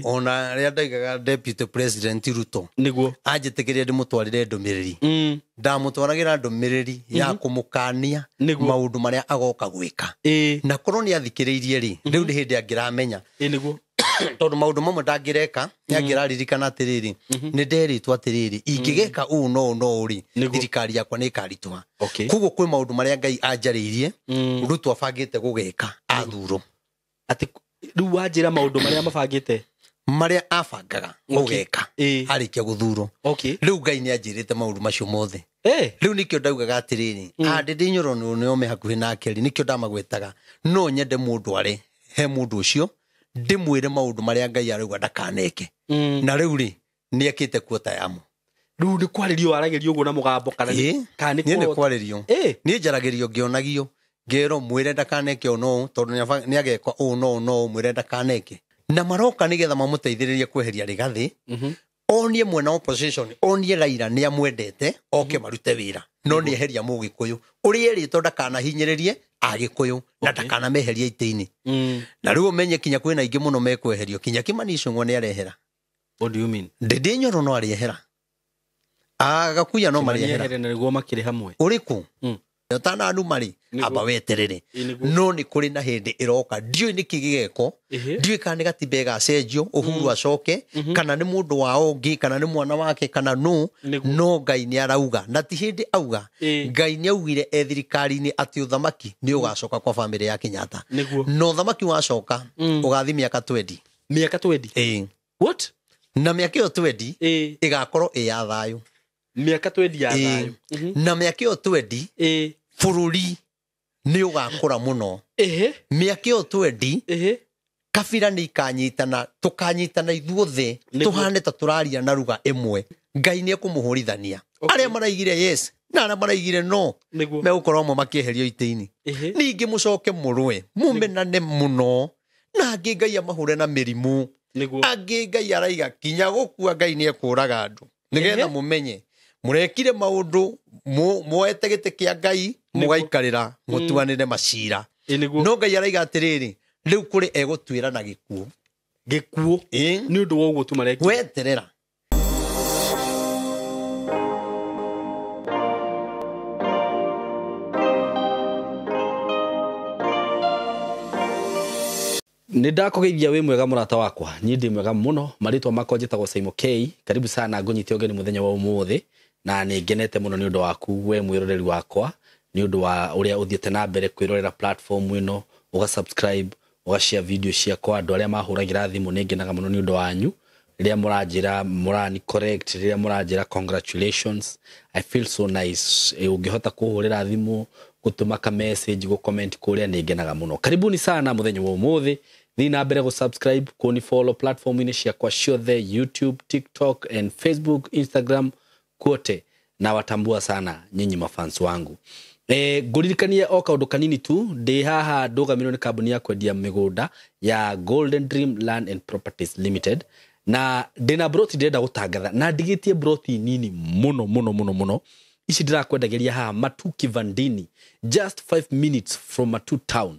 Ona rĩrĩa ndaigaga Deputy President Ruto Nĩguo. Anjĩtĩkĩrie ndĩmũtwarĩre ndũmĩrĩri, ndamũtwaragĩra ndũmĩrĩri ya kũmũkania maũndũ marĩa agoka gwĩka, na korwo nĩ athikĩrĩirie rĩ, rĩu nĩ hĩndĩ angĩramenya, Ĩ, nĩguo. Tondũ maũndũ mamwe ndangĩreka nĩ angĩraririkana atĩrĩrĩ, nĩ nderĩtwo atĩrĩrĩ, ingĩgeka ũũ no ũũ no ũũ rĩ, thirikari yakwa nĩ ĩkaritũha. Koguo kwĩ maũndũ marĩa Ngai anjarĩirie Ruto abangĩte gũgeka athurwo. Atĩ rĩu wanjĩra maũndũ marĩa mabangĩte? Marĩa abangaga gũgeka arĩkia gũthurwo. Rĩu Ngai nĩ anjĩrĩte maũndũ macio mothe. Rĩu nĩkĩo ndaugaga atĩrĩrĩ, Ndĩndĩ Nyoro nĩo me hakuhĩ nake rĩ, nĩkĩo ndamagwetaga. No nyende mũndũ are he mũndũ ũcio ndĩmwĩre maũndũ marĩa Ngai arauga ndakaneke, na rĩu rĩ, nĩ ekĩte kuota yamo. Rĩu nĩ kwarĩrio waragĩrio ũguo na mũgambo kana kana nĩ Niĩ nĩ kũrota? Kwarĩrio. Niĩ njaragĩrio ngĩonagio, ngerwo mwĩre ndakaneke ũũ no ũũ, tondũ nĩ ageka ũũ no ũũ no ũũ, mwĩre ndakaneke. Na maroka nĩgetha mamũteithĩrĩrie kweheria Rigathĩ, onie mwena wa opposition, onie Raila nĩ amwendete, oke marute wĩra, no nĩ eheria Mũgĩkũyũ ũrĩa erĩtwo ndakanahinyĩrĩrie Agĩkũyũ na ndakanameherie itĩ-inĩ. Na rĩu ũmenye kinya kwĩna aingĩ mũno mekweherio, kinya Kimani Ichung'wa nĩ arehera. What do you mean? Ndĩndĩ Nyoro no arĩehera, Agakuya no marĩehera. Ehere na nĩguo makĩrĩ hamwe. Ũrĩkũ? Ũtananuma rĩ, amba weterere. Ĩ, nĩguo. No nĩ kũrĩ na hĩndĩ ĩroka, ndiũĩ nĩkĩ gĩgekwo, ndiũĩ kana nĩ gatiba ĩgacenjio Uhuru acoke, kana nĩ mũndũ wao ũngĩ, kana nĩ mwana wake, kana nũ. No Ngai nĩ arauga, na ti hĩndĩ auga. Ngai nĩ augire e thirikari-inĩ atĩ ũthamaki nĩ ũgacoka kwa bamĩrĩ ya Kenyatta. Na ũthamaki wacoka, ũgathi mĩaka 20. Mĩaka 20? Ĩĩ. What? Na mĩaka ĩyo 20 ĩgakorwo ĩ ya thayũ. Mĩaka 20 ya Ĩĩ. thayũ. Na mĩaka ĩyo 20, bũrũri nĩ ũgakũra mũno. Mĩaka ĩyo 20, kabira nĩ ikanyitana, tũkanyitana ithuothe, tũhane ta tũraria na ruga ĩmwe. Ngai nĩ ekũmũhũrithania arĩa maraigire yes na arĩa maraigire no, megũkorwo amwe makĩeherio itĩ-inĩ. Ningĩ mũcoke mũrũe, mũmenane mũno, na angĩ Ngai amahũre na mĩrimũ. Angĩ Ngai araiga kinya gũkua Ngai nĩ ekũraga andũ, nĩgetha mũmenye mũrekire maũndũ muoete gĩtĩ kĩa Ngai, mũgaikarĩra mũtuanĩre macira. Ĩ, nĩguo. No Ngai araiga atĩrĩrĩ, rĩu kũrĩ egũtuĩra na gĩkuũ. Gĩkuũ? Ĩĩ. Nĩ ũndũ wa ũguo tu marekire? Weterera. Nĩ ndakũgeithia, wĩ mwega mũrata wakwa? Niĩ ndĩ mwega mũno. Marĩtwa makwa njĩtagwo Saimo K. Karibu sana, ngũnyite ũgeni mũthenya wa ũmũthĩ, na nĩ ngenete mũno nĩ ũndũ waku we mwĩroreri wakwa, nĩ ũndũ wa ũrĩa ũthiĩte na mbere kwĩrorera platform ĩno, ũga subscribe, ũga share video ciakwa. Andũ arĩa mahũragĩra thimũ, nĩ ngenaga mũno nĩ ũndũ wanyu rĩrĩa mũranjĩra, mũrani correct, rĩrĩa mũranjĩra congratulations. I feel so nice. Ũngĩhota kũhũrĩra thimũ, gũtũma ka message, gũ comment kũrĩa, nĩ ngenaga mũno. Karibuni sana mũthenya wa ũmũthĩ. Thiĩ na mbere gũ subscribe, kũni follow platform-inĩ ciakwa ciothe, YouTube, TikTok and Facebook, Instagram, kuote. Na watambua sana nyinyi mafans wangu. Ngũririkanie o kaũndũ kanini tu, ndĩ haha ndũgamĩrĩirwo nĩ kambuni ya kwendia mĩgũnda ya Golden Dream Land and Properties Limited, na ndĩna broti ndĩrenda gũtangatha, na ndigĩtie broti nini mũno mũno mũno mũno. Ici ndĩrakwendagĩria haha Matu Kivandini, just 5 minutes from Matu town.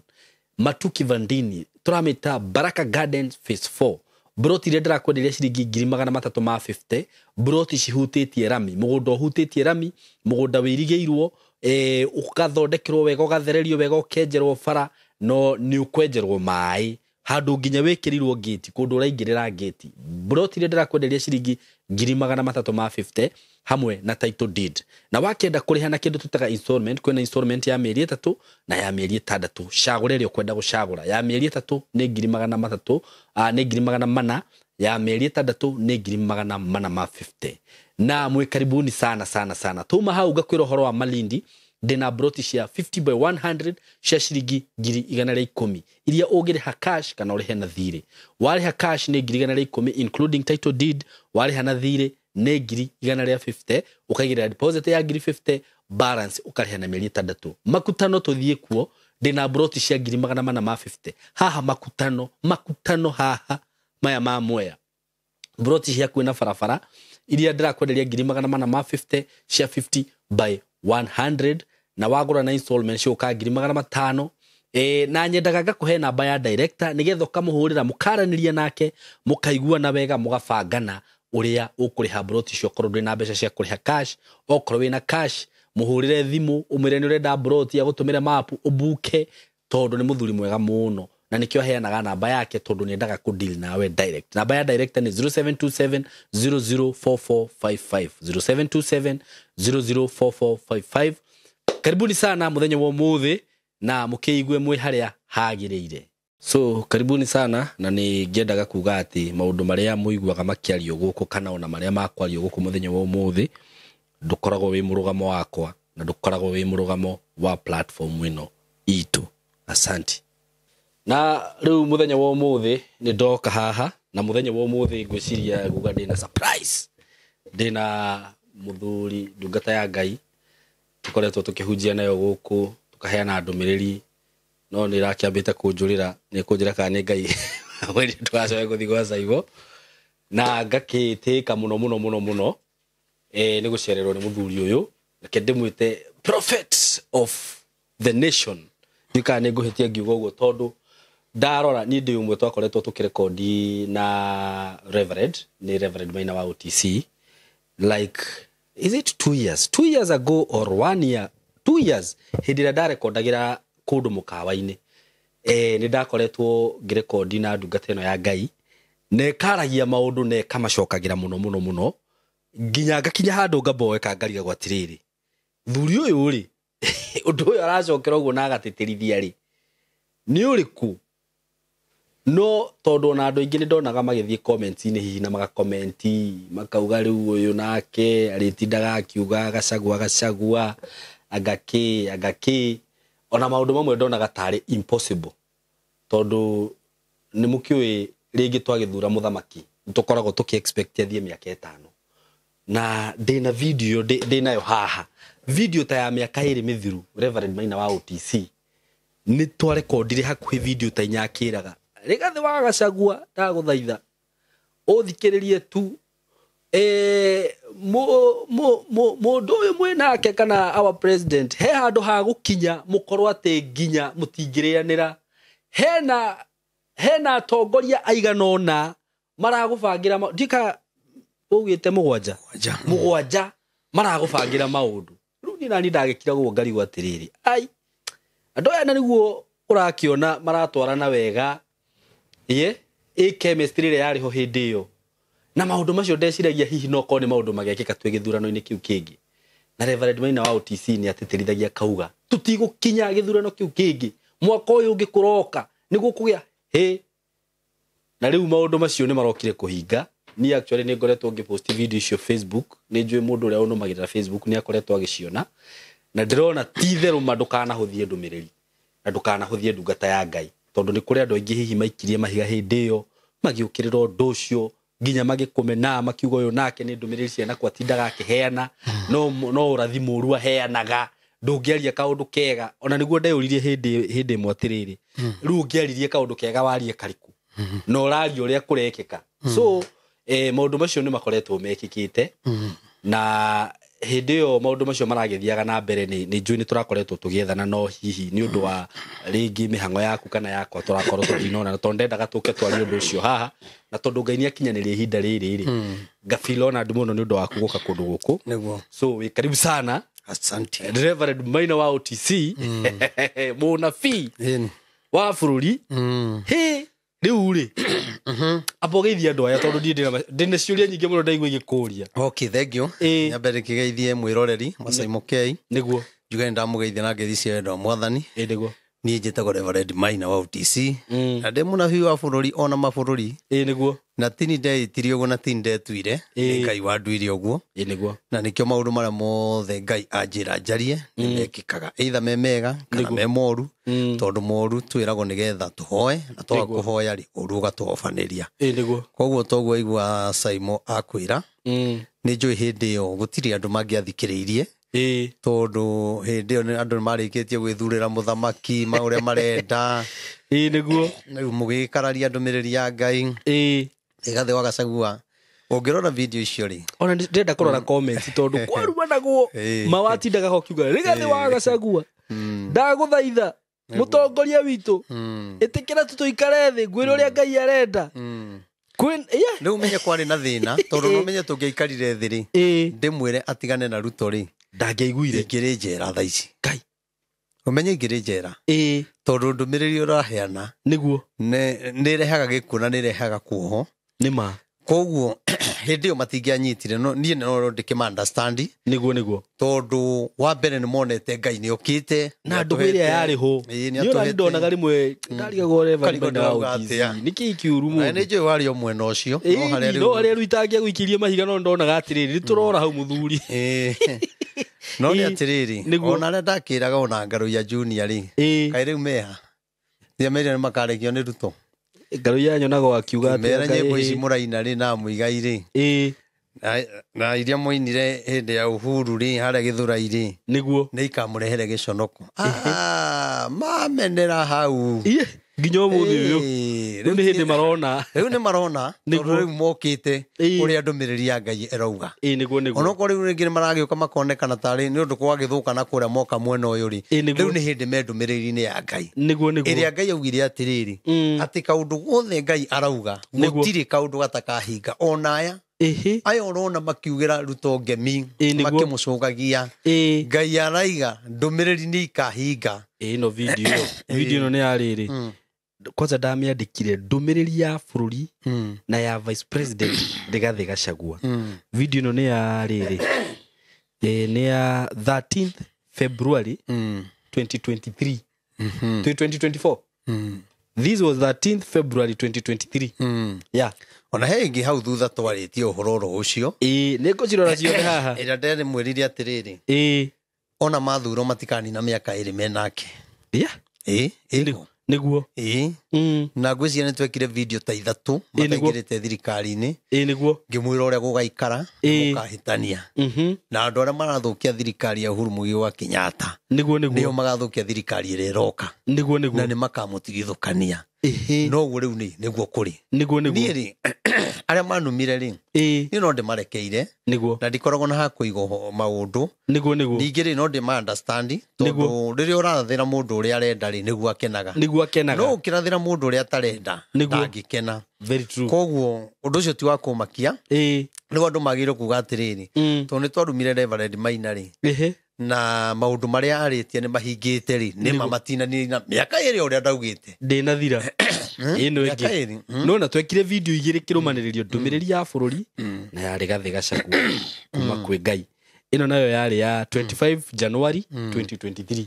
Matu Kivandini, tũramĩta Baraka Gardens Phase 4. Broti iria ndĩrakwenderia ciringi 350,000. Broti cihutĩtie rami, mũgũnda ũhutĩtie rami, mũgũnda wĩrigĩirwo, ũgathondekerwo wega, ũgathererio wega, ũkenjerwo bara, no nĩ ũkwenjerwo maĩ handũ nginya wĩkĩrirwo ngĩti, kũndũ ũraingĩrĩra ngĩti. Broti iria ndĩrakwenderia ciringi 350,000 hamwe na title deed. Na wakĩenda kũrĩha na kĩndũ tũtaga installment, kwĩna installment ya mĩeri 3 na ya mĩeri 6. Cagũra ĩrĩa ũkwenda gũcagũra. Ya mĩeri 3 nĩ 300,000, nĩ 400,000. Ya mĩeri 6 nĩ 450,000. Na mwĩ karibuni sana sana sana. Tuma hau ngakwĩra ũhoro wa Malindi. Ndĩna broti cia 50 by 100 cia ciringi 110,000, iria ũngĩrĩha cash kana ũrĩhe na thirĩ. Warĩha cash nĩ 110,000 including title deed. Warĩha na thirĩ nĩ 150,000, ũkaigĩrĩra deposit ya 50,000, balance ũkarĩha na mĩeri 6. Makutano tũthiĩ kuo, ndĩna broti cia 450,000 haha Makutano. Makutano haha maya ma Mwea, broti cia kwĩna barabara iria ndĩrakwenderia 450,000 cia 50 by 100, na wagũra na installment cigũka 500,000. Na nyendaga ngakũhe namba ya director nĩgetha ũkamũhũrĩra mũkaranĩria nake mũkaiguana wega mũgabangana ũrĩa ũkũrĩha mburoti icio okorwo ndũrĩ na mbeca cia kũrĩha cash. Okorwo wĩna cash mũhũrĩre thimũ ũmwĩre nĩ ũrenda mburoti agũtũmĩre mapu ũbuke, tondũ nĩ mũthuri mwega mũno na nĩkĩo aheanaga namba yake tondũ nĩendaga kũ deal nawe direct. Namba ya director nĩ 0727 004455 0727 004455. Karibuni sana muthenya wa ũmũthĩ na mũkĩigue mwĩ harĩa hagĩrĩire. So karibuni sana, na nĩ ngĩendaga kuga atĩ maũndũ marĩa mũiguaga makĩario gũkũ kana ona marĩa makwario gũkũ mũthenya wa ũmũthĩ ndũkoragwo wĩ mũrũgamo wakwa na ndũkoragwo wĩ mũrũgamo wa platform ĩno itũ. Asante. Na rĩu mũthenya wa ũmũthĩ nĩ ndoka haha, na mũthenya wa ũmũthĩ ngwĩciria nguga ndĩna surprise. Ndĩna mũthuri ndungata ya Ngai tũkoretwo tũkĩhunjia nayo gũkũ tũkaheana ndũmĩrĩri, no nĩ ĩrakĩambĩte kũnjũrĩra nĩ kũnjĩra kana nĩ Ngai mweri ndũgacoke gũthiĩ gwa Saibo, na ngakĩtĩka mũno mũno mũno mũno nĩ gũcererwo nĩ mũthuri ũyũ. Reke ndĩmwĩte prophet of the nation. Ndiũĩ kana nĩ ngũhĩtia ngiuga ũguo tondũ ndarora niĩ ndĩ ũmwe twakoretwo tũkĩrekondi na Reverend, nĩ Reverend Maina wa OTC, like is it 2 years 2 years ago or 1 year 2 years hĩndĩ ĩrĩa ndarekondagĩra kũndũ mũkawa-inĩ. Nĩ ndakoretwo ngĩrekondi na ndungata ĩno ya Ngai na ĩkaragia maũndũ na ĩkamacokagĩra mũno mũno mũno nginya ngakinya handũ ngamboeka ngarigagwo atĩrĩrĩ, thuri ũyũ rĩ ũndũ ũyũ aracokera ũguo na agatĩtĩrithia rĩ nĩ ũrĩkũ? No tondũ ona andũ aingĩ nĩ ndonaga magĩthiĩ comment-inĩ hihi na magakomenti makauga rĩu ũyũ nake arĩtindaga akiuga Gachagua Gachagua agakĩ agakĩ, ona maũndũ mamwe ndonaga tarĩ impossible tondũ nĩ mũkĩũĩ rĩngĩ twagĩthura mũthamaki nĩ tũkoragwo tũkĩ expect athiĩ mĩaka 5, na ndĩna video ndĩnayo haha, video ta ya mĩaka 2 mĩthiru Reverend Maina wa OTC nĩ twarekondire hakuhĩ video ta inya akĩraga Rigathĩ wa Gachagua ndagũthaitha ũthikĩrĩrie tu mũndũ ũyũ mwĩnake kana our president he handũ ha gũkinya mũkorwo atĩ nginya mũtingĩrĩanĩra, hena atongoria aigana ũna maragũbangĩra ndika ũgĩte mũgwanja maragũbangĩra maũndũ. Rĩu niĩ nani ndagĩkira ũguo ngarigwo atĩrĩrĩ, ai andũ aya na nĩguo ũrakĩona maratwarana wega ĩ chemistry ĩrĩa yarĩ ho hĩndĩ ĩyo na maũndũ macio ndeciragia hihi no korwo nĩ maũndũ magekĩka twĩ gĩthurano-inĩ kĩu kĩngĩ. Na Reverend Maina wa OTC nĩ atĩtĩrithagia kauga tũtigũkinya gĩthurano kĩu kĩngĩ mwaka ũyũ ũngĩ kũroka nĩguo kũgĩa hĩ. Na rĩu maũndũ macio nĩ marokire kũhinga. Niĩ actually nĩ ngoretwo ngĩpost video icio Facebook, nĩ njũĩ mũndũ ũrĩa ũnũmagĩrĩra Facebook nĩ akoretwo agĩciona, na ndĩrona ti itherũ ma ndũkanahũthie ndũmĩrĩri na ndũkanahũthie ndungata ya Ngai tondũ nĩ kũrĩ andũ aingĩ hihi maikirie mahiga hĩndĩ ĩyo magĩũkĩrĩra ũndũ ũcio nginya magĩkũmena makiuga ũyũ nake nĩ ndũmĩrĩri ciana kwatindaga akĩheana no ũrathi mũru aheanaga, ndũngĩaria kaũndũ kega. Ona nĩguo ndeyũririe hĩndĩ ĩmwe atĩrĩrĩ, rĩu ũngĩaririe kaũndũ kega warie karĩkũ na ũraria ũrĩa kũrekĩka. So maũndũ macio nĩ makoretwo mekĩkĩte na hĩndĩ ĩyo maũndũ macio maragĩthiaga na mbere nĩ njũĩ nĩ tũrakoretwo tũgĩethana, no hihi nĩ ũndũ wa rĩngĩ mĩhang'o yaku kana yakwa tũrakorwo tũtinona, tondũ ndendaga tũke twarie ũndũ ũcio haha, na tondũ Ngai nĩ akinyanĩria ihinda rĩrĩ rĩ ngafeel ona andũ mũno nĩ ũndũ waku gũka kũndũ gũkũ. So wĩ karibu sana. Asante. Reverend Maina wa OTC mũnabii wa bũrũri. Hĩ rĩu rĩ amba ũgeithie andũ aya tondũ niĩ ndĩna ciũria nyingĩ mũno ndaigua igĩkũria. Okay, thank you. Nyambe ndĩkĩgeithie mwĩroreri wa Saimo K. Nĩguo. Njuge nĩndamũgeithia na ngeithi cia wendo wa Mwathani. Nĩguo. Niĩ njĩtagwo Reverend Maina wa OTC na ndĩ mũnabii wa bũrũri ona mabũrũri. Nĩguo. Na tini ndeitirie ũguo na tini ndetuire, nĩ Ngai wanduire ũguo. Nĩguo. Na nĩkĩo maũndũ marĩa mothe Ngai anjĩra njarie nĩ mekĩkaga, either me mega kana me moru, tondũ moru twĩragwo nĩgetha tũhoe, na twaga kũhoya rĩ ũru ũgatũhobanĩria. Nĩguo. Koguo toguo aigua Saimo akwĩra, nĩ njũĩ hĩndĩ ĩyo gũtirĩ andũ mangĩathikĩrĩirie tondũ hĩndĩ ĩyo andũ nĩmarĩkĩtie gwĩthurĩra mũthamaki ũrĩa marenda. Nĩguo. Rĩu mũgĩkararia ndũmĩrĩri ya Ngai. Rigathĩ wa Gachagua ũngĩrora video icio rĩ, ona ndĩrenda kũrora comment tondũ kwarumanagwo mawatindaga ho kiuga Rigathĩ wa Gachagua ndagũthaitha Mũtongoria witũ ĩtĩkĩra tu tũikare thĩ ngwĩre ũrĩa Ngai arenda. Rĩu ũmenye kwarĩ na thĩna tondũ no menye tũngĩaikarire thĩ rĩ ndĩmwĩre atigane na Ruto rĩ ndangĩaiguire. Ingĩrĩ njera thaa ici. Ngai. Ũmenye ingĩrĩ njera. Tondũ ndũmĩrĩri ũraheana Nĩguo. Nĩ ĩrehaga gĩkuũ na nĩ ĩrehaga kuohwo. Nĩ ma. Koguo hĩndĩ ĩyo matingĩanyitire no niĩ no ndĩkĩma understand. Nĩguo nĩguo. Tondũ wa mbere nĩ monete Ngai nĩ okĩte na ndũmĩrĩri ĩrĩa yarĩ ho. Nĩ Nĩ ndonaga rĩmwe ndarigagwo Reverend Karigwo Maina wa ndĩrauga OTC. atĩa. Nĩkĩĩ kĩũru Na mũndũ? nĩ njũĩ warĩ o mwena ũcio. No harĩa No harĩa rĩu itangĩagũikĩrie mahiga no ndonaga atĩrĩrĩ nĩ tũrora hau mũthuri. No nĩ atĩrĩrĩ ona arĩa ndakĩraga ona Ngaruiya Junior rĩ kaĩ rĩu meha ndiamerire nĩ makarekio nĩ Ruto. Ngaruiya nyonaga akiuga atĩ Mera nyĩmbo ici mũraina rĩ na Muigai rĩ na iria mũinire hĩndĩ ya Uhuru rĩ harĩa Gĩthũrai rĩ nĩguo nĩ ikamũrehere gĩconoko. Mamenera hau nginya ũmũthĩ ũyũ. Rĩu nĩ hĩndĩ marona. Rĩu nĩ marona tondũ rĩu mokĩte ũrĩa ndũmĩrĩri ya Ngai ĩrauga. Nĩguo nĩguo. Onokorwo rĩu rĩngĩ nĩ maragĩũka makonekana tarĩ nĩ ũndũ kwagĩthũka na kũrĩa moka mwena ũyũ rĩ. Rĩu nĩ hĩndĩ me ndũmĩrĩri-inĩ ya Ngai. Nĩguo nĩguo. Ĩrĩa Ngai augire atĩrĩrĩ atĩ kaũndũ gothe Ngai arauga gũtirĩ kaũndũ gatakahinga ona aya. Aya ũrona makiugĩra Ruto ngemi makĩmũcũgagia Ngai araiga ndũmĩrĩri nĩ ikahinga. Ĩno video video ĩno nĩ ya rĩrĩ kwanza ndamĩandĩkire ndũmĩrĩri ya bũrũri na ya vice president Rigathi Gachagua. Video ĩno nĩ ya rĩrĩ nĩ ya 13th February 2023 2024. This was 13th February 2023. Yeah. Ona he ĩngĩ hau thutha twarĩtie ũhoro oro ũcio. Nĩ ngũcirora ciothe haha. Ĩrĩa ndĩramwĩrire atĩrĩrĩ. Ona mathuro matikanina mĩaka ĩrĩ menake. Yeah. Nĩguo. Na ngwĩciria nĩ twekire video ta ithatũ mataingĩrĩte thirikari-inĩ. Nĩguo. Ngĩmwĩra ũrĩa gũgaikara mũkahĩtania. Na andũ arĩa marathũkia thirikari ya Uhuru Muigai wa Kenyatta. Nĩguo nĩguo. Nĩo magathũkia thirikari ĩrĩa ĩroka. Nĩguo nĩguo. Na nĩ makamũtigithũkania. Noguo rĩu nĩ nĩguo kũrĩ. Nĩguo nĩguo. Niĩ rĩ arĩa manumire rĩ niĩ no ndĩmarekeire. Nĩguo. Na ndikoragwo na ha kũiga maũndũ. Nĩguo nĩguo. Ningĩ rĩ no ndĩma understand tondũ rĩrĩa ũrathĩra mũndũ ũrĩa arenda rĩ nĩguo akenaga. Nĩguo akenaga. No ũkĩrathĩra mũndũ ũrĩa atarenda ndangĩkena. Very true. Koguo ũndũ ũcio ti wa kũmakia. Rĩu andũ magĩrĩirwo kuga atĩrĩrĩ tondũ nĩ twarumire Reverend Maina rĩ na maũndũ marĩa arĩtie nĩ mahingĩte rĩ nĩ mamatinanire na mĩaka ĩrĩ ũrĩa ndaugĩte. Ndĩnathira. Ĩno ĩngĩ. No na twekire video igĩrĩ kĩrũmanĩrĩrio ndũmĩrĩri ya bũrũri na ya Rigathi Gachagua kuma kwĩ Ngai. Ĩno nayo yarĩ ya 25 January 2023.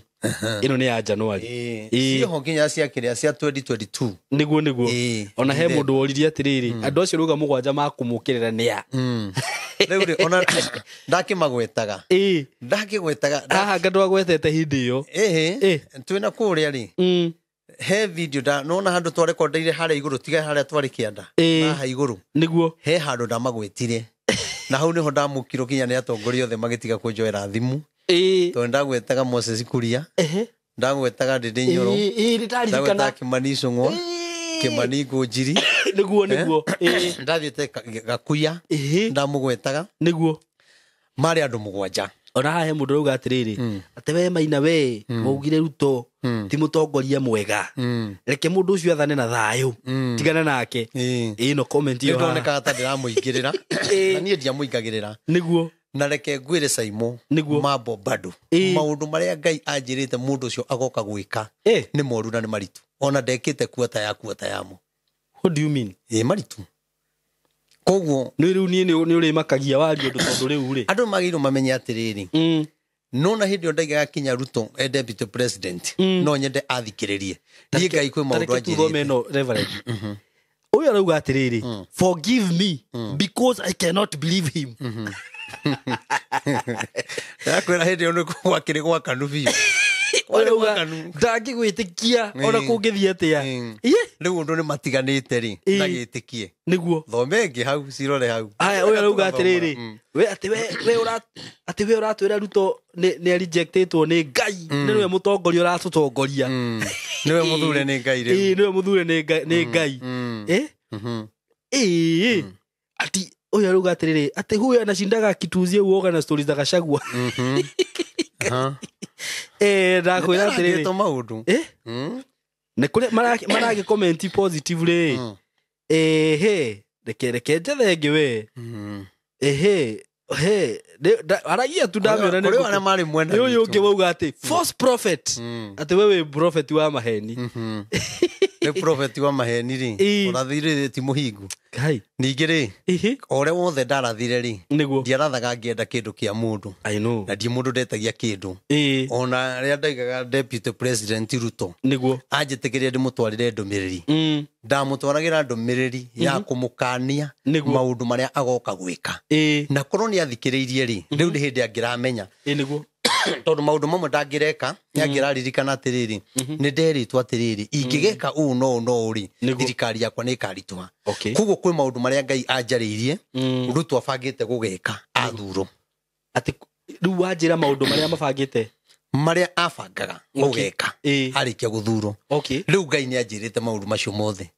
Ĩno nĩ ya January. Ciho nginya cia kĩrĩa cia 2022. Nĩguo nĩguo. Ona he mũndũ woririe atĩrĩrĩ andũ acio rauga mũgwanja makũmũkĩrĩra nĩ a. Rĩu rĩ ona ndakĩmagwetaga. Ndakĩgwetaga. Haha nga ndwagwetete hĩndĩ ĩyo. Twĩna kũrĩa rĩ. He video da nona handũ twarekondeire harĩa igũrũ tiga harĩa twarĩ kĩanda. Haha igũrũ. Nĩguo. He handũ ndamagwetire. Na hau nĩho ndamũkirwo kinya nĩ atongoria othe magĩtiga kũnjoera thimũ. Tondũ ndagwetaga Moses Kuria. Ndagwetaga Ndĩndĩ Nyoro. Ndagwetaga Kimani Ichung'wa. Kimani Ngũnjiri. Nĩguo nĩguo. Ndathiĩte Gakuya. Ndamũgwetaga. Nĩguo. Marĩ andũ mũgwanja. Ona haha he mũndũ ũrauga atĩrĩrĩ atĩ we Maina we waugire Ruto ti mũtongoria mwega. Reke mũndũ ũcio athane na thayũ. Tigana nake. Ĩno comment ĩyo. Nĩndonekaga ta ndĩramũingĩrĩra. Na niĩ ndiamũingagĩrĩra. Nĩguo. Na reke ngwĩre Saimo mambo bado. Maũndũ marĩa Ngai anjĩrĩte mũndũ ũcio agoka gwĩka nĩ moru na nĩ maritũ. Ona ndekĩte kuota ya kuota yamo. What do you mean? Maritũ. Koguo nĩ rĩu niĩ nĩ ũrĩmakagia wario ũndũ tondũ rĩu rĩ andũ magĩrĩirwo mamenye atĩrĩrĩ no na hĩndĩ ĩyo ndaigaga kinya Ruto e deputy president no nyende athikĩrĩrie. Niĩ Ngai kwĩ maũndũ anjĩrĩte. Tuthome ĩno Reverend. Ũyũ arauga atĩrĩrĩ forgive me because I cannot believe him. Ndakwĩra hĩndĩ ĩyo nĩ gwakĩrĩ gwakanu biũ. Ndangĩgwĩtĩkia ona kũngĩthiĩ atĩa. Rĩu ũndũ nĩ matiganĩte rĩ ndagĩtĩkie. Nĩguo. Thome ĩngĩ hau cirore hau. Aya ũyũ arauga atĩrĩrĩ we atĩ we ũratwĩra Ruto nĩ rejectetwo nĩ Ngai nĩwe mũtongoria ũratũtongoria. Nĩwe mũthure nĩ Ngai rĩu. Nĩwe mũthure nĩ Ngai. Ati ũyũ arauga atĩrĩrĩ atĩ huyu anashindaga akituuzia uoga na stories za Gachagua. Ndakwĩra atĩrĩrĩ maũndũ nĩ kũrĩ maragĩ comment positive rĩ. Ehe, reke njethe ĩngĩ we. Ehe, he aragia tu ndamĩona nĩ kũrĩ arĩa marĩ mwena nĩ ũyũ ũngĩ wauga atĩ false prophet, atĩ we wĩ prophet wa maheni. Nĩ prophet wa maheni rĩ, ũrathire ti mũhingu. Ningĩ rĩ, o ũrĩa wothe ndarathire rĩ, ndiarathaga ngĩenda kĩndũ kĩa mũndũ. Na ndi mũndũ ndetagia kĩndũ. Ona rĩrĩa ndaigaga Deputy President Ruto nĩguo anjĩtĩkĩria ndĩmũtwarĩre ndũmĩrĩri, ndamũtwaragĩra ndũmĩrĩri ya kũmũkania maũndũ marĩa agoka gwĩka. Na korwo nĩ athikĩrĩirie rĩ, rĩu nĩ hĩndĩ angĩramenya. Nĩguo tondũ maũndũ mamwe ndangĩreka, nĩ angĩraririkana atĩrĩrĩ, nĩ nderĩtwo atĩrĩrĩ, ingĩgeka ũũ no ũũ no ũũ rĩ, thirikari yakwa nĩ ĩkaritũha. Koguo kwĩ maũndũ marĩa Ngai anjarĩirie, Ruto abangĩte gũgeka athurwo. Atĩ rĩu wanjĩra maũndũ marĩa mabangĩte, marĩa abangaga gũgeka arĩkia gũthurwo. Rĩu Ngai nĩ anjĩrĩte maũndũ macio mothe.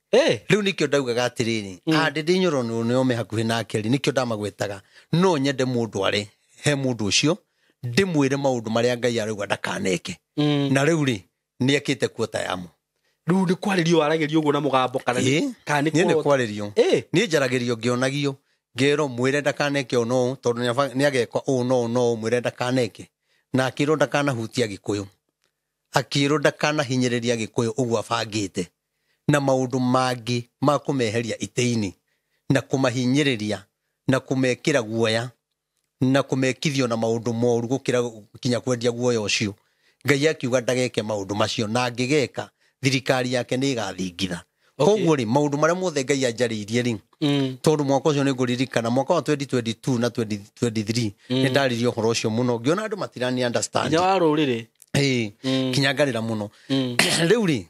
Rĩu nĩkĩo ndaugaga atĩrĩrĩ, Ndĩndĩ Nyoro nĩo me hakuhĩ nake rĩ, nĩkĩo ndamagwetaga. No nyende mũndũ are he mũndũ ũcio ndĩmwĩre maũndũ marĩa Ngai arauga ndakaneke. Na rĩu rĩ, nĩ ekĩte kuota yamo. Rĩu nĩ kwarĩrio waragĩrio ũguo na mũgambo kana nĩ nĩ kwarĩrio. Niĩ njaragĩrio ngĩonagio, ngerwo mwĩre ndakaneke ũũ no ũũ, tondũ nĩ ageka ũũ no ũũ no ũũ, mwĩre ndakaneke. Na akĩrwo ndakanahutia Gĩkũyũ, akĩrwo ndakanahinyĩrĩria Gĩkũyũ ũguo abangĩte, na maũndũ mangĩ ma kũmeheria itĩ-inĩ na kũmahinyĩrĩria na kũmekĩra guoya na kũmekithio na maũndũ moru gũkĩra kinya kwendia guoya ũcio. Ngai akiuga ndageke maũndũ macio, na angĩgeka thirikari yake nĩ ĩgathingitha. Koguo rĩ, maũndũ marĩa mothe Ngai anjarĩirie rĩ, tondũ mwaka ũcio nĩ ngũririkana, mwaka wa 2022 na 2023 nĩ ndaririe ũhoro ũcio mũno, ngĩona andũ matirani understand. Kinya wa rũrĩrĩ. Kinya ngarĩra mũno. Rĩu rĩ,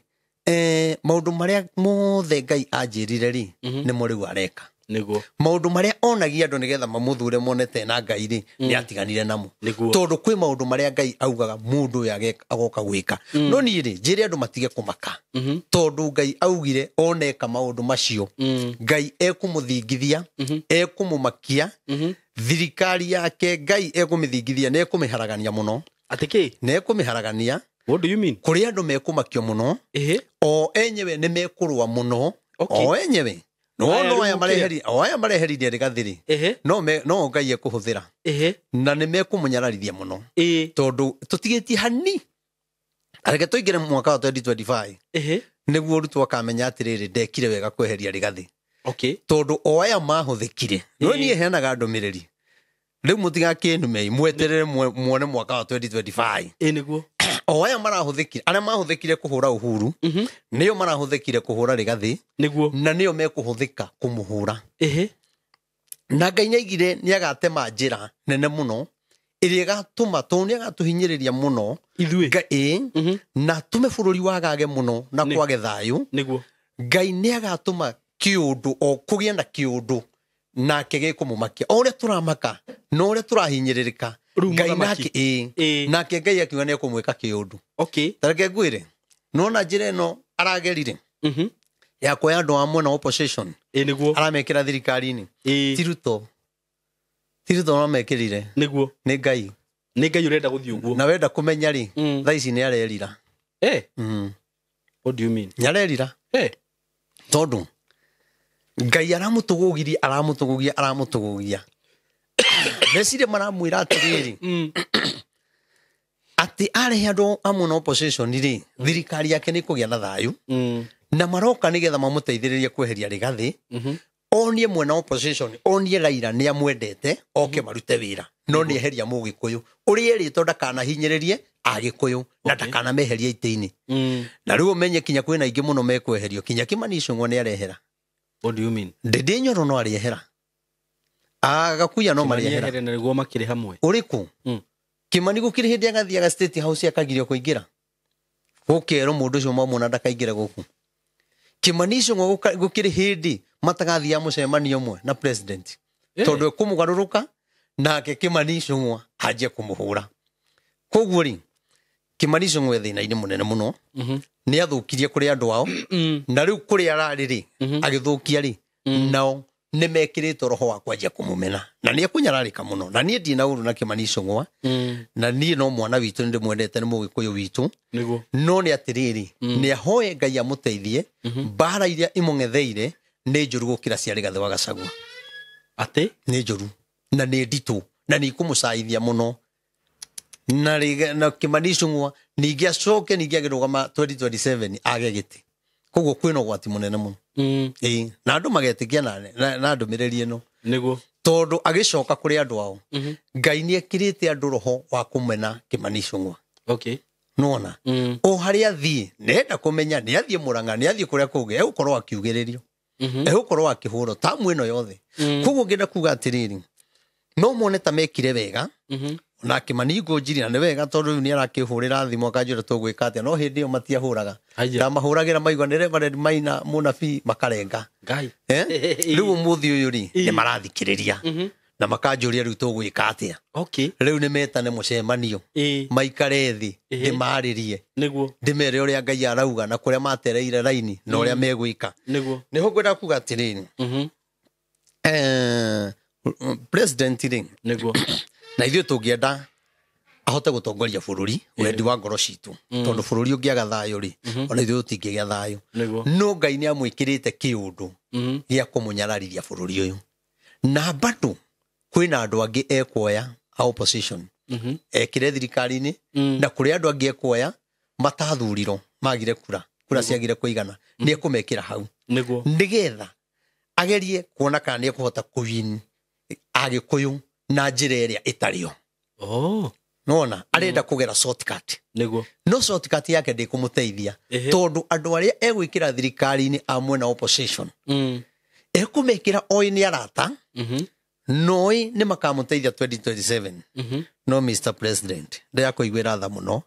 maũndũ marĩa mothe Ngai anjĩrire rĩ, nĩmo rĩu areka. Nĩguo maũndũ marĩa onagia andũ nĩgetha mamũthure monete na Ngai rĩ, nĩ atiganire namo. Tondũ kwĩ maũndũ marĩa Ngai augaga mũndũ ũyũ agoka gwĩka. No niĩ rĩ, njĩre andũ matige kũmaka. Tondũ Ngai augire oneka maũndũ macio, Ngai ekũmũthingithia, ekũmũmakia, thirikari yake Ngai ekũmĩthingithia, nĩ ekũmĩharagania mũno. Atĩ kĩ? Nĩ ekũmĩharagania. What do you mean? Kũrĩ andũ mekũmakio mũno, o enyewe nĩ mekũrũa mũno, o enyewe. No aya mareheririe Rigathi rĩ, no Ngai ekũhũthĩra. Na nĩ mekũmũnyararithia mũno. Tondũ tũtigĩtie hani. Reke tũingĩre mwaka wa 2025. Nĩguo Ruto akamenya atĩrĩrĩ, ndekire wega kweheria Rigathi. Tondũ o aya mahũthĩkire. No niĩ heanaga ndũmĩrĩri. Rĩu mũtigakĩnumei, mweterere muone mwaka wa 2025. Nĩguo o aya marahũthĩkire, arĩa mahũthĩkire kũhũra Uhuru, nĩo marahũthĩkire kũhũra Rigathi, nĩguo na nĩo mekũhũthĩka kũmũhũra. Na Ngai nĩaigire nĩagatema njĩra nene mũno ĩrĩa ĩgatũma, tondũ nĩagatũhinyĩrĩria mũno ithuĩ, na tũme bũrũri wagage mũno na kwage thayũ. Nĩguo Ngai nĩagatũma kĩũndũ o kũgĩe na kĩũndũ nake gĩkũmũmakia. O ũrĩa tũramaka na ũrĩa tũrahinyĩrĩrĩka, Ngai nake nake Ngai akiuga nĩ ekũmwĩka kĩũndũ. Ta reke ngwĩre, nĩwona njĩra ĩno aragerire ya kuoya andũ a mwena opposition, nĩguo aramekĩra thirikari-inĩ. Ti Ruto, ti Ruto aramekĩrire. Nĩguo nĩ Ngai, nĩ Ngai ũrenda gũthiĩ ũguo. Na wenda kũmenya rĩ, thaa ici nĩ arerira. What do you mean? Nĩ arerira. Tondũ Ngai aramũtũgũgirie, aramũtũgũgia, aramũtũgũgia. Meciria maramwĩra atĩrĩrĩ, atĩ arehe andũ amwe na opposition rĩ, thirikari yake nĩ ĩkũgĩa na thayũ, na maroka nĩgetha mamũteithĩrĩrie kweheria Rigathi, onie mwena opposition, onie Raila nĩ amwendete, oke marute wĩra, no nĩ eheria Mũgĩkũyũ ũrĩa erĩtwo ndakanahinyĩrĩrie Agĩkũyũ na ndakanameherie itĩ-inĩ. Na rĩu ũmenye kinya kwĩna aingĩ mũno mekweherio, kinya Kimani Ichung'wa nĩ arehera. What do you mean? Ndĩndĩ Nyoro no arĩehera. Agakuya no marĩehera. Na nĩguo makĩrĩ hamwe. Ũrĩkũ? Kimani gũkĩrĩ hĩndĩ agathiaga State House akagirio kũingĩra. Gũkerwo mũndũ ũcio mamuona ndakaingĩre gũkũ. Kimani Ichung'wa gũkĩrĩ hĩndĩ matagathiaga mũcemanio ũmwe na president. Tondũ ekũmũgarũrũka nake Kimani Ichung'wa anjie kũmũhũra. Koguo rĩ, Kimani Ichung'wa e thĩna-inĩ mũnene mũno. Nĩ athũkirie kũrĩ andũ ao, na rĩu kũrĩ ararĩ rĩ, agĩthũkia rĩ, nao Nĩ mekĩrĩtwo roho wa kwanjia kũmũmena na nĩ ekũnyararĩka mũno. Na niĩ ndirĩ na ũru na Kĩmani Ichung'wa, na niĩ no mwana witũ nĩ ndĩmwendete, nĩ mũgĩkũyũ witũ. No nĩ atĩrĩrĩ, nĩ ahoe Ngai amũteithie. Mbara iria imũng'etheire nĩ njũru gũkĩra cia Rigathĩ wa Gachagua. Atĩ nĩ njũru na nĩ nditũ na nĩ ikũmũcaithia mũno. Na na Kĩmani Ichung'wa ningĩ acoke ningĩ agĩrũgama 2027 age gĩtĩ. Koguo kwĩna ũgwati mũnene mũno. Ĩĩ, na andũ magetĩkia na ndũmĩrĩri ĩno. Tondũ agĩcoka kũrĩ andũ ao, Ngai nĩ ekĩrĩte andũ roho wa kũmena Kĩmani Ichung'wa. Nona o harĩa athiĩ, nĩenda kũmenya nĩ athiĩ Mũrang'a, nĩ athiĩ kũrĩa kũngĩ, egũkorwo akiugĩrĩrio, egũkorwo akĩhũrwo tamu ĩno yothe. Koguo ngĩenda kuga atĩrĩrĩ, no mone ta mekire wega na Kĩmani ngũnjiri, na nĩ wega tondũ rĩu nĩ arakĩhũrĩra thimũ akanjĩra tũgwĩka atĩa, no hĩndĩ ĩyo matiahũraga. Ndamahũragĩra maigua nĩ Reverend Maina mũnabii makarenga. Rĩu ũmũthĩ ũyũ rĩ, nĩ marathikĩrĩria na makanjũria rĩu tũgwĩka atĩa. Rĩu nĩ metane mũcemanio, maikare thĩ, ndĩmarĩrie, ndĩmere ũrĩa Ngai arauga na kũrĩa matereire raini na ũrĩa megwĩka. Nĩho ngwenda kuga atĩrĩrĩ, president rĩ, na ithuĩ tũngĩenda ahote gũtongoria bũrũri wendi wa ngoro citũ, tondũ bũrũri ũngĩaga thayũ rĩ, ona ithuĩ tũtingĩgĩa thayũ. No Ngai nĩ amwĩkĩrĩte kĩũndũ gĩa kũmũnyararithia bũrũri ũyũ. Na bado kwĩna andũ angĩ ekuoya a opposition ekĩre thirikari-inĩ, na kũrĩ andũ angĩ ekuoya matathurirwo, magire kura, kura ciagire kũigana, nĩ ekũmekĩra hau nĩgetha agerie kuona kana nĩ ekũhota kũwin Agĩkũyũ na njĩra ĩrĩa ĩtarĩ yo. Nona arenda kũgera shortcut. No shortcut yake ndĩkũmũteithia, tondũ andũ arĩa egwĩkĩra thirikari-inĩ a mwena opposition ekũmekĩra oĩ nĩ arata, noĩ nĩ makamũteithia 2027. No Mr President ndĩrakũiguĩra tha mũno,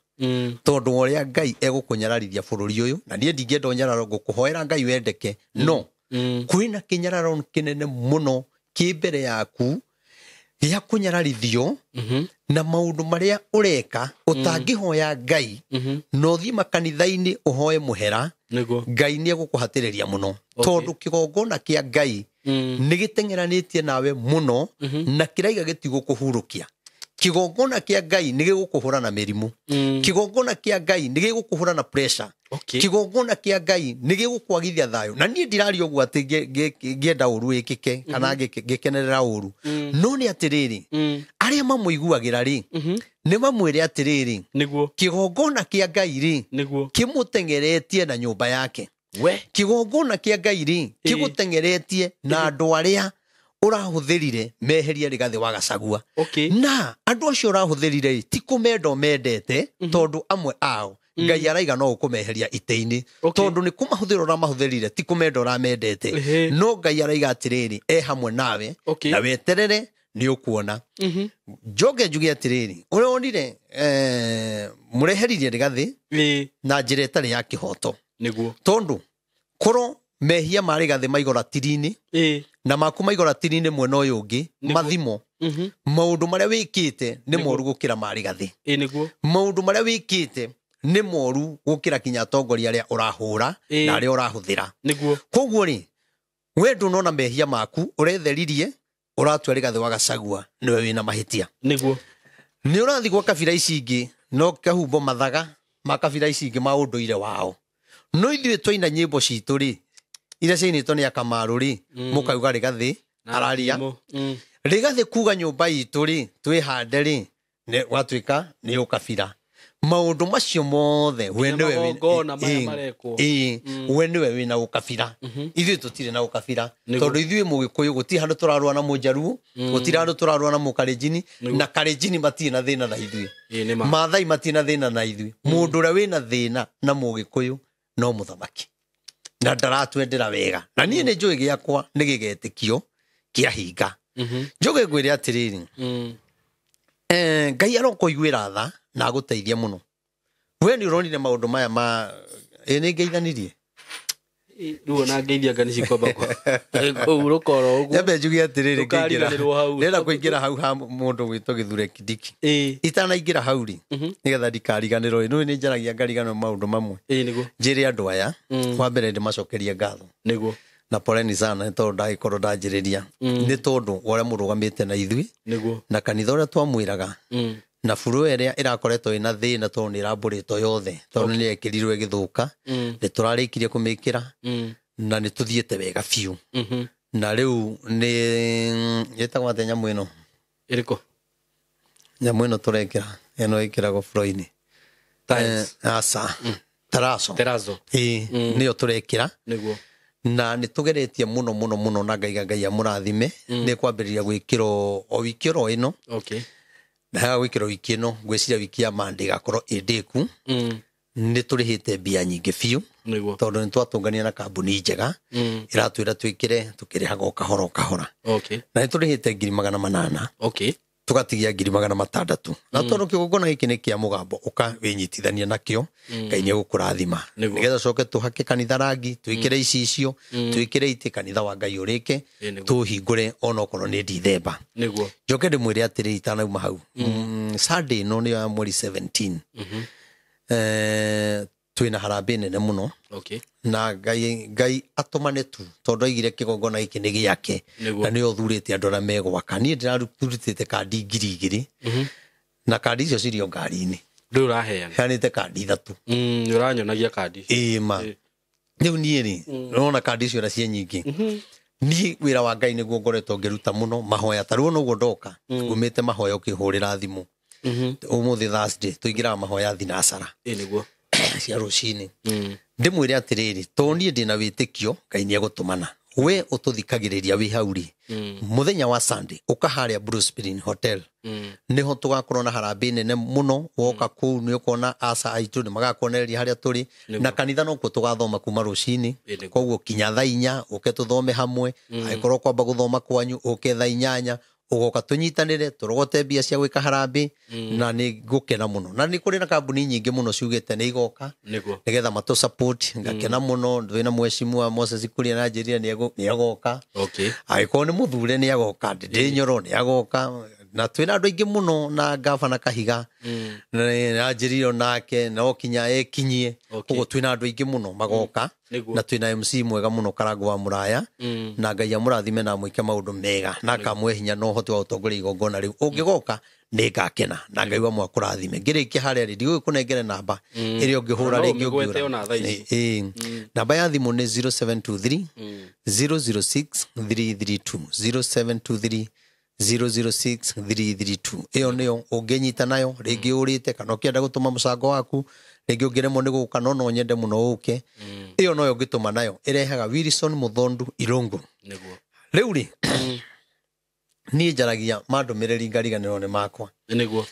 tondũ ũrĩa Ngai egũkũnyararithia bũrũri ũyũ, na niĩ ndingĩenda ũnyararo, ngũkũhoera Ngai wendeke, no kwĩna kĩnyararo kĩnene mũno kĩ mbere yaku gĩa kũnyararithio na maũndũ marĩa ũreka ũtangĩhoya Ngai, na ũthiĩ makanitha-inĩ ũhoe mũhera, Ngai nĩ egũkũhatĩrĩria mũno, tondũ kĩgongona kĩa Ngai nĩ gĩteng'eranĩtie nawe mũno na kĩraiga gĩtigũkũhurũkia. Kĩgongona kĩa Ngai nĩ gĩgũkũhũra na mĩrimũ. Kĩgongona kĩa Ngai nĩ gĩgũkũhũra na pressure. Kĩgongona kĩa Ngai nĩ gĩgũkwagithia thayũ. Na niĩ ndiraria ũguo atĩ ngĩenda ũru wĩkĩke kana ngĩkenerera ũru, no nĩ atĩrĩrĩ, arĩa mamũiguagĩra rĩ, nĩ mamwĩre atĩrĩrĩ, kĩgongona kĩa Ngai rĩ, kĩmũteng'eretie na nyũmba yake. Kĩgongona kĩa Ngai rĩ, kĩgũteng'eretie na andũ arĩa ũrahũthĩrire meherie Rigathĩ wa Gachagua. Na andũ acio ũrahũthĩrire ti kũmenda ũmendete, tondũ amwe ao Ngai araiga no ũkũmeheria itĩ-inĩ, tondũ nĩ kũmahũthĩra ũramahũthĩrire, ti kũmenda ũramendete. No Ngai araiga atĩrĩrĩ, e hamwe nawe, na weterere nĩ ũkuona. Njoke njuge atĩrĩrĩ, ũrĩa wonire mũreheririe Rigathĩ na njĩra ĩtarĩ ya kĩhoto. Tondũ korwo mehia ma Rigathĩ maigora tiri-inĩ na maku maigora tiri-inĩ mwena ũyũ ũngĩ, mathimo maũndũ marĩa wĩkĩte nĩ moru gũkĩra ma Rigathĩ. Maũndũ marĩa wĩkĩte nĩ moru gũkĩra kinya atongoria arĩa ũrahũra na arĩa ũrahũthĩra. Koguo rĩ, we ndũnona mehia maku ũretheririe, ũratua Rigathĩ wa Gachagua nĩwe wĩna mahĩtia. Nĩ ũrathiĩ gwa kabira ici ingĩ no kahumbo mathaga ma kabira ici ingĩ ma ũndũire wao. No ithuĩ twaina nyĩmbo citũ rĩ, iria ciainĩtwo nĩ Akamarũ rĩ, mũkauga Rigathĩ araria. Rigathĩ kuga nyũmba itũ rĩ, twĩhande rĩ, gwatuĩka nĩ ũkabira. Maũndũ macio mothe we nĩwe we nĩwe wĩna ũkabira. Ithuĩ tũtirĩ na ũkabira, tondũ ithuĩ Mũgĩkũyũ gũtirĩ handũ tũrarũa na Mũjaruo, gũtirĩ handũ tũrarũa na Mũkalenjini, na Kalenjini matirĩ na thĩna na ithuĩ, Maathai matirĩ na thĩna na ithuĩ. Mũndũ ũrĩa wĩna thĩna na Mũgĩkũyũ no mũthamaki, na ndaratwendera wega. Na niĩ nĩ njũĩ gĩakwa nĩ gĩgetĩkio kĩahinga. Njoke ngwĩre atĩrĩrĩ, Ngai arokũiguĩra tha na agũteithia mũno. We nĩ ũronire maũndũ maya ma nĩ ngeithanirie rĩu ona ngeithia nga nĩ cikwamba kũhurũka oro ũguo. Nyambe njuge atĩrĩrĩ, ndĩrenda kũingĩra hau ha mũndũ gwĩtwo Gĩthure Kindiki. Itanaingĩra hau rĩ, nĩgetha ndikariganĩrwo, nĩ nĩ njaragia ngariganĩrwo maũndũ mamwe. Njĩre andũ aya, wa mbere ndĩmacokerie ngatho. Na poleni sana nĩ tondũ ndagĩkorwo ndanjĩrĩria nĩ tondũ wa ũrĩa mũrũgamĩte na ithuĩ na kanitha ũrĩa twamwĩraga na buru ĩrĩa ĩrakoretwo ĩna thĩna tondũ nĩ ĩrambũrĩtwo yothe tondũ nĩ yekĩrirwo ĩgĩthũka nĩ tũrarĩkirie kũmĩkĩra na nĩ tũthiĩte wega biũ na rĩu nĩ ĩtagwo atĩa nyamũ ĩno ĩrĩkũ nyamũ ĩno tũrekĩra ĩno ĩkĩragwo floor-inĩ aca terazo ĩĩ nĩyo tũrekĩra nĩguo na nĩ tũgeretie mũno mũno mũno na ngaiga Ngai amũrathime nĩ kwambĩrĩria gwĩkĩrwo o wiki oro ĩno na haga gwĩkĩrwo wiki ĩno ngwĩciria wiki ya Monday ĩgakorwo ĩ ndĩku nĩ tũrĩhĩte mbia nyingĩ biũ tondũ nĩ twatũngania na kambuni njega ĩratwĩra twĩkĩre tũkĩrĩhaga o kahora o kahora na nĩ tũrĩhĩte 800,000 tũgatigia 600,000 na tondũ kĩgongona gĩkĩ nĩ kĩa mũgambo ũka wĩnyitithania nakĩo Ngai nĩ egũkũrathima nĩgetha coke tũhake kanitha rangi twĩkĩre icicio twĩkĩre itĩ kanitha wa Ngai ũrĩke tũhingũre onokorwo nĩ Dithemba njoke ndĩmwĩre atĩrĩ itanauma hau Sunday ĩno nĩyo ya mweri 17 twĩna harambĩ nene mũno na Ngai atũmane tu tondũ aigire kĩgongona gĩkĩ nĩ gĩake na nĩwe ũthurĩte andũ arĩa megwaka niĩ ndĩrarutĩte kandi 2,000 na kandi icio cirio ngari-inĩ ndũrĩ ũraheana heanĩte kandi 3 nĩ ũranyonagia kandi ĩĩ ma rĩu niĩ rĩ ũrona kandi icio na ciĩ nyingĩ niĩ wĩra wa Ngai nĩguo ngoretwo ngĩruta mũno mahoya ta rĩu noguo ndoka ngumĩte mahoya ũkĩhũrĩra thimũ ũmũthĩ Thursday tũingĩraga mahoya thinacara nĩguo cia rũcinĩ ndĩmwĩre atĩrĩrĩ to niĩ ndĩna wĩtĩkio Ngai nĩ egũtũmana we ũtũthikagĩrĩria wĩ hau rĩ mũthenya wa Sunday ũka harĩa Blue Spring Hotel nĩho tũgakorwo na harambĩ nene mũno woka kũu nĩ ũkona aca aitũ nĩ magakuonereria harĩa tũrĩ na kanitha nokuo tũgathoma kuma rũcinĩ koguo kinya thaa 4 ũke tũthome hamwe angĩkorwo kwamba gũthoma kwanyu ũke thaa 8 ũgoka tũnyitanĩre tũrogote mbia cia gwĩka harambĩ na nĩ ngũkena mũno na nĩ kũrĩ na kambuni nyingĩ mũno ciugĩte nĩ igoka nĩgetha matũ support ngakena mũno twĩna mheshimiwa Moses Kuria na njĩrire nĩ agoka angĩkorwo nĩ mũthure nĩ agoka Ndĩndĩ Nyoro nĩ agoka na twĩna andũ aingĩ mũno na gavana Kahiga na njĩrire nake no kinya ekinyie koguo twĩna andũ aingĩ mũno magoka na twĩna MC mwega mũno Karango wa Mũraya na Ngai amũrathime na amwĩke maũndũ mega na akamũhe hinya na ũhoti wa gũtongoria igongona rĩu ũngĩgoka nĩ ngakena na Ngai wa mwakũrathime ngĩrĩkia harĩa rĩ ndigũgĩkũnengere namba ĩrĩa ũngĩhũra rĩngĩ ũngĩũra namba ya thimũ nĩ 0723 006 332 0723 006 332 ĩyo nĩyo ũngĩnyita nayo rĩngĩ ũrĩte kana ũkĩenda gũtũma mũcango waku rĩngĩ ũngĩremwo nĩ gũka no nyende mũno ũke ĩyo noyo ũngĩtũma nayo ĩrehaga Wilson Muthondu Irungu rĩu rĩ niĩ njaragia mandũmĩrĩri ngariganĩrwo nĩ makwa nĩguo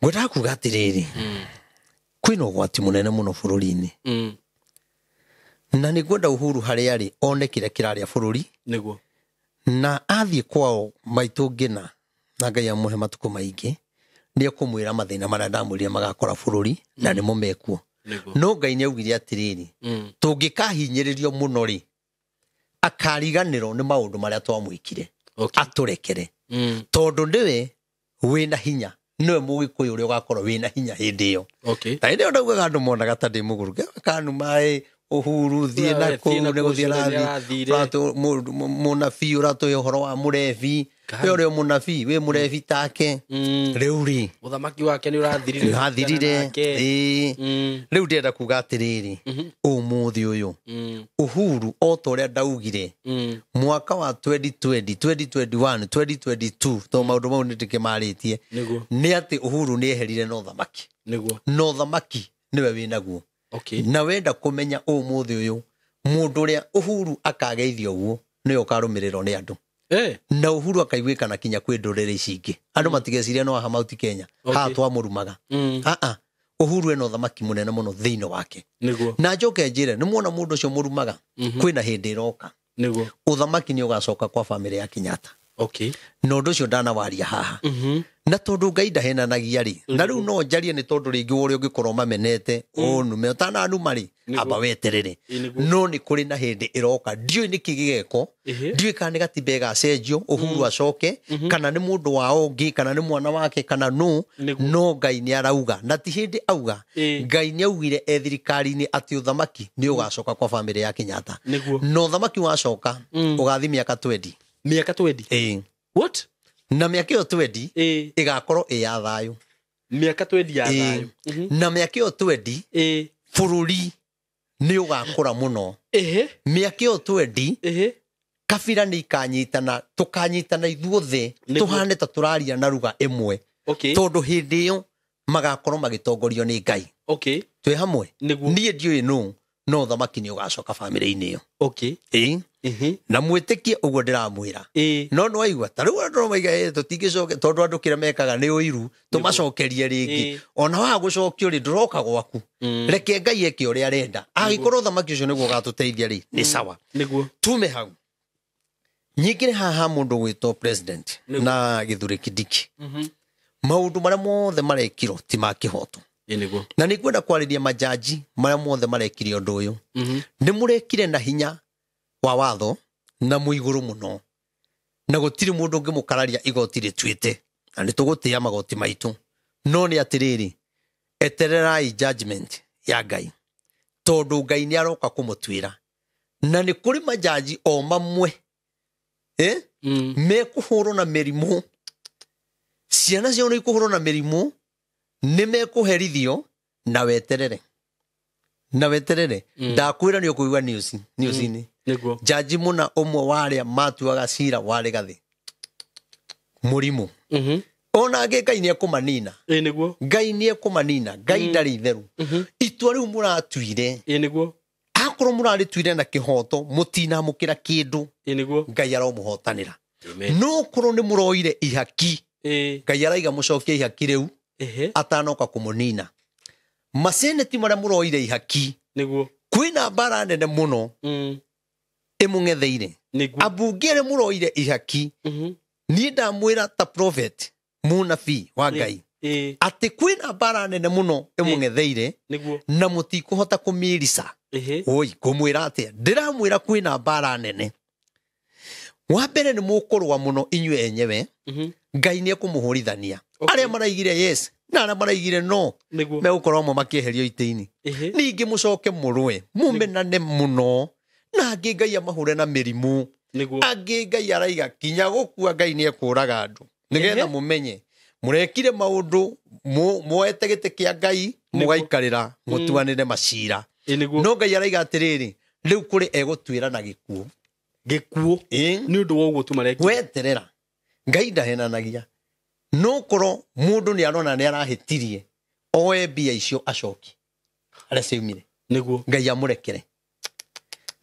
ngwendaga kuga atĩrĩrĩ kwĩna ũgwati mũnene mũno bũrũri-inĩ na nĩ ngwenda Uhuru harĩa arĩ one kĩrĩa kĩrarĩa bũrũri nĩguo na athiĩ kwao maitũ ngĩna na Ngai amũhe matukũ maingĩ nĩ ekũmwĩra mathĩna marĩa ndamwĩrire magakora bũrũri na nĩmo mekuo no Ngai nĩ augire atĩrĩrĩ tũngĩkahinyĩrĩrio mũno rĩ akariganĩrwo nĩ maũndũ marĩa twamwĩkire atũrekere tondũ nĩwe wĩna hinya nĩwe mũgĩkũyũ ũrĩa ũgakorwo wĩna hinya hĩndĩ ĩyo na hĩndĩ ĩyo ndaugaga andũ monaga ta ndĩ mũgũrũ kanuma ĩ Uhuru thiĩ na kũu nĩ gũthiĩ rathiĩ mũnabii ũratũhe ũhoro wa mũrebi we ũrĩa mũnabii wĩ mũrebi take rĩu rĩ ũthamaki wake nĩ ũrathirire rĩu ndĩrenda kuga atĩrĩrĩ ũmũthĩ ũyũ Uhuru o ta ũrĩa ndaugire mwaka wa 2020 2021 2022 tondũ maũndũ mau nĩ ndĩkĩmarĩtie nĩ atĩ Uhuru nĩ eherire na ũthamaki na ũthamaki nĩwe wĩnaguo na wenda kũmenya ũmũthĩ ũyũ mũndũ ũrĩa Uhuru akageithio ũguo nĩwe ũkarũmĩrĩrwo nĩ andũ na Uhuru akaiguĩkana kinya kwĩ ndũrĩrĩ ici ingĩ andũ matigeciria no aha Mount Kenya haha twamũrumaga aa Uhuru ena ũthamaki mũnene mũno thĩinĩ wake na njoke njĩre nĩ muona mũndũ ũcio mũrumaga kwĩna hĩndĩ ĩroka ũthamaki nĩ ũgacoka kwa bamĩrĩ ya Kenyatta Okay. Na ũndũ ũcio ndanawaria haha. Na tondũ Ngai ndahenanagia rĩ, na rĩu no njarie nĩ tondũ rĩngĩ ũrĩa ũngĩkorwo mamenete ũnume ũtananuma rĩ, amba weterere. No nĩ kũrĩ na hĩndĩ ĩroka, ndiũĩ nĩkĩ gĩgekwo, ndiũĩ kana nĩ gatiba ĩgacenjio Uhuru acoke, kana nĩ mũndũ wao ũngĩ, kana nĩ mwana wake, kana nũ. No Ngai nĩ arauga, na ti hĩndĩ auga. Ngai nĩ augire e thirikari-inĩ atĩ ũthamaki nĩ ũgacoka kwa bamĩrĩ ya Kenyatta. Na ũthamaki wacoka ũgathi mĩaka 20. Mĩaka 20? Ĩĩ. What? Na mĩaka ĩyo 20 ĩgakorwo ĩ ya thayũ. Mĩaka 20 ya thayũ. Na mĩaka ĩyo 20 bũrũri nĩ ũgakũra mũno. Mĩaka ĩyo 20 kabira nĩ ikanyitana, tũkanyitana ithuothe, tũhane ta tũraria na ruga ĩmwe. Tondũ hĩndĩ ĩyo magakorwo magĩtongorio nĩ Ngai. Twĩ hamwe. Niĩ ndiũĩ nũ, no ũthamaki nĩ ũgacoka bamĩrĩ-inĩ ĩyo. Na mwĩtĩkie ũguo ndĩramwĩra. No nĩ waigua ta rĩu andũ maiga tũtingĩcoke tondũ andũ kĩrĩa mekaga nĩ ũiru, tũmacokerie rĩngĩ. Ona waga gũcokio rĩ, ndũroka gwaku. Reke Ngai eke ũrĩa arenda. Angĩkorwo ũthamaki ũcio nĩguo ũgatũteithia rĩ, nĩ sawa. Tume hau. Nyingĩre haha mũndũ gwĩtwo president na Githure Kindiki. Maũndũ marĩa mothe marekirwo ti ma kĩhoto. Na nĩ ngwenda kwarĩria majaji marĩa mothe marekire ũndũ ũyũ. Nĩ mũrekire na hinya wa watho na mũigũrũ mũno, na gũtirĩ mũndũ ũngĩmũkararia igoti rĩtuĩte, na nĩ tũgũtĩĩa magoti maitũ. No nĩ atĩrĩrĩ, etererai judgment ya Ngai, tondũ Ngai nĩ aroka kũmũtuĩra. Na nĩ kũrĩ majaji o mamwe mekũhũrwo na mĩrimũ, ciana ciao nĩ ikũhũrwo na mĩrimũ, nĩ mekũherithio. Na weterere, na weterere. Ndakwĩra nĩ ũkũigua news-inĩ. Jaji mũna ũmwe wa arĩa matuaga cira warĩ gathĩ mũrimũ. Ona angĩ Ngai nĩ ekũmanina. Ngai nĩ ekũmanina. Ngai ndarĩ itheru. Itua rĩu mũratuire, akorwo mũrarĩtuire na kĩhoto, mũtinamũkĩra kĩndũ, Ngai aromũhotanĩra. No korwo nĩ mũroire ihaki, Ngai araiga mũcokie ihaki rĩu atanoka kũmũnina. Maseneti marĩa mũroire ihaki, kwĩna mbara nene mũno ĩmũng'etheire. Ambunge arĩa mũroire ihaki, niĩ ndamwĩra ta prophet, mũnabii wa Ngai, atĩ kwĩna mbara nene mũno ĩmũng'etheire, na mũtikũhota kũmĩrica. Oi, ngũmwĩra atĩa? Ndĩramwĩra kwĩna mbara nene. Wa mbere nĩ mũkũrũa mũno inyuĩ enyewe, Ngai nĩ ekũmũhũrithania. Arĩa maraigire yes na arĩa maraigire no, megũkorwo amwe makĩeherio itĩ-inĩ. Ningĩ mũcoke mũrũe, mũmenane mũno, na angĩ Ngai amahũre na mĩrimũ. Angĩ Ngai araiga kinya gũkua Ngai nĩ ekũraga andũ, nĩgetha mũmenye mũrekire maũndũ, muoete gĩtĩ kĩa Ngai, mũgaikarĩra, mũtuanĩre macira. No Ngai araiga atĩrĩrĩ, rĩu kũrĩ egũtuĩra na gĩkuũ. Gĩkuũ. Nĩ ũndũ wa ũguo tu marekire. Weterera. Ngai ndahenanagia. No korwo mũndũ nĩ arona nĩ arahĩtirie, oe mbia icio acokie harĩa ciaumire. Ngai amũrekere.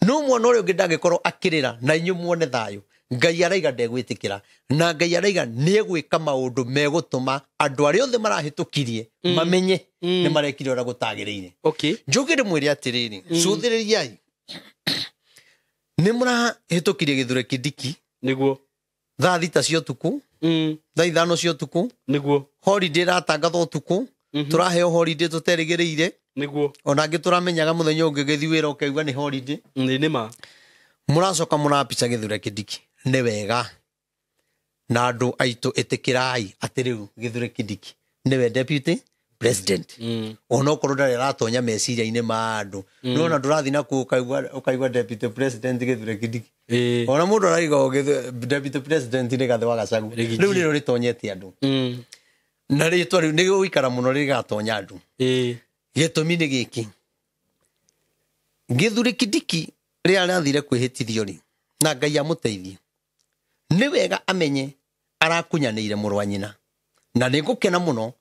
No mwana ũrĩa ũngĩ ndangĩkorwo akĩrĩra na inyuĩ muone thayũ. Ngai araiga ndegwĩtĩkĩra, na Ngai araiga nĩ egwĩka maũndũ megũtũma andũ arĩa othe marahĩtũkirie mamenye nĩ marekire ũrĩa gũtagĩrĩire. Njoke ndĩmwĩre atĩrĩrĩ, cũthĩrĩriai. Nĩ mũrahĩtũkirie Githure Kindiki. Thaa 6 cia ũtukũ, thaa 5 cia ũtukũ. Holiday ĩratangathwo ũtukũ, tũraheo holiday tũterĩgĩrĩire. Ona angĩ tũramenyaga mũthenya ũngĩ ũgĩthiĩ wĩra ũkaigua nĩ holiday. Nĩ ma. Mũracoka mũrapica Githure Kindiki. Nĩ wega. Na andũ aitũ ĩtĩkĩrai atĩ rĩu Githure Kindiki nĩwe deputy president. Ona okorwo ndarĩ aratonya meciria-inĩ ma andũ. No ona ndũrathiĩ na kũu ũkaigua deputy president Githure Kindiki. Ona mũndũ araiga deputy president nĩ Gathĩ wa Gachagua. Rĩu nĩrĩo rĩtonyete andũ. Na rĩtwa rĩu nĩ gĩgũikara mũno rĩgatonya andũ. Gĩtũmi nĩ gĩkĩ. Githure Kindiki rĩrĩa arathire kwĩhĩtithio rĩ, na Ngai amũteithie, nĩ wega amenye arakunyanĩire mũrũ wa nyina. Na nĩ ngũkena mũno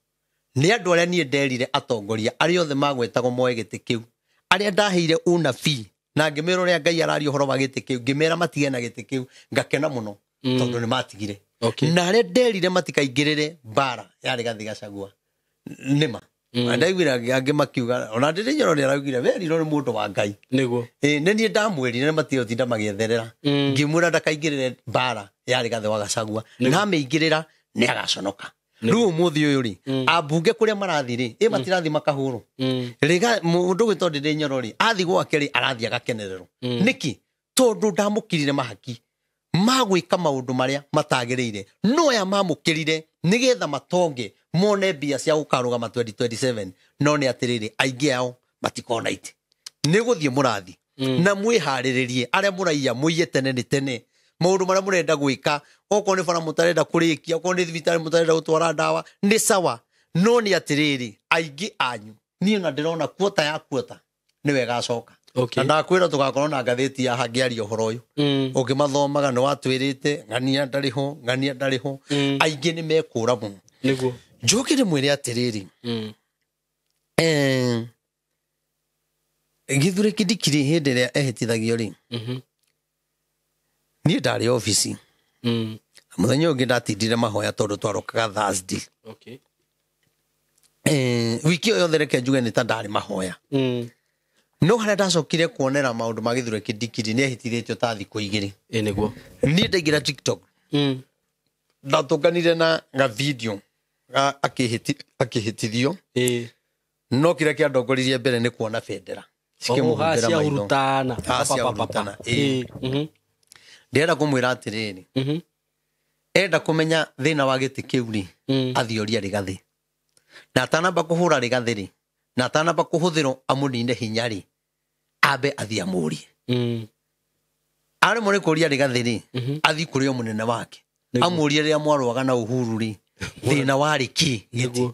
nĩ andũ arĩa niĩ nderire atongoria arĩa othe magwetagwo moe gĩtĩ kĩu, arĩa ndaheire unabii na ngĩmera ũrĩa Ngai araria ũhoro wa gĩtĩ kĩu, ngĩmera matige na gĩtĩ kĩu, ngakena mũno tondũ nĩ matigire. Na arĩa nderire matikaingĩrĩre mbara ya Rigathĩ Gachagua, nĩma. Ndaiguire angĩ makiuga ona Ndĩndĩ Nyoro nĩ araugire werirwo nĩ mũndũ wa Ngai. Nĩguo. Nĩ niĩ ndamwĩrire matigũtinda magĩetherera. Ngĩmwĩra ndakaingĩrĩre mbara ya Rigathĩ wa Gachagua. Na amĩingĩrĩra nĩ agaconoka. Rĩu ũmũthĩ ũyũ rĩ, ambunge kũrĩa marathiĩ rĩ, ĩ matirathiĩ makahũrwo. Mũndũ gwĩtwo Ndĩndĩ Nyoro rĩ, athiĩ gwake rĩ, arathiĩ agakenererwo. Nĩkĩ? Tondũ ndamũkĩrire mahaki ma gwĩka maũndũ marĩa matagĩrĩire. No aya mamũkĩrire nĩgetha matonge mone mbia cia gũkarũgama 2027. No nĩ atĩrĩrĩ, aingĩ ao matikona itĩ. Nĩ gũthiĩ mũrathi. Na mwĩharĩrĩrie arĩa mũraiya mũiye tene nĩ tene. Maũndũ marĩa mũrenda gwĩka, okorwo nĩ bara mũtarenda kũrĩkia, okorwo nĩ thibitarĩ mũtarenda gũtwara ndawa, nĩ sawa. No nĩ atĩrĩrĩ, aingĩ anyu niĩ na ndĩrona kuota ya kuota nĩwe ĩgacoka. Okay. Na ndakwĩra tũgakorwo na ngathĩti ya hangĩaria ũhoro ũyũ. Ũngĩmathomaga nĩ watwĩrĩte ng'ania ndarĩ ho, ng'ania ndarĩ ho. Aingĩ nĩ mekũra mũno. Nĩguo. Njoke ndĩmwĩre atĩrĩrĩ, Gĩthure Kindiki hĩndĩ ĩrĩa ehĩtithagio rĩ, niĩ ndarĩ obici. Mũthenya ũngĩ ndatindire mahoya tondũ twarokaga Thursday. Okay. Wiki ĩyo yothe reke njuge nĩ ta ndarĩ mahoya. No harĩa ndacokire kuonera maũndũ ma Gĩthure Kindiki nĩ ehĩtithĩtio ta thikũ igĩrĩ. Ĩ nĩguo. Niĩ ndaingĩra TikTok. Ndatũnganire na ga video akĩhĩtithio. No kĩrĩa kĩandongoririe mbere nĩ kuona bendera. Cikĩmũhumbĩra maitho. Ciahurutana. Ciahurutana. Ndĩrenda kũmwĩra atĩrĩrĩ. Enda kũmenya thĩna wa gĩtĩ kĩu rĩ, athiĩ orie Rigathĩ. Na atanamba kũhũra Rigathĩ rĩ, na atanamba kũhũthĩrwo amũnine hinya rĩ, ambe athiĩ amũrie. Aremwo nĩ kũria Rigathĩ rĩ, athiĩ kũrĩ o mũnene wake. Amũrie rĩrĩa mwarũaga na Uhuru rĩ, thĩna warĩ kĩ gĩtĩ.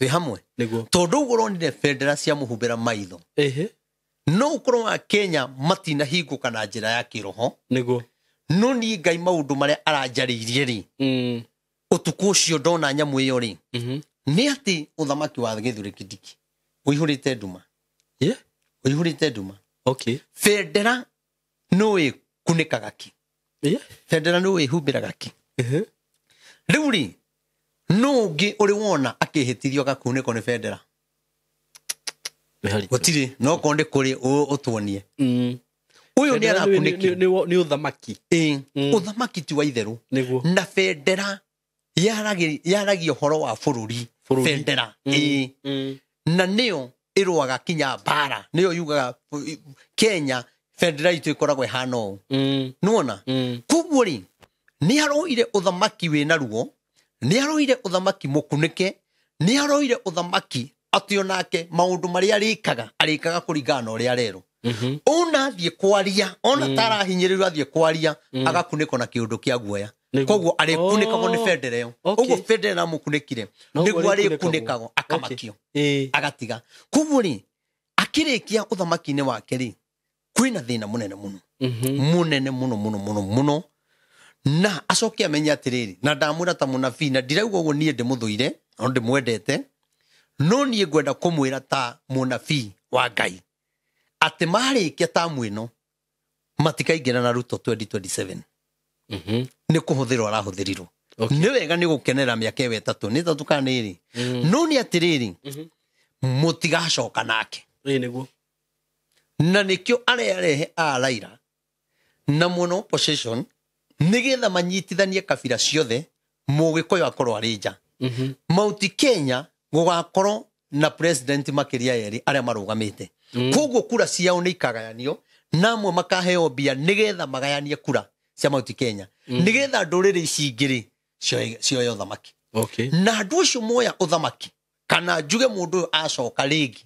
Twĩ hamwe. Tondũ ũguo ũronire bendera ciamũhumbĩra maitho. No ũkorwo wa Kenya matinahingũka na njĩra ya kĩroho. Nĩguo. No niĩ Ngai maũndũ marĩa aranjarĩirie rĩ, ũtukũ ũcio ndona nyamũ ĩyo rĩ, nĩ atĩ ũthamaki wa Gĩthure Kindiki ũihũrĩte nduma. Ũihũrĩte nduma. Okay. Bendera no ĩkunĩkaga kĩ? Bendera no ĩhumbĩraga kĩ? Rĩu rĩ, no ũngĩ ũrĩ wona akĩhĩtithio agakunĩkwo nĩ bendera? Gũtirĩ, no korwo nĩ kũrĩ ũtuonie. Ũyũ nĩ arakunĩkio. Nĩ ũthamaki. Ũthamaki ti wa itherũ. Na bendera yaragia ũhoro wa bũrũri. Bendera. Na nĩyo ĩrũaga kinya mbara. Nĩyo yugaga Kenya bendera itũ ĩkoragwo ĩhana ũũ. Nĩwona? Koguo rĩ, nĩ aroire ũthamaki wĩna ruo, nĩ aroire ũthamaki mũkunĩke, nĩ aroire ũthamaki atĩ onake maũndũ marĩa arĩkaga, arĩkaga kũringana na ũrĩa arerwo. Ona athiĩ kwaria, ona tarahinyĩrĩrio athiĩ kwaria, agakunĩkwo na kĩũndũ kĩa guoya. Koguo arĩkunĩkagwo nĩ bendera ĩyo. Ũguo bendera ĩramũkunĩkire, nĩguo arĩkunĩkagwo, akamakio. Agatiga. Koguo rĩ, akĩrĩkia ũthamaki-inĩ wake rĩ, kwĩna thĩna mũnene mũno. Mũnene mũno mũno mũno mũno. Na acoke amenye atĩrĩrĩ, na ndamwĩra ta mũnabii, na ndirauga ũguo niĩ ndĩmũthũire, no ndĩmwendete, no niĩ ngwenda kũmwĩra ta mũnabii wa Ngai atĩ marĩkia tamu ĩno matikaingĩra na Ruto 2027. Nĩ kũhũthĩrwo arahũthĩrirwo. Nĩ wega nĩ gũkenera mĩaka ĩyo ĩtatũ, nĩ ĩtatũ kana nĩ ĩrĩ. No nĩ atĩrĩrĩ, mũtigacoka nake. Nĩguo. Na nĩkĩo arĩa arehe a Raila na mwena opposition nĩgetha manyitithanie kabira ciothe, Mũgĩkũyũ akorwo arĩ nja. Mount Kenya gũgakorwo na president makĩria erĩ arĩa marũgamĩte. Koguo kura ciao nĩ ikagayanio, na amwe makaheo mbia nĩgetha magayanie kura cia Mount Kenya. Nĩgetha ndũrĩrĩ ici ingĩ rĩ, cioe ũthamaki. Na andũ acio moya ũthamaki, kana njuge mũndũ ũyũ acoka rĩngĩ,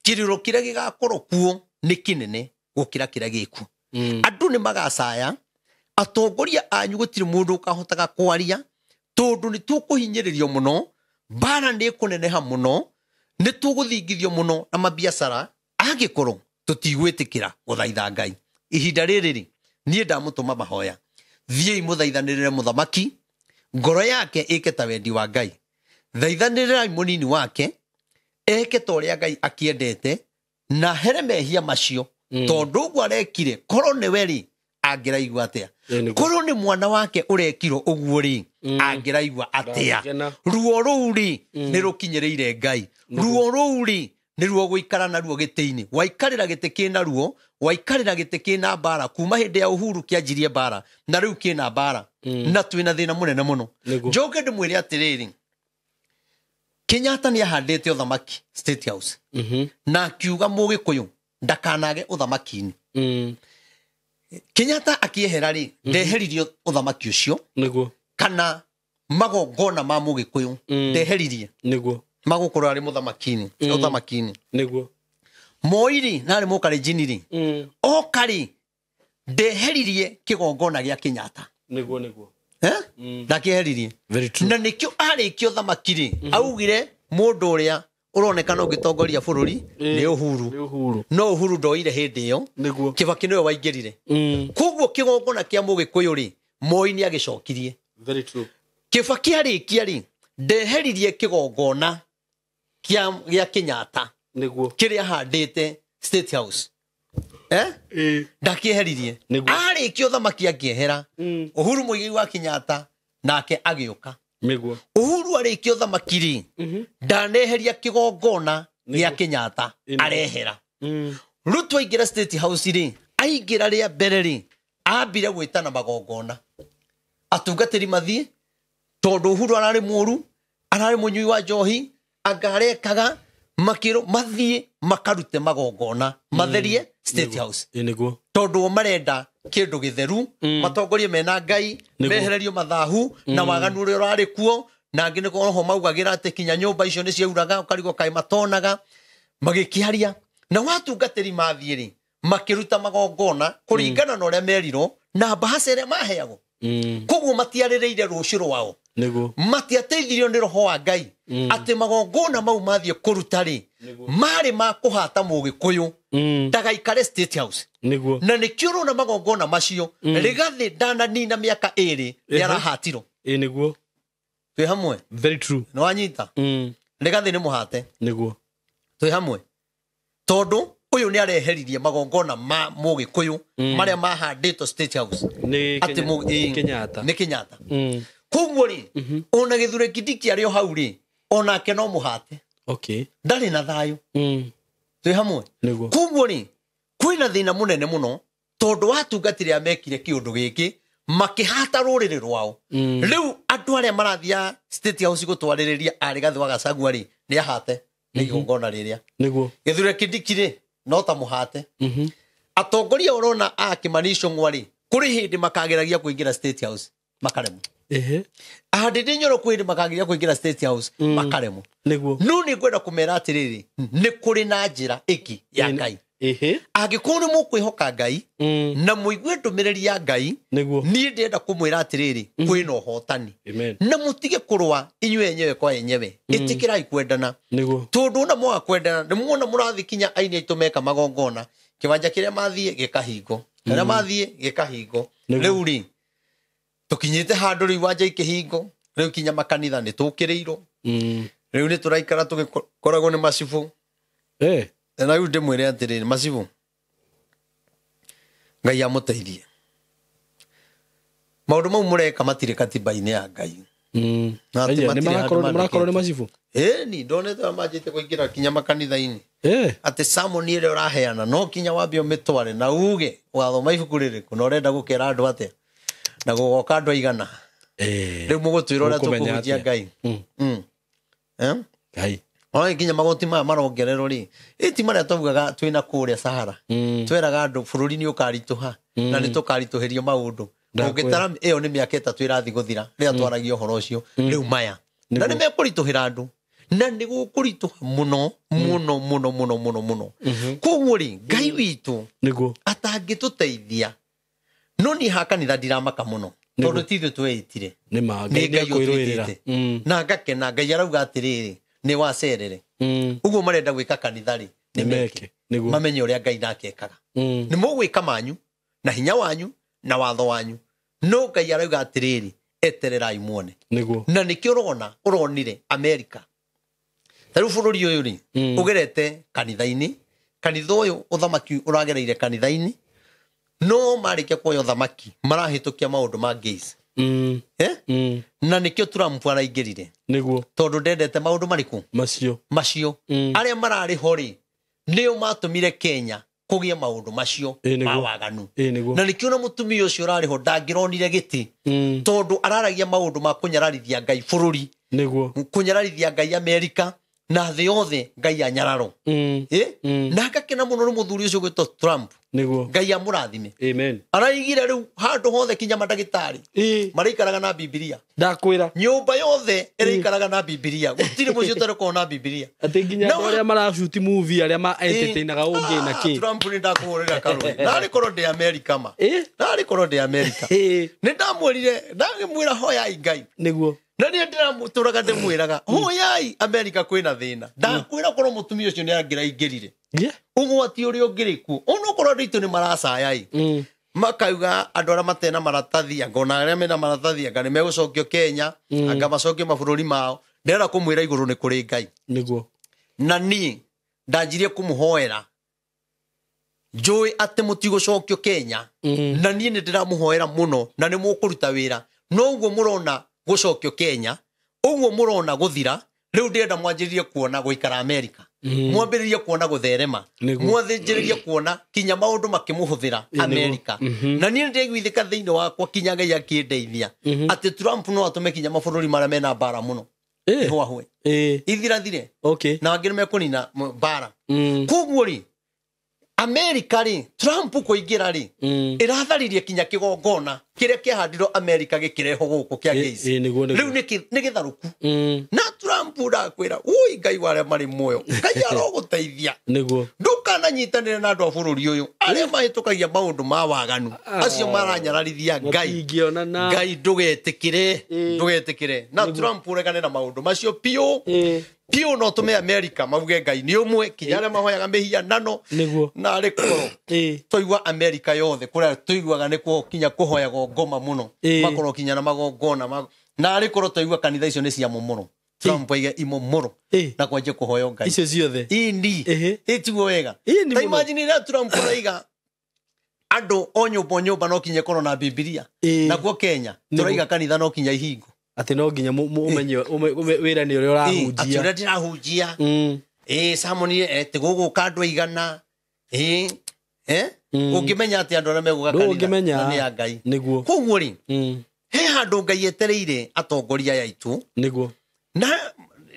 kĩrĩro kĩrĩa gĩgakorwo kuo nĩ kĩnene gũkĩra kĩrĩa gĩkuo. Andũ nĩ magacaya, atongoria anyu gũtirĩ mũndũ ũkahotaga kwaria, tondũ nĩ tũkũhinyĩrĩrio mũno, mbara nĩ ĩkũneneha mũno, nĩ tũgũthingithio mũno na mabiacara, angĩkorwo tũtigwĩtĩkĩra gũthaitha Ngai. Ihinda rĩrĩ rĩ, niĩ ndamũtũma mahoya, thiĩi mũthaithanĩrĩre mũthamaki, ngoro yake ĩke ta wendi wa Ngai. Thaithanĩrĩrai mũnini wake, eke ta ũrĩa Ngai akĩendete, na here mehia macio, tondũ ũguo arekire, korwo nĩwe rĩ, Angĩraigua atĩa? Korwo nĩ mwana wake ũrekirwo ũguo rĩ, angĩraigua atĩa? Ruo rũu rĩ nĩ rũkinyĩrĩire Ngai. Ruo rũu rĩ nĩ ruo gũikara naruo gĩtĩ-inĩ. Waikarĩra gĩtĩ kĩna ruo, waikarĩra gĩtĩ kĩna mbara kuma hĩndĩ ya Uhuru kĩanjirie mbara na rĩu kĩna mbara na twĩna thĩna mũnene mũno. Njoke ndĩmwĩre atĩrĩrĩ, Kenyatta nĩ ahandĩte ũthamaki State House na akiuga Mũgĩkũyũ ndakanage ũthamaki-inĩ. Kenyatta akĩehera rĩ, ndeheririe ũthamaki ũcio kana magongona ma Mũgĩkũyũ ndeheririe nĩguo magũkorwo arĩ mũthamaki-inĩ ũthamaki-inĩ nĩguo. Moi rĩ na arĩ Mũkalenjin rĩ oka rĩ ndeheririe kĩgongona gĩa Kenyatta nĩguo nĩguo ndakĩeheririe. Na nĩkĩo arĩkia ũthamaki rĩ augire mũndũ ũrĩa ũronekana ũgĩtongoria bũrũri nĩ Uhuru. No Uhuru ndoire hĩndĩ ĩyo, Kibaki nĩwe waingĩrire. Koguo kĩgongona kĩa Mũgĩkũyũ rĩ Moi nĩ agĩcokirie. Very true. Kibaki arĩkia rĩ ndeheririe kĩgongona gĩa Kenyatta nĩguo kĩrĩa ahandĩte State House. Ndakĩeheririe. Arĩkia ũthamaki akĩehera, Uhuru Muigai wa Kenyatta nake agĩũka. Nĩguo. Uhuru arĩkia ũthamaki rĩ ndaneheria kĩgongona gĩa Kenyatta arehera. Ruto aingĩra State House rĩ, aingĩra rĩa mbere rĩ ambire gwĩtana magongona atungatĩri mathiĩ, tondũ Uhuru ararĩ mũru, ararĩ mũnyui wa njohi, anga arekaga makĩrwo mathiĩ makarute magongona matherie State House. Nĩguo. Tondũ marenda kĩndũ gĩtheru, matongorie mena Ngai, mehererio mathahu na waganu ũrĩa ũrarĩ kuo, na angĩ nĩ roho maugagĩra atĩ kinya nyũmba icio nĩ ciauraga ũkarigwo kaĩ matonaga. Magĩkĩaria na watungatĩri mathiĩ rĩ makĩruta magongona kũringana na ũrĩa merirwo na mbahaca ĩrĩa maheagwo. Koguo matiarĩrĩire rũciũ rwao. Nĩguo. Matiateithirio nĩ roho wa Ngai atĩ magongona mau mathiĩ kũruta rĩ marĩ ma kũhata Mũgĩkũyũ ndagaikare State House. Nĩguo. Na nĩkĩo ũrona magongona macio Rigathĩ ndananina mĩaka ĩrĩ nĩ arahatirwo. Nĩguo. Twĩ hamwe. Very true. Nĩ wanyita? Rigathĩ nĩ mũhate. Nĩguo. Twĩ hamwe. Tondũ ũyũ nĩ areheririe magongona ma Mũgĩkũyũ marĩa mahandĩtwo State House. Nĩ Kenyatta. Nĩ Kenyatta. Koguo rĩ ona Gĩthure Kindiki arĩ o hau rĩ onake no mũhate. Okay. Ndarĩ na thayũ. Twĩ hamwe. Nĩguo. Koguo rĩ kwĩna thĩna mũnene mũno tondũ watungatĩri arĩa mekire kĩũndũ gĩkĩ makĩhata rũrĩrĩ rwao. Rĩu andũ arĩa marathiĩ State House gũtwarĩrĩria arĩ Rigathĩ wa Gachagua rĩ nĩ ahate nĩ igongona rĩrĩa. Nĩguo. Gĩthure Kindiki rĩ no ta mũhate. Atongoria ũrona a Kimani Ichung'wa rĩ kũrĩ hĩndĩ makageragia kũingĩra State House makaremwo. Ahandĩrĩri Nyoro kwĩ hĩndĩ makageria kũingĩra State House makaremwo. Nĩguo. No nĩ ngwenda kũmera atĩrĩrĩ, nĩ kũrĩ na njĩra ĩngĩ ya Ngai. Angĩkorwo nĩ mũkwĩhoka Ngai na mũigue ndũmĩrĩri ya Ngai, niĩ ndĩrenda kũmwĩra atĩrĩrĩ, kwĩna ũhotani. Na mũtige kũrũa inyuĩ enyewe kwa enyewe. Ĩtĩkĩrai kwendana. Tondũ ona mwaga kwendana nĩ muona mũrathiĩ kinya aini aitũ meka magongona, kĩwanja kĩrĩa mathiĩ gĩkahingwo, kĩrĩa mathiĩ gĩkahingwo. Rĩu rĩ tũkinyĩte handũ rĩu iwanja ikĩhingwo, rĩu kinya makanitha nĩ tũkĩrĩirwo. Rĩu nĩ tũraikara tũgĩkoragwo nĩ macibũ. Na rĩu ndĩmwĩre atĩrĩrĩ, macibũ Ngai amũteithie. Maũndũ mau mũreka matirĩ katiba-inĩ ya Ngai. Nĩ marakorwo nĩ macibũ? Ĩni ndonete manjĩte kũingĩra kinya makanitha-inĩ. Atĩ sermon ĩrĩa ũraheana no kinya wambe ũmĩtware na uge ũgathoma ibuku rĩrĩkũ na ũrenda gũkera andũ atĩa na gũgoka andũ aigana. Rĩu mũgũtwĩra ũrĩa tũkũhunjia Ngai. Ngai. Ona kinya magoti maya marongererwo rĩ, ĩti marĩa twaugaga twĩna kũrĩa Sahara. Tweraga andũ bũrũri nĩ ũkaritũha na nĩ tũkaritũhĩrio maũndũ. Ũngĩtara ĩyo nĩ mĩaka ĩtatũ ĩrathiĩ gũthira rĩrĩa twaragia ũhoro ũcio rĩu maya. Na nĩ mekũritũhĩra andũ. Na nĩ gũkũritũha mũno mũno mũno mũno mũno mũno. Koguo rĩ Ngai witũ nĩguo atangĩtũteithia. No niĩ ha kanitha ndiramaka mũno tondũ ti ithuĩ tweĩtire. Nĩ ma Ngai nĩ ũtwĩtĩte. Na ngakena Ngai arauga atĩrĩrĩ nĩ wacerere. Ũguo marenda gwĩka kanitha rĩ nĩ meke. Mamenye ũrĩa Ngai nake ekaga. Nĩ mũgwĩka manyu na hinya wanyu na watho wanyu. No Ngai arauga atĩrĩrĩ etererai muone. Nĩguo. Na nĩkĩo ũrona ũronire America. Ta rĩu bũrũri ũyũ rĩ ũgerete kanitha-inĩ, kanitha ũyũ ũthamaki ũragereire kanitha-inĩ. No marĩkia kuoya ũthamaki marahĩtũkia maũndũ ma gays. Na nĩkĩo Trump araingĩrire. Nĩguo. Tondũ ndendete maũndũ marĩkũ? Macio. Arĩa mararĩ ho rĩ, nĩo matũmire Kenya kũgĩe maũndũ macio ma waganu. Na nĩkĩo na mũtumia ũcio ũrarĩ ho ndangĩronire gĩtĩ. Tondũ araragia maũndũ ma kũnyararithia Ngai bũrũri. Nĩguo. Kũnyararithia Ngai Amerika na thĩ yothe Ngai anyararo. Na ngakena mũno nĩ mũthuri ũcio gwĩtwo Trump. Nĩguo. Ngai amũrathime. Amen. Araigire rĩu handũ hothe kinya mandagĩtarĩ marĩikaraga na Bibilia. Ndakwĩra. Nyũmba yothe ĩrĩikaraga na Bibilia. Gũtirĩ mũciĩ ũtarĩkorwo na Bibilia. Atĩ nginya andũ arĩa maracuti movie arĩa ma entertainaga ũngĩ na kĩ. Trump nĩ ndakũhũrĩra karũĩ. Narĩ korwo ndĩ Amerika ma. Narĩ korwo ndĩ Amerika. Nĩ ndamwĩrire, ndagĩmwĩra hoyai Ngai. Nĩguo. Na niĩ ndĩramũtũraga ndĩmwĩraga hoyai Amerika kwĩna thĩna. Ndakwĩra korwo mũtumia ũcio nĩ angĩraingĩrire. Ũgwati ũrĩa ũngĩrĩ kuo. Onokorwo andũ aitũ nĩ maracaya-ĩ. Makauga andũ arĩa matena maratathi, anga ona arĩa mena maratathi, anga nĩ megũcokio Kenya, anga macokio mabũrũri mao. Ndĩrenda kũmwĩra igũrũ nĩ kũrĩ Ngai. Nĩguo. Na niĩ ndanjirie kũmũhoera. Njũĩ atĩ mũtigũcokio Kenya. Na niĩ nĩ ndĩramũhoera mũno na nĩ mũkũruta wĩra. No ũguo mũrona gũcokio Kenya, ũguo mũrona gũthira, rĩu ndĩrenda mwanjĩrĩrie kuona gũikara Amerika. Mwambĩrĩrie kuona gũtherema. Mwanjĩrĩrie kuona kinya maũndũ makĩmũhũthĩra Amerika. Na niĩ ndĩraiguithĩka thĩinĩ wakwa kinya Ngai akĩndeithia atĩ Trump no atũme kinya mabũrũri marĩa mena mbara mũno ihũahũe ithirathire. Na angĩ nĩmekũnina mbara. Koguo rĩ, Amerika rĩ, Trump kũingĩra rĩ, ĩratharirie kinya kĩgongona kĩrĩa kĩahandirwo Amerika gĩkĩrehwo gũkũ kĩa gays. Rĩu nĩ gĩtharũku. Na Trump ndakwĩra, ui Ngai wa arĩa marĩ muoyo, Ngai arogũteithia. Nĩguo. Ndũkananyitanĩre na andũ a bũrũri ũyũ arĩa mahĩtũkagia maũndũ ma waganu, acio maranyararithia Ngai. Ngai ndũgetĩkĩre, ndũgetĩkĩre. Na Trump ũregane na maũndũ macio piũ. Piũ no tũme Amerika mauge Ngai nĩ ũmwe, kinya arĩa mahoyaga mĩhianano. Na arĩ korwo twaigua Amerika yothe kũrĩa tũiguaga nĩkuo kinya kũhoyagwo ngoma mũno, makorwo kinya na magongona, na arĩ korwo twaigua kanitha icio nĩ cia mũmũro. Trump aige imomoro na kwanjia kũhoya Ngai icio ciothe. Indi ĩtiguo wega. Ta imagine rĩrĩa Trump araiga andũ o nyũmba o nyũmba no kinya ĩkorwo na Bibilia. Nakuo Kenya tũraiga kanitha no kinya ihingo. Atĩ no nginya ũmenye wĩra nĩ ũrĩa ũrahunjia. Atĩ ũrĩa ndĩrahunjia. Samoni tigũgũka andũ aigana. Ũngĩmenya atĩ andũ arĩa megũka kanitha nĩ ya Ngai. Nĩguo. Koguo rĩ, he handũ Ngai etereire atongoria aya aitũ. Nĩguo. Na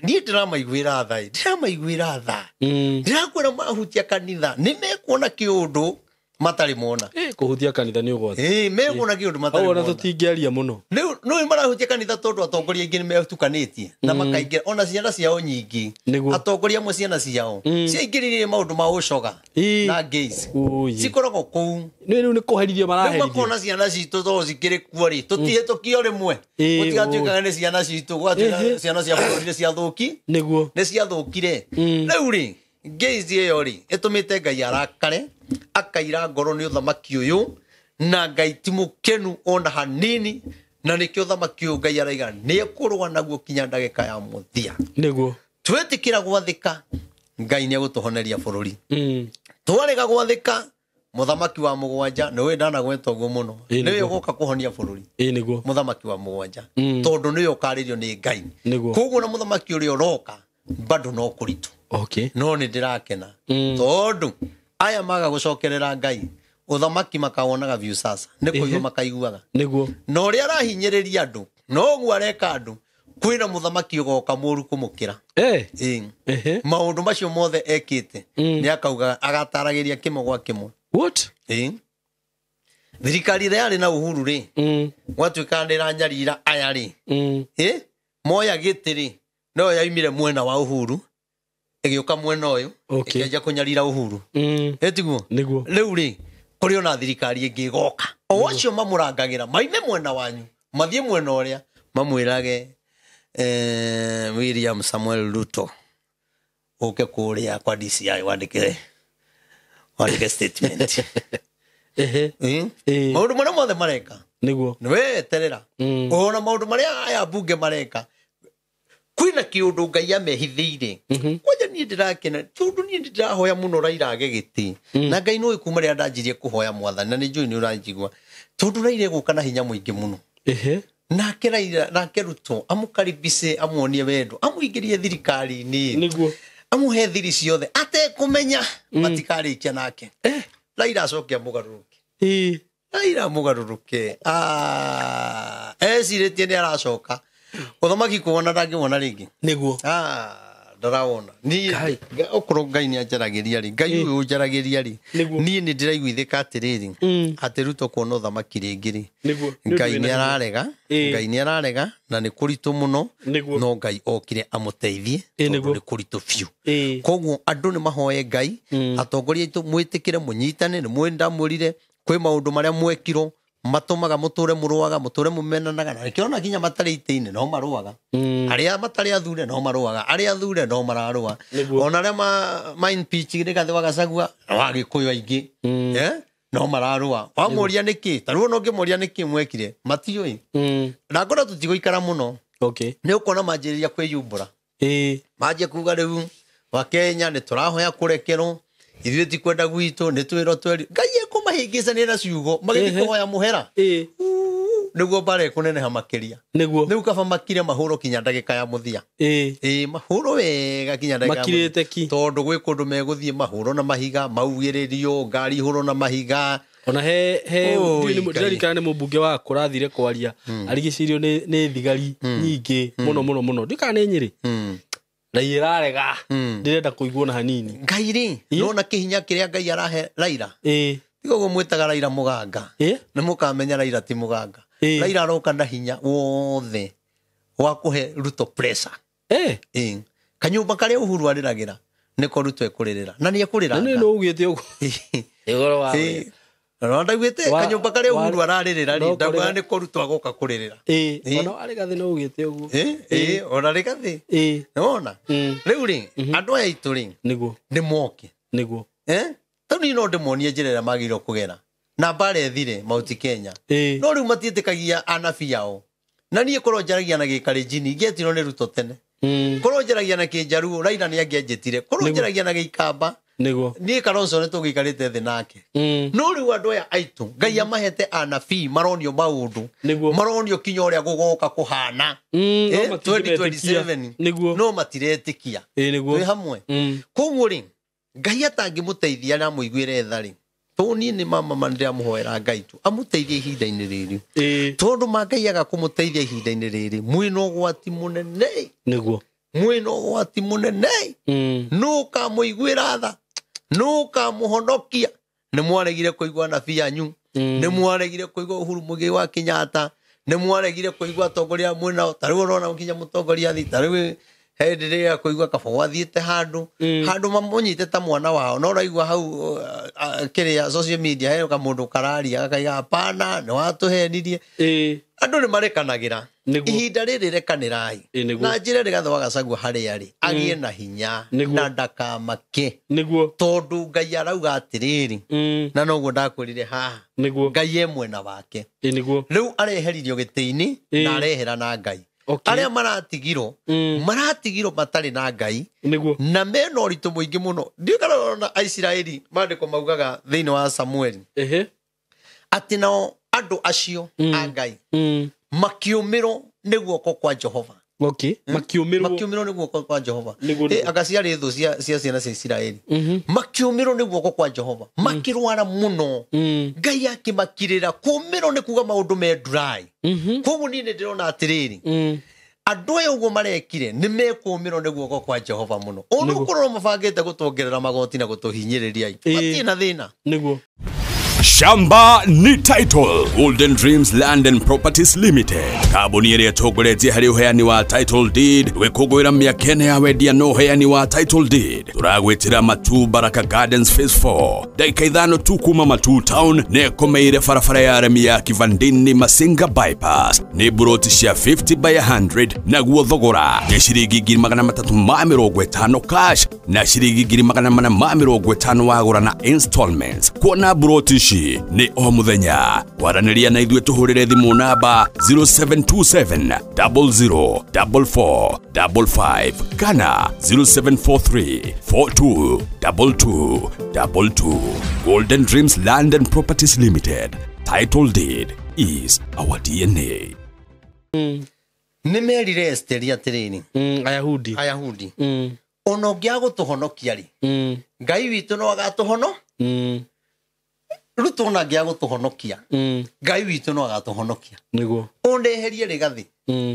niĩ ndĩramaiguĩra tha, ndĩramaiguĩra tha. Ndĩrakwĩra mahutia kanitha nĩ mekuona kĩũndũ matarĩ mona. Kũhutia kanitha nĩ ũgwati. Mekuona kĩũndũ matarĩ mona. Ona tũtingĩaria mũno. Rĩu nĩ marahutia kanitha tondũ atongoria aingĩ nĩ metukanĩtie na makaingĩra ona ciana ciao nyingĩ. Atongoria amwe ciana ciao ciaingĩrire maũndũ ma ũcoga na gays. Cikoragwo kũu. Nĩ rĩu nĩ kũherithio maraherithio. Rĩu makona ciana citũ tondũ cikĩrĩ kuo rĩ, tũtihĩtũkio rĩmwe. Gũtigatuĩkaga nĩ ciana citũ, gwatuĩka ciana cia bũrũri nĩ ciathũki. Nĩguo. Nĩ ciathũkire. Rĩu rĩ, gays ĩyo rĩ, ĩtũmĩte Ngai arakare, akaira ngoro nĩ ũthamaki ũyũ, na Ngai ti mũkenu ona hanini, na nĩkĩo ũthamaki ũyũ Ngai araiga nĩ ekũrũa naguo kinya ndagĩka ya mũthia. Nĩguo. Twetĩkĩra gwathĩka, Ngai nĩ egũtũhoneria bũrũri. Twarega gwathĩka, mũthamaki wa mũgwanja, nĩwe ndanagweta ũguo mũno, nĩwe ũgũka kũhonia bũrũri. Nĩguo. Mũthamaki wa mũgwanja. Tondũ nĩwe ũkarĩrio nĩ Ngai. Nĩguo. Koguo na mũthamaki ũrĩa ũroka, bado no kũritũ. No nĩ ndĩrakena. Tondũ aya maga gũcokerera Ngai, ũthamaki makawonaga view sasa. Nĩ kũigua makaiguaga. Nĩguo. Na ũrĩa arahinyĩrĩria andũ, noguo areka andũ, kwĩna mũthamaki ũgoka mũru kũmũkĩra. Maũndũ macio mothe ekĩte, nĩ akauga agataragĩria kĩmwe gwa kĩmwe. What? Thirikari ĩrĩa yarĩ na Uhuru rĩ, gwatuĩka nĩ ĩranyarira aya rĩ. Moya gĩtĩ rĩ, no yaumire mwena wa Uhuru, ĩgĩũka mwena ũyũ, ĩkĩanjia kũnyarira Uhuru. Ĩtiguo? Nĩguo. Rĩu rĩ, kũrĩ ona thirikari ĩngĩ ĩgoka. O acio mamũrangagĩra, maime mwena wanyu, mathiĩ mwena ũrĩa, mamwĩrage William Samuel Ruto, ũke kũrĩa kwa DCI wandĩke statement. Maũndũ marĩa mothe mareka. Nĩguo. Nĩwe eterera. Ona maũndũ marĩa aya mbunge mareka. Kwĩna kĩũndũ Ngai amehithĩire. Kwanja niĩ ndĩrakena tondũ niĩ ndĩrahoya mũno Raila age gĩtĩ. Na Ngai nĩũĩ kuma rĩrĩa ndanjirie kũhoya mwathani na nĩ njũĩ nĩ ũranjigua. Tondũ Raila egũka na hinya mũingĩ mũno. Nake Raila nake Ruto amũkaribice amuonie wendo amũingĩrie thirikari-inĩ. Nĩguo. Amũhe thiri ciothe atekũmenya matikarĩkia nake. Raila acoke amũgarũrũke. Raila amũgarũrũke. Ecirĩtie nĩ aracoka. Ũthamaki kuona ndangĩwona rĩngĩ. Nĩguo. Ndarawona. Niĩ okorwo Ngai nĩ anjaragĩria rĩ, Ngai ũyũ ũnjaragĩria rĩ, niĩ nĩ ndĩraiguithĩka atĩrĩrĩ, atĩ Ruto kuona ũthamaki rĩngĩ rĩ. Nĩguo. Ngai nĩ ararega, Ngai nĩ ararega na nĩ kũritũ mũno, no Ngai okire amũteithie tondũ nĩ kũritũ biũ. Koguo andũ nĩ mahoe Ngai, atongoria aitũ mwĩtĩkĩre mũnyitane, nĩ mwĩ ndamwĩrire kwĩ maũndũ marĩa mwekirwo matũmaga mũtũre mũrũaga mũtũre mũmenanaga na nĩkĩo ona nginya matarĩ itĩ-inĩ no marũaga. Arĩa matarĩ athure no marũaga, arĩa athure no mararũa. Ona arĩa ma impeach Rigathĩ wa Gachagua no Agĩkũyũ aingĩ no mararũa. Wamũria nĩkĩ? Ta rĩu ona ũngĩmũria nĩkĩ mwekire matiũĩ. Na ngorwo tũtigũikara mũno. Nĩ ũkuona manjĩrĩria kwĩyumbũra. Manjie kuga rĩu Wakenya nĩ tũrahoya kũrekerwo, ithuĩ ti kwenda gwitũ nĩ twĩrwo tweri. Ngai ekũmahĩngĩcania na ciugo magĩthiĩ kũhoya mũhera. Nĩguo mbara ĩkũneneha makĩria. Nĩguo. Rĩu kaba makire mahũrwo kinya ndagĩka ya mũthia. Mahũrwo wega kinya ndagĩka ya mũthia. Makirĩte ki. Tondũ gwĩ kũndũ megũthiĩ mahũrwo na mahiga, maugĩrĩrio, ngari ihũrwo na mahiga. Ona he ndĩririkana nĩ mũmbunge wa kũrathire kwaria arigicĩirio nĩ thigari nyingĩ mũno mũno mũno. Ndikana nĩ Nyĩrĩ. Na irarega ndirenda kũiguo na hanini. Ngai rĩ, nona kĩhinya kĩrĩa Ngai arahe Raila. Tiga ũguo mwĩtaga Raila mũganga. Nĩ mũkamenya Raila ti mũganga. Raila aroka na hinya wothe wa kũhe Ruto pressure. Kanyũmba karĩa Uhuru arĩragĩra nĩko Ruto ekũrĩrĩra. Na nĩ ekũrĩra. Na nĩ no ugĩte ũguo. Igũrũ wa. No ndaugĩte kanyũmba karĩa Uhuru ararĩrĩra rĩ, ndaugaga nĩko Ruto agoka kũrĩrĩra. Ona arĩ gathĩ no ugĩte ũguo. Ona arĩ gathĩ. Nĩwona? Rĩu rĩ, andũ aya aitũ rĩ, nĩguo. Nĩ moke. Nĩguo. Tondũ niĩ no ndĩmonie njĩra ĩrĩa magĩrĩirwo kũgera. Na mbara ĩthire Mount Kenya. No rĩu matiĩtĩkagia anabii ao. Na niĩ korwo njaragia na gĩkalenjini, ingĩetirwo nĩ Ruto tene. Korwo njaragia na kĩnjaruo, Raila nĩ angĩanjĩtire. Korwo njaragia na gĩikamba, Nĩguo. Niĩ Kalonzo nĩ tũgĩikarĩte thĩ nake. No rĩu andũ aya aitũ, Ngai amahete anabii maronio maũndũ. Maronio kinya ũrĩa gũgoka kũhana. 2027. Nĩguo. No matiretĩkia. Nĩguo. Twĩ hamwe. Koguo rĩ, Ngai atangĩmũteithia na amũiguĩre tha rĩ, tondũ niĩ nĩ mama ndĩramũhoera Ngai tu amũteithie ihinda-inĩ rĩrĩ. Tondũ ma Ngai aga kũmũteithia ihinda-inĩ rĩrĩ, mwĩna ũgwati mũnene. Nĩguo. Mwĩna ũgwati mũnene. Nũ ũkamũiguĩra tha? Nũ ũkamũhonokia? Nĩ mwaregire kũigua anabii anyu. Nĩ mwaregire kũigua Uhuru Muigai wa Kenyatta. Nĩ mwaregire kũigua atongoria mwĩnao. Ta rĩu ũrona nginya mũtongoria athi, ta rĩu hĩndĩ ĩrĩa kũigua kaba gwathiĩte handũ, handũ mamũnyite ta mwana wao. No ũraigua hau kĩrĩa social media he kamũndũ kararia gakaiga hapana, nĩ watũhenirie. Andũ nĩ marekanagĩra. Ihinda rĩrĩ rekanĩrai. Na njĩra Rigathĩ wa Gachagua harĩa arĩ, agĩe na hinya na ndakamake. Nĩguo. Tondũ Ngai arauga atĩrĩrĩ, na noguo ndakwĩrire haha. Nĩguo. Ngai e mwena wake. Nĩguo. Rĩu areheririo gĩtĩ-inĩ na arehera na Ngai. Arĩa maratigirwo, maratigirwo matarĩ na Ngai. Nĩguo. Na mena ũritũ mũingĩ mũno. Ndiũĩ kana ũrona Aisiraeli, maandĩko maugaga thĩinĩ wa Samueli. Atĩ nao andũ acio a Ngai makiũmĩrwo nĩ guoko kwa Jehova. Makiũmĩrwo. Makiũmĩrwo nĩ guoko kwa Jehova. Anga ciarĩ thũ cia ciana cia Isiraeli. Makiũmĩrwo nĩ guoko kwa Jehova. Makĩrwara mũno. Ngai akĩmakirĩra. Kũũmĩrwo nĩ kuga maũndũ me dry. Koguo niĩ nĩ ndĩrona atĩrĩrĩ, andũ aya ũguo marekire nĩ mekũũmĩrwo nĩ guoko kwa Jehova mũno. Ona ũkorwo mabangĩte gũtuongerera magoti na gũtũhinyĩrĩria, matirĩ na thĩna. Nĩguo. Shamba ni title. Golden Dreams Land and Properties Limited. Kambuni ĩrĩa ĩtongoretie harĩ ũheani wa title deed gwĩkũngũĩra mĩaka ĩna ya wendia na ũheani wa title deed. Tũragwĩtĩra Matu Baraka Gardens Phase 4. Ndagĩka 5 tu kuma Matu Town na ĩkomeire barabara ya aremi ya Kivandini Masinga Bypass. Nĩ buroti cia 50 by 100 naguo thogora nĩ ciringi 350 cash na ciringi 450 wagũra na installments. Kuona buroti ici ici nĩ o mũthenya. Kwaranĩria na ithuĩ tũhũrĩre thimũ namba 0727 00 44 55 kana 0743 42 22 22. Golden Dreams Land and Properties Limited. Title deed is our DNA. Nĩ merire Esteri atĩrĩrĩ, Ayahudi ona ũngĩaga gũtũhonokia rĩ, Ngai witũ no agatũhono. Ruto ona angĩaga gũtũhonokia, Ngai witũ no agatũhonokia. Nĩguo Ona eherie Rigathi,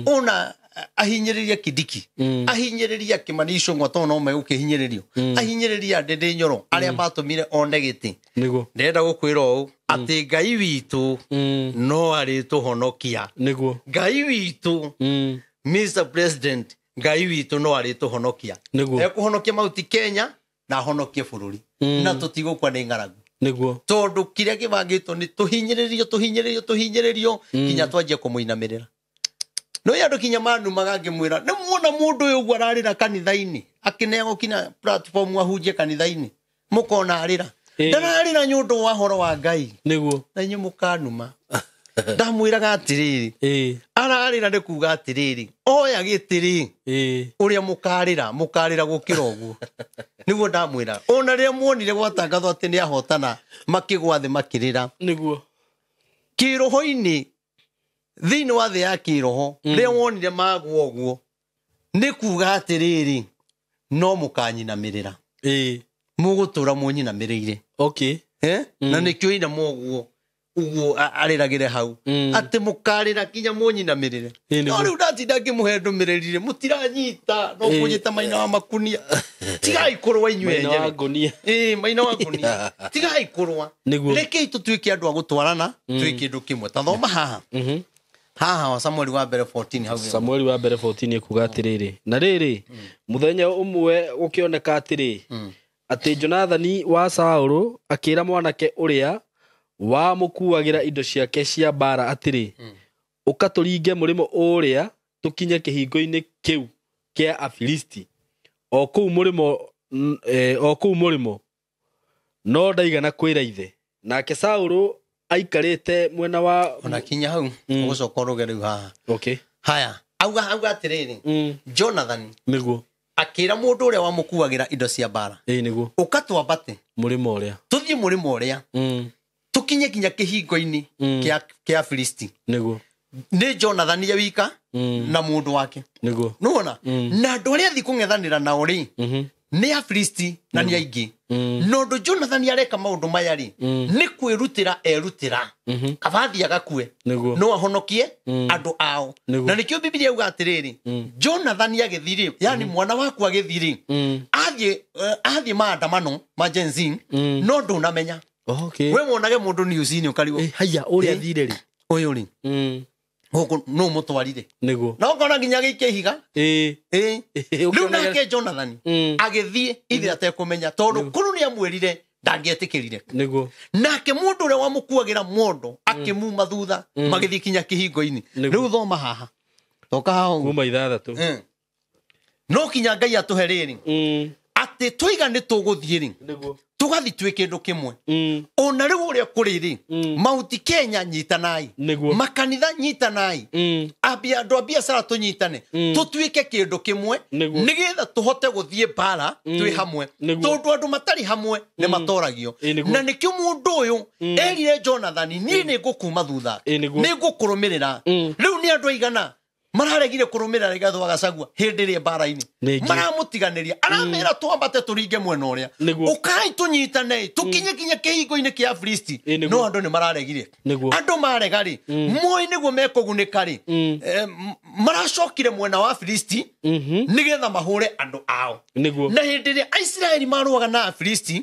ona ahinyĩrĩrie Kindiki, ahinyĩrĩrie Kĩmani Ichung'wa tondũ no megũkĩhinyĩrĩrio, ahinyĩrĩrie Ndĩndĩ Nyoro arĩa matũmire one gĩtĩ. Nĩguo Ndĩrenda gũkwĩra ũũ atĩ Ngai witũ no arĩtũhonokia. Nĩguo Ngai witũ, Mr. President, Ngai witũ no arĩtũhonokia. Nĩguo. Ekũhonokia Mount Kenya na ahonokie bũrũri, na tũtigũkua nĩ ng'aragu, Nĩguo tondũ kĩrĩa kĩbangĩtwo nĩ tũhinyĩrĩrio tũhinyĩrĩrio tũhinyĩrĩrio kinya twanjie kũmũinamĩrĩra. No andũ kinya manumaga ngĩmwĩra nĩ muona mũndũ ũyũ ũguo ararĩra kanitha-inĩ, akĩneagwo kinya platform ahunjie kanitha-inĩ, mũkona arĩra. Ndararĩra nĩ ũndũ wa horo wa Ngai. Nĩguo Na inyuĩ mũkanuma. Ndamwĩraga atĩrĩrĩ, ararĩra nĩ kuga atĩrĩrĩ, oya gĩtĩ rĩ, ũrĩa mũkarĩra mũkarĩra gũkĩra ũguo. Nĩguo ndamwĩra. Ona rĩrĩa muonire gwatangathwo atĩ nĩ ahotana, makĩgwa thĩ makĩrĩra. Nĩguo Kĩroho-inĩ, thĩinĩ wa thĩ ya kĩroho, rĩrĩa wonire magwa ũguo, nĩ kuga atĩrĩrĩ, no mũkanyinamĩrĩra, mũgũtũra mũnyinamĩrĩire. Okay. Na nĩkĩo inama ũguo ũguo arĩragĩre hau, atĩ mũkarĩra kinya mũnyinamĩrĩre. Nĩguo. No rĩu ndatinda ngĩmũhe ndũmĩrĩri rĩ, mũtiranyita, no kũnyita maina wa makunia. Tigai kũrũa inyuĩ Maina wa enyewe. ngũnia. Maina wa ngũnia. Tigai kũrũa. Nĩguo. Rekei tũtuĩke andũ a gũtwarana, twĩ kĩndũ kĩmwe. Ta thoma haha. Haha wa Samueli wa mbere 14 hau. Samueli wa mbere 14 ekuga atĩrĩrĩ, na rĩrĩ, mũthenya ũmwe gũkĩoneka atĩrĩ, atĩ Jonathani wa Saũlũ akĩra mwanake ũrĩa wamũkuagĩra indo ciake cia mbaara atĩrĩ, ũka tũringe mũrĩmo ũrĩa tũkinye kĩhingo-inĩ kĩu kĩa Afilisti, o kũu mũrĩmo, o kũu mũrĩmo. No ndaigana kwĩra ithe. Nake Saũlũ aikarĩte mwena wa Ona kinya hau, ũgũcoka ũrũge rĩu haha. Okay. Haya, auga atĩrĩrĩ, Jonathan Nĩguo akĩra mũndũ ũrĩa wamũkuagĩra indo cia mbaara, Nĩguo ũka twambate mũrĩmo ũrĩa tũthiĩ mũrĩmo ũrĩa, tũkinye nginya kĩhingo-inĩ kĩa Afilisti. Nĩguo Nĩ Jonathan ye wika na mũndũ wake. Nĩguo Nĩwona? Na andũ arĩa athiĩ kũng'ethanĩra nao rĩ, nĩ Afilisti na nĩ aingĩ. Na ũndũ Jonathan areka maũndũ maya rĩ, nĩ kwĩrutĩra erutĩra, kaba athiĩ agakue, Nĩguo. no ahonokie andũ ao. Nĩguo. Na nĩkĩo Bibilia yauga atĩrĩrĩ, Jonathan agĩthiĩ rĩ, yani mwana waku agĩthiĩ rĩ, athiĩ maandamano ma Gen Z, no ndũnamenya. Okay. We wonage mũndũ news-inĩ ũkarigwo, Haya ũrĩa athire rĩ, ũyũ rĩ, gũkũ nũ mũtwarire? Nĩguo Na ũkona nginya gĩikia ihiga. Rĩu nake Jonathan agĩthiĩ ithe atekũmenya, tondũ kũrũ nĩ amwĩrire ndangĩetĩkĩrire. Nĩguo Nake mũndũ ũrĩa wamũkuagĩra mondo akĩmuma thutha, magĩthiĩ kinya kĩhingo-inĩ. Nĩguo. Rĩu thoma haha, toka haha ũguo. Kuma 6. No kinya Ngai atũhe rĩrĩ, atĩ tũiga nĩ tũgũthiĩ rĩ, Nĩguo tũgathiĩ twĩ kĩndũ kĩmwe. Ona rĩu ũrĩa kũrĩ rĩ, Mount Kenya nyitanai, Nĩguo. makanitha nyitanai, andũ a biacara tũnyitane, tũtuĩke kĩndũ kĩmwe, Nĩguo. nĩgetha tũhote gũthiĩ mbara twĩ hamwe. Nĩguo. Tondũ andũ matarĩ hamwe nĩ matoragio. Nĩguo. Na nĩkĩo mũndũ ũyũ erire Jonathan, niĩ nĩ ngũkuma thutha, Nĩguo. nĩ ngũkũrũmĩrĩra. Rĩu nĩ andũ aigana mararegire kũrũmĩrĩra Rigathĩ wa Gachagua hĩndĩ ĩrĩa mbara-inĩ? Nĩngĩ. Maramũtiganĩria, aramera twambate tũringe mwena ũrĩa. Nĩguo. Ũkai tũnyitane, tũkinye kinya kĩhingo-inĩ kĩa Afilisti. Nĩguo. No andũ nĩ mararegire. Nĩguo. Andũ marega rĩ, moĩ nĩguo mekũgunĩka rĩ, maracokire mwena wa Afilisti nĩgetha mahũre andũ ao. Nĩguo Na hĩndĩ ĩrĩa Aisiraeli marũaga na Afilisti,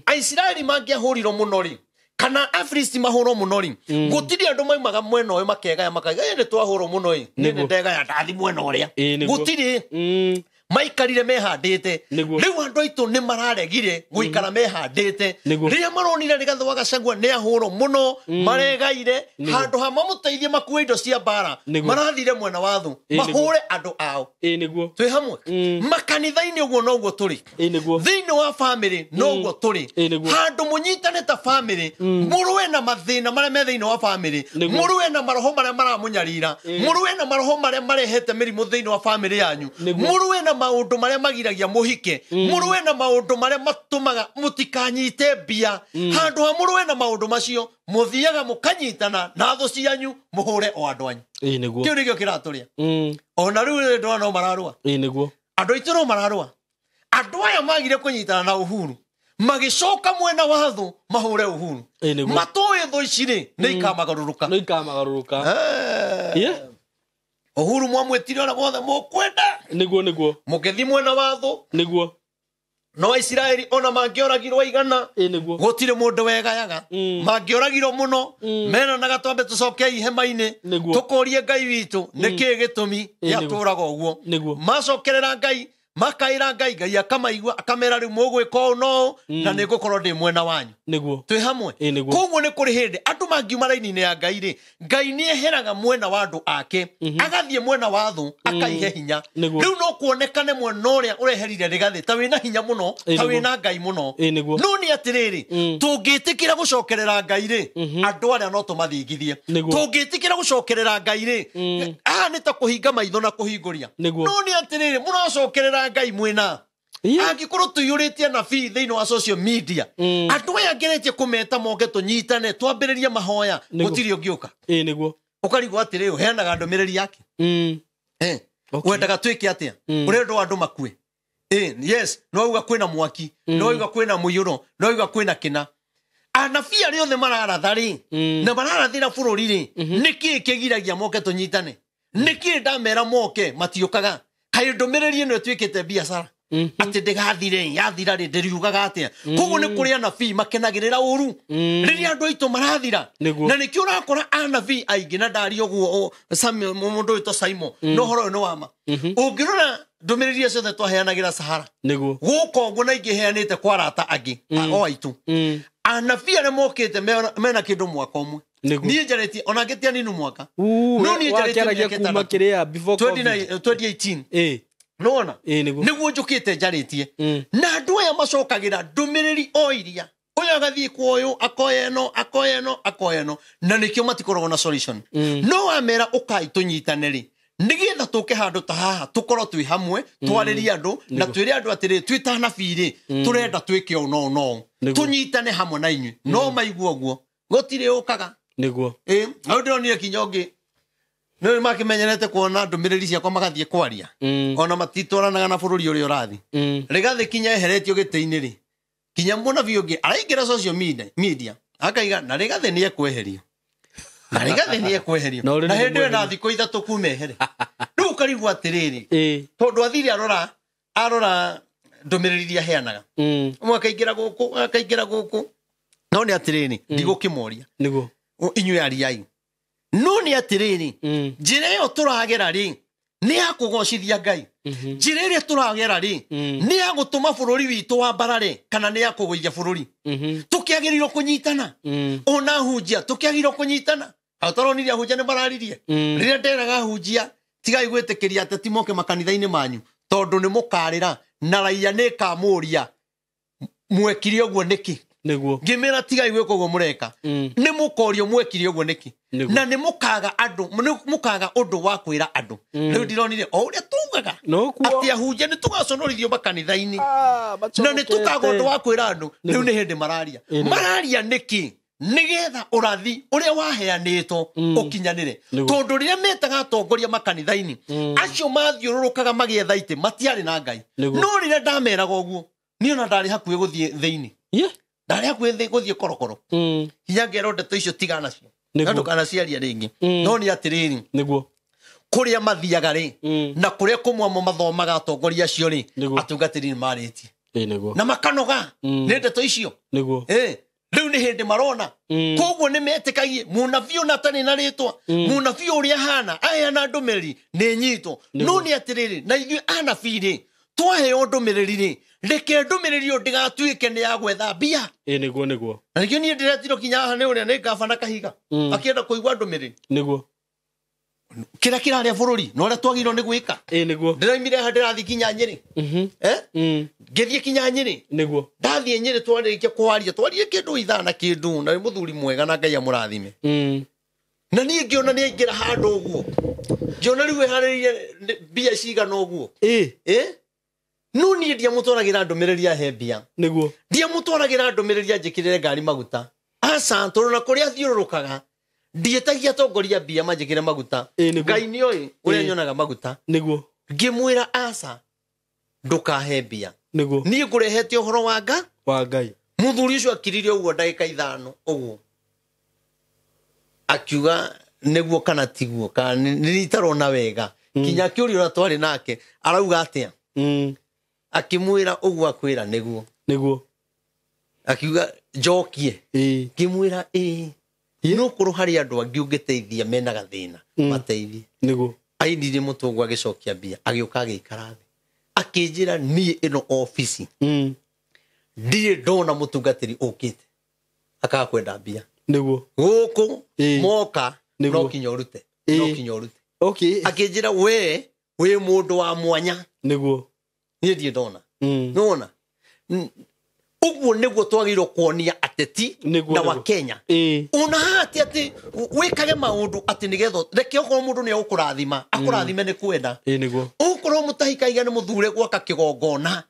Aisiraeli mangĩahũrirwo mũno rĩ, kana Afilisti mahũrwo mũno rĩ, gũtirĩ andũ maumaga mwena ũyũ makegaya makaiga, "Ĩ, nĩ twahũrwo mũno ĩ, niĩ Nĩguo. nĩ ndegaya ndathi mwena ũrĩa." Nĩguo. Gũtirĩ. Maikarire mehandĩte. Rĩu andũ aitũ nĩ mararegire gũikara mehandĩte. Rĩrĩa maronire Rigathĩ wa Gachagua nĩ ahũrwo mũno, maregaire handũ ha mamũteithie makue indo cia mbara, marathire mwena wa thũ mahũre andũ ao. Twĩ hamwe. Makanitha-inĩ ũguo noguo tũrĩ. Thĩinĩ wa family noguo tũrĩ. Handũ mũnyitane ta family, mũrũe na mathĩna marĩa me thĩinĩ wa family, mũrũe na maroho marĩa maramũnyarira, mũrũe na maroho marĩa marehete mĩrimũ thĩinĩ wa family yanyu, mũrũe na maũndũ marĩa magiragia mũhike, mũrũe na maũndũ marĩa matũmaga mũtikanyite mbia. Handũ ha mũrũe na maũndũ macio, mũthiaga mũkanyitana na thũ cianyu, mũhũre o andũ anyu. Kĩu nĩkĩo kĩratũrĩa. Ona rĩu ndona no mararũa. Andũ aitũ no mararũa. Andũ aya magire kũnyitana na Uhuru, magĩcoka mwena wa thũ mahũre Uhuru. Matoĩ thũ ici rĩ, nĩ ikamagarũrũka. Nĩ ikamagarũrũka. Uhuru mwamwĩtire ũrĩa wothe mũkwenda. Nĩguo. Mũgĩthiĩ mwena wa thũ. Nĩguo. No Isiraeli ona mangĩoragirwo igana, gũtirĩ mũndũ wegayaga. Mangĩoragirwo mũno, meranaga twambe tũcoke ihema-inĩ, tũkũrie Ngai witũ nĩkĩĩ gĩtũmi gĩatũraga ũguo. Macokerera Ngai, makaĩra Ngai, Ngai akamaigua, akamera rĩu mũgwĩka ũũ no ũũ, na nĩngũkorwo ndĩ mwena wanyu. Twĩ hamwe. Koguo nĩ kũrĩ hĩndĩ andũ mangiuma raini-inĩ ya Ngai rĩ, Ngai nĩ eheraga mwena wa andũ ake, agathiĩ mwena wa thũ, akaihe hinya. Rĩu no kuonekane mwena ũrĩa ũreherire Rigathĩ ta wĩna hinya mũno, ta wĩna Ngai mũno. No nĩ atĩrĩrĩ, tũngĩtĩkĩra gũcokerera Ngai rĩ, andũ arĩa no tũmathingithie. Tũngĩtĩkĩra gũcokerera Ngai rĩ, haha nĩ ta kũhinga maitho na kũhingũria. No nĩ atĩrĩrĩ, mũracokerera Ngai mwena. Angĩkorwo tũiyũrĩtie anabii thĩinĩ wa social media, andũ aya ngeretie kũmeta moke tũnyitane, twambĩrĩrie mahoya, gũtirĩ ũngĩũka. Ũkarigwo atĩrĩ, ũheanaga ndũmĩrĩri yake. Wendaga twĩke atĩa? Ũrenda andũ makue. Yes, no uga kwĩna mwaki, no uga kwĩna mũiyũro, no uga kwĩna kĩna. Anabii arĩa othe mararatha rĩ, na mararathĩra bũrũri rĩ, nĩkĩĩ kĩgiragia moke tũnyitane? Nĩkĩĩ ndamera moke matiũkaga? Kaĩ ndũmĩrĩri ĩno ĩtuĩkĩte biacara? Atĩ ndĩgathire, yathira rĩ, ndĩriugaga atĩa? Koguo nĩ kũrĩ anabii makenagĩrĩra ũru rĩrĩa andũ aitũ marathira. Na nĩkĩo ũrakora anabii aingĩ, na ndaria ũguo mũndũ wĩtwo Simon, no ũhoro ũyũ nĩ wa ma. Ũngĩrora ndũmĩrĩri iria ciothe twaheanagĩra Sahara, gũka ũguo na ingĩ heanĩte kwa arata angĩ o aitũ, anabii arĩa mokĩte mena kĩndũ mwaka ũmwe. Niĩ njarĩtie ona ngĩtia ninu mwaka. No niĩ njarĩtie mĩaka ĩtandatũ. 2018. Nona nĩguo njũkĩte njarĩtie. Na andũ aya macokagĩra ndũmĩrĩri o iria. Ũyũ agathiĩ kwa ũyũ, akoya ĩno, akoya ĩno, akoya ĩno. Na nĩkĩo matikoragwo na solution. No wamera ũkai tũnyitane rĩ, nĩgetha tũke handũ ta haha tũkorwo twĩ hamwe, twarĩrie andũ, na twĩre andũ atĩrĩ, twĩ ta anabii rĩ, tũrenda twĩke ũũ na ũũ na ũũ. Tũnyitane hamwe na inyuĩ. No maigua ũguo, gũtirĩ ũkaga. Hau ndĩronire kinya ũngĩ. Nĩ makĩmenyerete kuona ndũmĩrĩri ciakwa magathiĩ kwaria. Ona matitwaranaga na bũrũri ũrĩa ũrathiĩ. Rigathĩ kinya eheretio gĩtĩ-inĩ rĩ, kinya mũnabii ũngĩ araingĩra social media, akaiga na Rigathĩ nĩ ekweherio. Na Rigathĩ nĩ ekweherio. Na hĩndĩ ĩyo na thikũ ithatũ kuma ehere. Rĩu ũkarigwo atĩrĩrĩ, tondũ athire arora ndũmĩrĩri iria aheanaga. Ũmwe akaingĩra gũkũ, akaingĩra gũkũ. No nĩ atĩrĩrĩ, ndigũkĩmoria. Inyuĩ ariai. No nĩ atĩrĩrĩ, njĩra ĩyo tũragera rĩ, nĩ ya kũgocithia Ngai. Njĩra ĩrĩa tũragera rĩ, nĩ ya gũtũma bũrũri witũ wambarare, kana nĩ ya kũgũithia bũrũri? Tũkĩagĩrĩirwo kũnyitana. Ona hunjia, tũkĩagĩrĩirwo kũnyitana. Hau tũronire ahunjia nĩ mararirie. Rĩrĩa nderaga ahunjia, tigai gwĩtĩkĩria ateti moke makanitha-inĩ manyu, tondũ nĩ mũkarĩra, na raia nĩ ĩkamũria, mwekire ũguo nĩkĩ? Ngĩmĩra tigai gwĩka ũguo mũreka. Nĩ mũkorio mwekire ũguo nĩkĩ? Na nĩ mũkaga andũ, nĩ mũkaga ũndũ wa kwĩra andũ. Rĩu ndĩronire o ũrĩa tugaga atĩ ahunjia nĩ tũgaconorithio makanitha-inĩ. Na nĩ tũkaga ũndũ wa kwĩra andũ. Rĩu nĩ hĩndĩ mararia. Mararia nĩkĩ? Nĩgetha ũrathi ũrĩa waheanĩtwo ũkinyanĩre. Tondũ rĩrĩa metaga atongoria makanitha-inĩ, acio mathiũrũrũkaga magĩetha itĩ, matiarĩ na Ngai. No rĩrĩa ndameraga ũguo, niĩ ona ndarĩ hakuhĩ gũthiĩ thĩinĩ. Ndarĩ hakuhĩ gũthiĩ korokoro. Hinya ngerwo ndeto icio tigana nacio. Na ndũkanaciaria rĩngĩ. No nĩ atĩrĩrĩ, kũrĩa mathiaga rĩ, na kũrĩa kũmwe mathomaga atongoria acio rĩ, atungatĩri nĩ marĩtie. Na makanoga nĩ ndeto icio. Rĩu nĩ hĩndĩ marona. Koguo nĩ metĩkagie mũnabii ona atarĩ na rĩtwa, mũnabii ũrĩa ahana aheana ndũmĩrĩri nĩ nyitwo. No nĩ atĩrĩrĩ, na ithuĩ anabii rĩ, Twaheo ndũmĩrĩri rĩ, reke ndũmĩrĩri ĩyo ndĩgatuĩke nĩ ya gwetha mbia. Ĩ nĩguo nĩguo. Na nĩkĩo niĩ ndĩretirwo kinya haha nĩ ũrĩa nĩ ngabana Kahiga. Akĩenda kũigua ndũmĩrĩri. Nĩguo. Kĩrĩa kĩrarĩa bũrũri na ũrĩa twagĩrĩirwo nĩ gwĩka. Ĩ nĩguo. Ndĩraumire haha ndĩrathiĩ kinya Nyĩrĩ. Ngĩthiĩ kinya Nyĩrĩ. Nĩguo. Ndathiĩ Nyĩrĩ twarĩkia kwaria, twarie kĩndũ ithaa na kĩndũ, na nĩ mũthuri mwega na Ngai amũrathime. Na niĩ ngĩona nĩ aingĩra handũ ũguo. Ngĩona rĩu eharĩirie mbia cigana ũguo. No niĩ ndiamũtwaragĩra ndũmĩrĩri ahe mbia. Nĩguo. Ndiamũtwaragĩra ndũmĩrĩri anjĩkĩrĩre ngari maguta. Aca, tondũ na kũrĩa athiũrũrũkaga, ndiĩtagia atongoria mbia manjĩkĩre maguta. Ngai nĩoĩ ũrĩa nyonaga maguta. Nĩguo. Ngĩmwĩra aca, ndũkahe mbia. Nĩguo. Niĩ ngũrehete ũhoro wa nga? Wa Ngai. Mũthuri ũcio akiririe ũguo ndagĩka 5 ũguo. Akiuga nĩguo kana tiguo, kana nĩ itarona wega. Kinya akĩũria ũrĩa twarĩ nake, arauga atĩa? Akĩmwĩra ũguo akwĩra nĩguo. Nĩguo. Akiuga njokie. Ngĩmwĩra ĩĩ. No korwo harĩ andũ angĩ ũngĩteithia mena gathĩna, mateithie. Nĩguo. Ainirie mũtwe ũguo agĩcokia mbia, agĩũka agĩikara thĩ. Akĩnjĩra niĩ ĩno obici. Ndirĩ ndona mũtungatĩri ũkĩte akaga kwenda mbia. Nĩguo. Gũkũ moka no kinya ũrute. No kinya ũrute. Akĩnjĩra we wĩ mũndũ wa mwanya. Nĩguo. Niĩ ndirĩ ndona. Nĩwona? Ũguo nĩguo twagĩrĩirwo kuonia ateti na Wakenya. Ona haha ti atĩ wĩkage maũndũ atĩ nĩgetha reke okorwo mũndũ nĩ egũkũrathima, akũrathime nĩ kwenda. Nĩguo. Ũkorwo mũtahikaiga nĩ mũthure gwaka kĩgongona.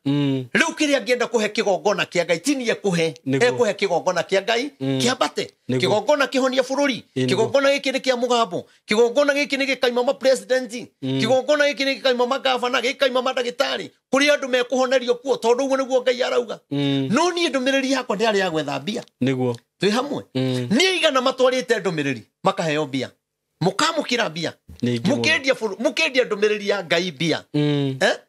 Rĩu kĩrĩa angĩenda kũhe kĩgongona kĩa Ngai ti niĩ ekũhe. Ekũhe kĩgongona kĩa Ngai kĩambate. Kĩgongona kĩhonia bũrũri. Kĩgongona gĩkĩ nĩ kĩa mũgambo. Kĩgongona gĩkĩ nĩ gĩkaima ma president. Kĩgongona gĩkĩ nĩ gĩkaima magavana, gĩkaima mandagĩtarĩ. Kũrĩa andũ mekũhonerio kuo tondũ ũguo nĩguo Ngai arauga. No niĩ ndũmĩrĩri yakwa ndĩarĩ ya gwetha mbia. Nĩguo. Twĩ hamwe. Niĩ igana matwarĩte ndũmĩrĩri makaheo mbia. Mũkamũkĩra mbia. Mũkĩendia ndũmĩrĩri ya Ngai mbia.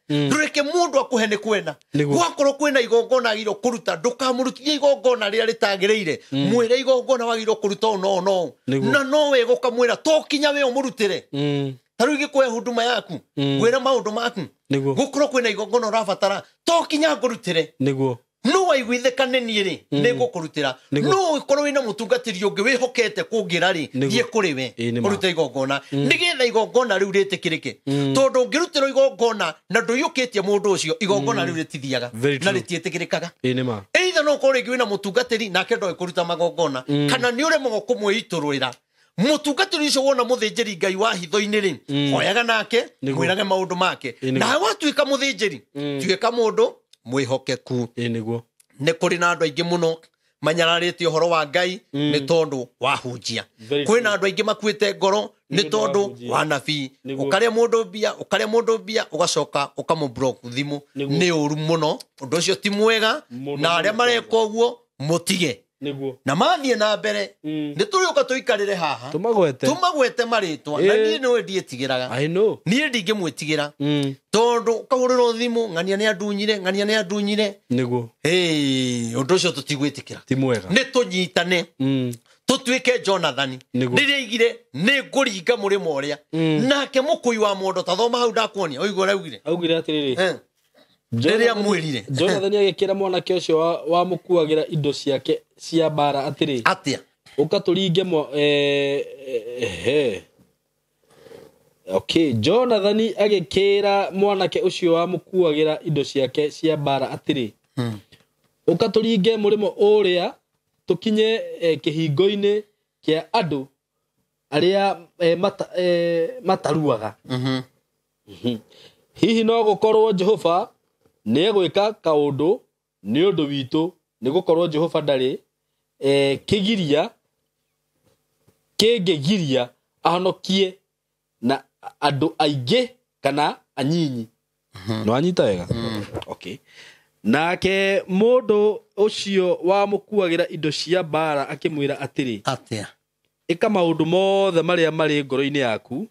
Ndũreke mũndũ akũhe nĩ kwenda. Gwakorwo kwĩna igongona agĩrĩirwo kũruta, ndũkamũrutithie igongona rĩrĩa rĩtagĩrĩire. Mwĩre igongona wagĩrĩirwo kũruta ũũ na ũũ na ũũ. Na no wega ũkamwĩra to kinya we ũmũrutĩre. Ta rĩu ingĩkũhe huduma yaku, ngwĩre maũndũ maku. Gũkorwo kwĩna igongona ũrabatara, to kinya ngũrutĩre. Nĩguo. No waiguithĩka nĩ niĩ rĩ, nĩ ngũkũrutĩra. No ũkorwo wĩna mũtungatĩri ũngĩ wĩhokete kũngĩra rĩ, thiĩ kũrĩ we, ũrute igongona. Nĩgetha igongona rĩu rĩtĩkĩrĩke. Tondũ ũngĩrutĩrwo igongona na ndũiyũkĩtie mũndũ ũcio, igongona rĩu rĩtithiaga na rĩtiĩtĩkĩrĩkaga. Either no ũkorwo rĩngĩ wĩna mũtungatĩri nake ndoĩ kũruta magongona, kana nĩ ũremagwo kũmwĩitũrũrĩra. Mũtungatĩri ũcio wona mũthĩnjĩri Ngai wa hitho-inĩ rĩ, hoyaga nake, mwĩrage maũndũ make. Nawe watuĩka mũthĩnjĩri, tuĩka mũndũ mwĩhokeku. Nĩguo. Nĩ kũrĩ na andũ aingĩ mũno manyararĩte ũhoro wa Ngai nĩ tondũ wa hunjia. Kwĩna andũ aingĩ makuĩte ngoro nĩ tondũ wa nabii. Ũkarĩa mũndũ mbia, ũkarĩa mũndũ mbia, ũgacoka ũkamũblock thimũ. Nĩ ũru mũno, ũndũ ũcio ti mwega, na arĩa mareka ũguo mũtige. Nĩguo. Na mathiĩ na mbere, nĩ tũrĩũka tũikarĩre haha. Tũmagwete. Tũmagwete marĩtwa. Na niĩ nĩwe ndiĩtigĩraga. I know. Niĩ ndingĩmwĩtigĩra. Tondũ ũkahũrĩrwo thimũ, ng'ania nĩ andunyire, ng'ania nĩ andunyire. Nĩguo. Ũndũ ũcio tũtigwĩtĩkĩra. Ti mwega. Nĩ tũnyitane. Tũtuĩke Jonathani. Rĩrĩa aigire, nĩ ngũringa mũrĩmo ũrĩa. Nake mũkui wa mondo, ta thoma hau ndakuonia, ũigua ũrĩa augire. Augire atĩrĩrĩ. Rĩrĩa mwĩrire. Jonathani agĩkĩra mwanake ũcio wamũkuagĩra indo ciake cia mbara atĩrĩ. Atĩa? Ũka tũringe Okay, Jonathani agĩkĩra mwanake ũcio wamũkuagĩra indo ciake cia mbara atĩrĩ. Ũka tũringe mũrĩmo ũrĩa tũkinye kĩhingo-inĩ kĩa andũ arĩa mataruaga. Hihi no gũkorwo Jehova nĩ egwĩka kaũndũ nĩ ũndũ witũ, nĩ gũkorwo Jehova ndarĩ kĩgiria kĩngĩgiria ahonokie na andũ aingĩ kana anyinyi. No anyita wega? Okay. Nake mũndũ ũcio wamũkuagĩra indo cia mbara akĩmwĩra atĩrĩ. Atĩa? Ĩka maũndũ mothe marĩa marĩ ngoro-inĩ yaku.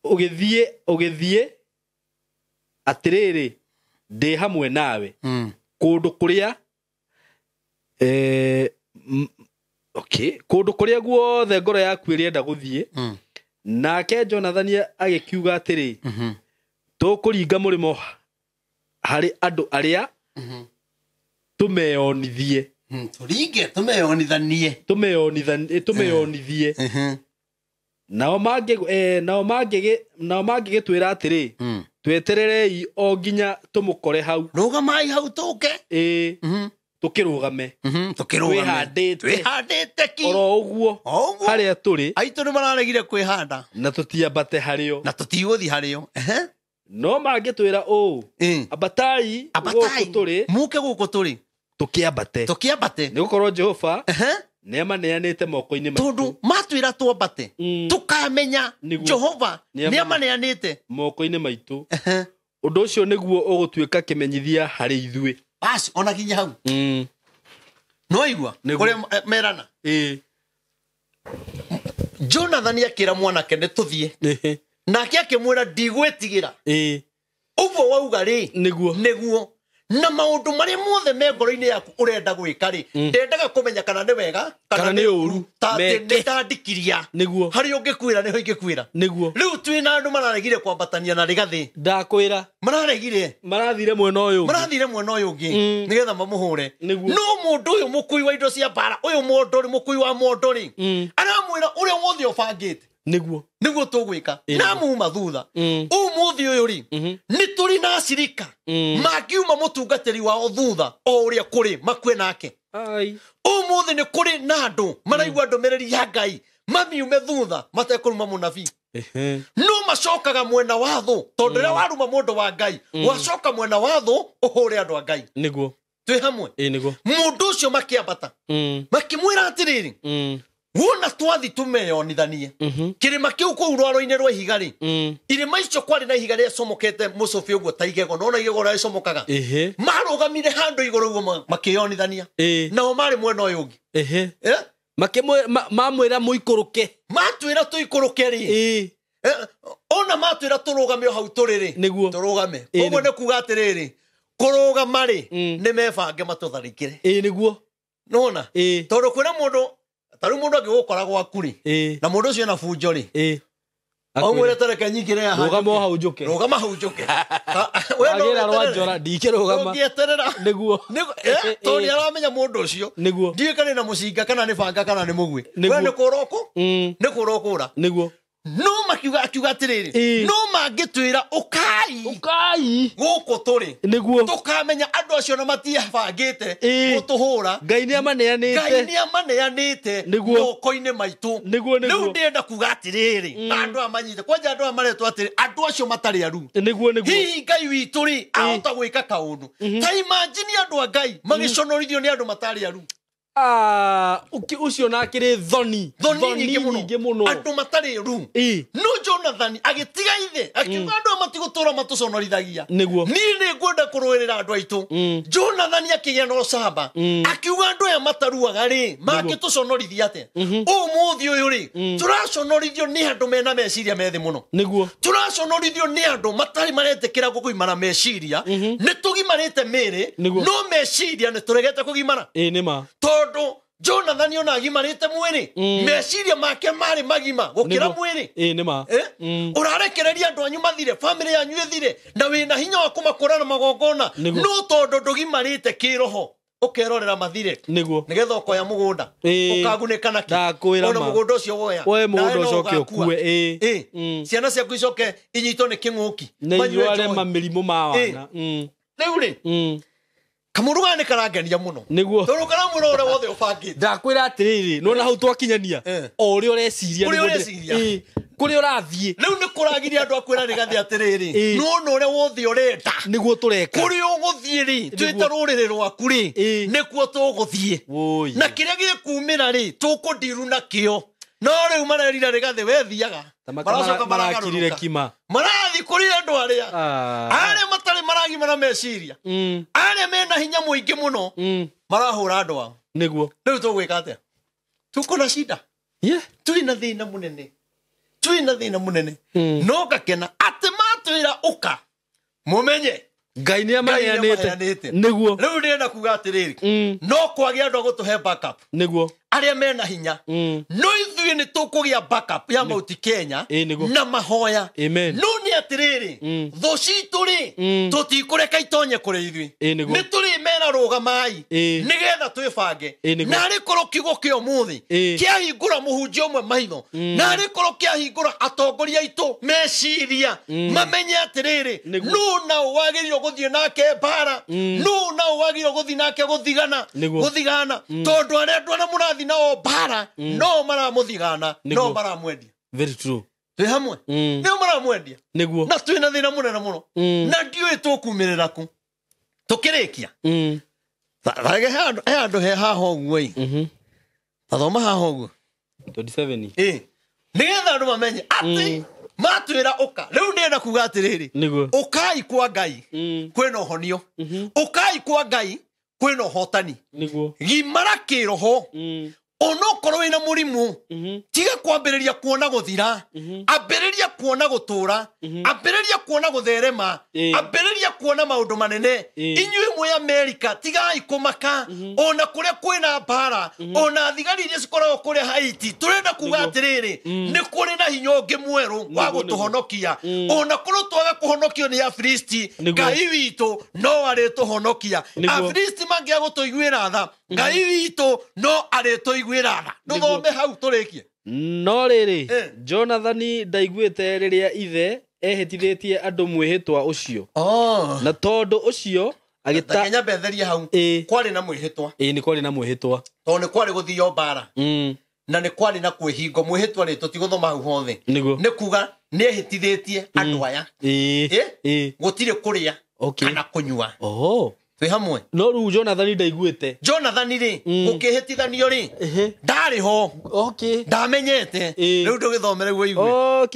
Ũgĩthiĩ atĩrĩrĩ, ndĩ hamwe nawe. Kũndũ kũrĩa okay, kũndũ kũrĩa guothe ngoro yaku ĩrenda gũthiĩ. Nake Jonathani agĩkiuga atĩrĩ, Tũkũringa mũrĩmo harĩ andũ arĩa tũmeyonithie. Tũringe tũmeyonithanie. Tũmeyonithie. Nao mangĩgĩtwĩra atĩrĩ, twetererei o nginya tũmũkore hau. Rũgamai hau tũke. Tũkĩrũgame. Tũkĩrũgame. Twĩhandĩte ki. Oro ũguo harĩa tũrĩ. Aitũ nĩ mararegire kwĩhanda. Na tũtiambate harĩo. Na tũtigũthiĩ harĩo. No mangĩtwĩra ũũ, ambatai gũkũ tũrĩ. Mũke gũkũ tũrĩ. Tũkĩambate. Tũkĩambate. Nĩgũkorwo Jehova nĩamaneanĩte moko-inĩ maitũ. Tondũ matwĩra twambate, tũkamenya Jehova nĩamaneanĩte moko-inĩ maitũ. Ũndũ ũcio nĩguo ũgũtuĩka kĩmenyithia harĩ ithuĩ. Bas, ona kinya hau. No igua kũrĩa merana. Jonathan akĩra mwanake nĩ tũthiĩ. Nake akĩmwĩra ndigwĩtigĩra. Ũguo wauga rĩ, nĩguo. Na maũndũ marĩa mothe me ngoro-inĩ yaku ũrenda gwĩka rĩ, ndendaga kũmenya kana nĩ wega kana nĩ ũru. Nĩ ta ndikiria. Nĩguo. Harĩa ũngĩkuĩra nĩho ingĩkuĩra. Nĩguo. Rĩu twĩna andũ mararegire kwambatania na Rigathĩ. Ndakwĩra. Mararegire. Marathire mwena ũyũ ũngĩ. Marathire mwena ũyũ ũngĩ. Nĩgetha mamũhũre. Nĩguo. No mũndũ ũyũ mũkui wa indo cia mbara, ũyũ mũndũ mũkui wa mũndũ rĩ, aramwĩra ũrĩa wothe ũbangĩte. Nĩguo. Nĩguo tũgwĩka. Na muma thutha. Ũmũthĩ ũyũ rĩ, nĩ tũrĩ na acirika mangiuma mũtungatĩri wao thutha o ũrĩa kũrĩ makue nake. Ũmũthĩ nĩ kũrĩ na andũ maraigua ndũmĩrĩri ya Ngai mamiume thutha matekũruma mũnabii. No macokaga mwena wa thũ, tondũ rĩrĩa waruma mũndũ wa Ngai, wacoka mwena wa thũ ũhũre andũ a Ngai. Nĩguo. Twĩ hamwe. Nĩguo. Mũndũ ũcio makĩambata. Makĩmwĩra atĩrĩrĩ, wona twathi tumeyonithanie kĩrĩma kĩu kũu rwaro-inĩ rwa ihiga rĩ, irĩma icio kwarĩ na ihiga rĩacomokete mũcũbĩ ũguo ta igego, nona igego rĩa rĩcomokaga. Marũgamire handũ igũrũ ũguo makĩyonithania. Nao marĩ mwena ũyũ ũngĩ. Mamwĩra mũikũrũke. Matwĩra tũikũrũke rĩ, ona matwĩra tũrũgame o hau tũrĩ rĩ, tũrũgame. Ũguo nĩ kuga atĩrĩrĩ, kũrũgama rĩ, nĩ mebange matũtharĩkĩre. Nĩguo. Nona tondũ kwĩna mũndũ taru mundu angigukora gwaku ri na mundu ucio na bunjo ri omwire tereke nyingire ya rugama hau njuke, rugama hau njuke, we no rwa njora ndikirugama ndingieterera. Niguo tondu ni aramenya mundu ucio niguo ndiĩ kana na mucinga kana ni banga kana ni mugwi, we ni kura uku ni kura ukura. Niguo. No makiuga akiuga atiriri, no mangitwira ukai ukai guku turi, niguo tukamenya andu acio na matiabangite gutuhura. Ngai ni amaneanite, Ngai ni amaneanite moko-inĩ maitu. Niguo. Riu ndĩrenda kuga atiriri, na andu amanyite kwanja andu amaretwo atiri, andu acio matari aru. Niguo. Hihi Ngai witu ri ahota gwika kaundu ta imagine andu a Ngai magiconorithio ni andu matari aru. Ucio na akiri thoni nyingĩ mũno, andũ matarĩ ru. No Jonathan agĩtiga ithe akiuga andũ matigũtũra matũconorithagia, niĩ nĩ ngwenda kũrũĩrĩra andũ aitũ. Jonathan akĩgĩa na ũcamba akiuga andũ aya mataruaga rĩ mangĩtũconorithia atĩa? Ũmũthĩ ũyũ rĩ tũraconorithio nĩ andũ mena meciria methĩ mũno. Nĩguo. Tũraconorithio nĩ andũ matarĩ maretĩkĩra kũgimara meciria. Nĩ tũgimarĩte mĩĩrĩ no meciria nĩ tũregete kũgimara. Nĩ ma. Tondu Jonathan ona agimarĩte mwĩrĩ, meciria make marĩ magima gũkĩra mwĩrĩ. Nĩ ma. Ũrarekereria andũ anyu mathire, family yanyu ĩthire, na wĩna hinya wa kũmakũra na magongona, no tondũ ndũgimarĩte kĩroho ũkerorera mathire. Nĩguo. Nĩgetha ũkoya mũgũnda ũkagunĩka nakĩ? Ona mũgũnda ũcio woya, woe mũgũnda ũcoke ũkue. Ciana ciaku icoke inyitwo nĩ kĩng'ũki, manyue mĩrimũ ma wana. Rĩu rĩ kamũndũ gaka nĩ karangenia mũno. Nĩguo. Tondũ karamwĩra ũrĩa wothe ũbangĩte. Ndakwĩra atĩrĩrĩ, nĩwona hau twakinyania, o ũrĩa ũreciria, ũrĩa ũreciria, kũrĩa ũrathiĩ. Rĩu nĩ kũragiria andũ a kwĩra Rigathĩ atĩrĩrĩ, nĩwona ũrĩa wothe ũrenda, nĩguo tũreka, kũrĩa ũgũthiĩ rĩ, twĩ ta rũrĩrĩ rwaku rĩ, nĩkuo tũgũthiĩ. Na kĩrĩa gĩkumĩra rĩ, tũkũndiru nakĩo. No rĩu marerira Rigathĩ we thiaga, maracoka maragarũrũka, marathi kũrĩ andũ arĩa arĩa matarĩ maragimara meciria, arĩa mena hinya mũingĩ mũno, marahũra andũ ao. Nĩguo. Rĩu tũgwĩka atĩa? Tuko na shida. Twĩna thĩna mũnene, twĩna thĩna mũnene. No ngakena atĩ matwĩra ũka mũmenye Ngai nĩ amaneanĩte. Nĩguo. Rĩu ndĩrenda kuga atĩrĩrĩ, no kwagĩa andũ a gũtũhe backup. Nĩguo. Arĩa mena hinya. No ithuĩ nĩ tũkũgĩa backup ya Mount Kenya na mahoya. No nĩ atĩrĩrĩ, thũ citũ rĩ, tũtikũreka itonye kũrĩ ithuĩ. Nĩ tũrĩmera rũgamai nĩgetha twĩbange. Narĩ korwo kiugo kĩa ũmũthĩ kĩahingũra mũhunjia ũmwe maitho, narĩ korwo kĩahingũra atongoria aitũ meciria, mamenye atĩrĩrĩ, nũ na ũ wagĩrĩirwo gũthiĩ nake mbara, nũ na ũ wagĩrĩirwo gũthiĩ nake gũthigana, tondũ arĩa andũ arĩa mũrathiĩ nao mbara no maramũthigana, no maramwendia. Very true. Twĩ hamwe, nĩo maramwendia. Nĩguo. Na twĩna thĩna mũnene mũno. Na ndiũĩ tũkumĩrĩra kũ. Tũkĩrĩkia. He handũ he haha ũguo ĩ. Tathoma haha ũguo. 27. Ĩ. Nĩgetha andũ mamenye atĩ matwĩra ũka. Rĩu ndĩrenda kuga atĩrĩrĩ. Nĩguo. Ũkai kwa Ngai kwĩna ũhonio. Ũkai kwa Ngai kwĩna ũhotani. Nĩguo. Gimara kĩroho. Onokorwo wĩna mũrimũ, tiga kwambĩrĩria kuona gũthira, ambĩrĩria kuona gũtũra, ambĩrĩria kuona gũtherema, ambĩrĩria kuona maũndũ manene. Inyuĩ mwĩ Amerika, tigai kũmaka, ona kũrĩa kwĩna mbara, ona thigari iria cikoragwo kũrĩa Haiti, tũrenda kuga atĩrĩrĩ, nĩ kũrĩ na hinya ũngĩ mwerũ wa gũtũhonokia. Ona korwo twaga kũhonokio nĩ Afilisti, Ngai witũ no arĩtũhonokia. Afilisti mangĩaga gũtũiguĩra tha, Ngai witũ no arĩtũiguĩra tha. Ndũthome hau tũrĩkie. No rĩrĩ, Jonathani ndaiguĩte rĩrĩa ithe ehĩtithĩtie andũ mwĩhĩtwa ũcio. Na tondũ ũcio agĩta Kenya betheria hau. Kwarĩ na mwĩhĩtwa. Ĩ, nĩ kwarĩ na mwĩhĩtwa. Tondũ nĩ kwarĩ gũthio mbara. Na nĩ kwarĩ na kwĩhingo. Mwĩhĩtwa rĩ, tũtigũthoma hau hothe. Nĩ kuga nĩ ehĩtithĩtie andũ aya. Gũtirĩ kũrĩa kana kũnyua. Twĩ hamwe. No rĩu Jonathani ndaiguĩte. Jonathani rĩ, gũkĩhĩtithanio rĩ, ndarĩ ho. Ndamenyete. Rĩu ndũgĩthomere guo igue. Rĩu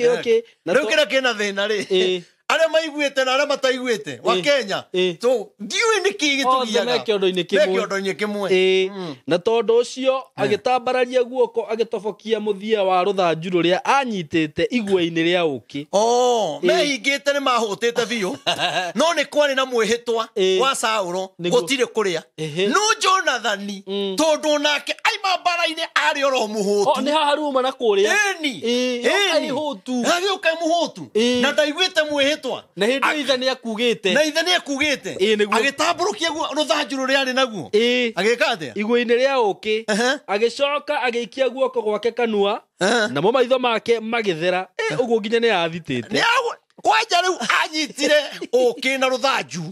kĩrĩa kĩna thĩna rĩ, arĩa maiguĩte na arĩa mataiguĩte wa Kenya, ndiũĩ nĩkĩ gĩtũgiaga. Me kĩondo-inĩ kĩmwe. Na tondũ ũcio agĩtambararia guoko agĩtobokia mũthia wa rũthanju rũrĩa anyitĩte igwe-inĩ rĩa ũkĩ. Mehingĩte nĩ mahũtĩte biũ. No nĩ kwarĩ na mwĩhĩtwa wa Saũlũ gũtirĩ kũrĩa. No Jonathani tondũ nake aima mbara-inĩ arĩ oro mũhũtu. Nĩ haha ruma na kũrĩa. Ĩni. Agĩũka mũhũtu. Na ndaiguĩte mwĩhĩtwa. Na hĩndĩ ithe nĩ akugĩte. Na ithe nĩ akugĩte. Agĩtambũrũkia rũthanju rũrĩa arĩ naguo. Agĩka atĩa? Igwe-inĩ rĩa ũkĩ. Agĩcoka agĩikia guoko gwake kanua, namo maitho make magĩthera. Ũguo nginya nĩ athitĩte. Kwanja rĩu anyitire ũkĩ na rũthanju.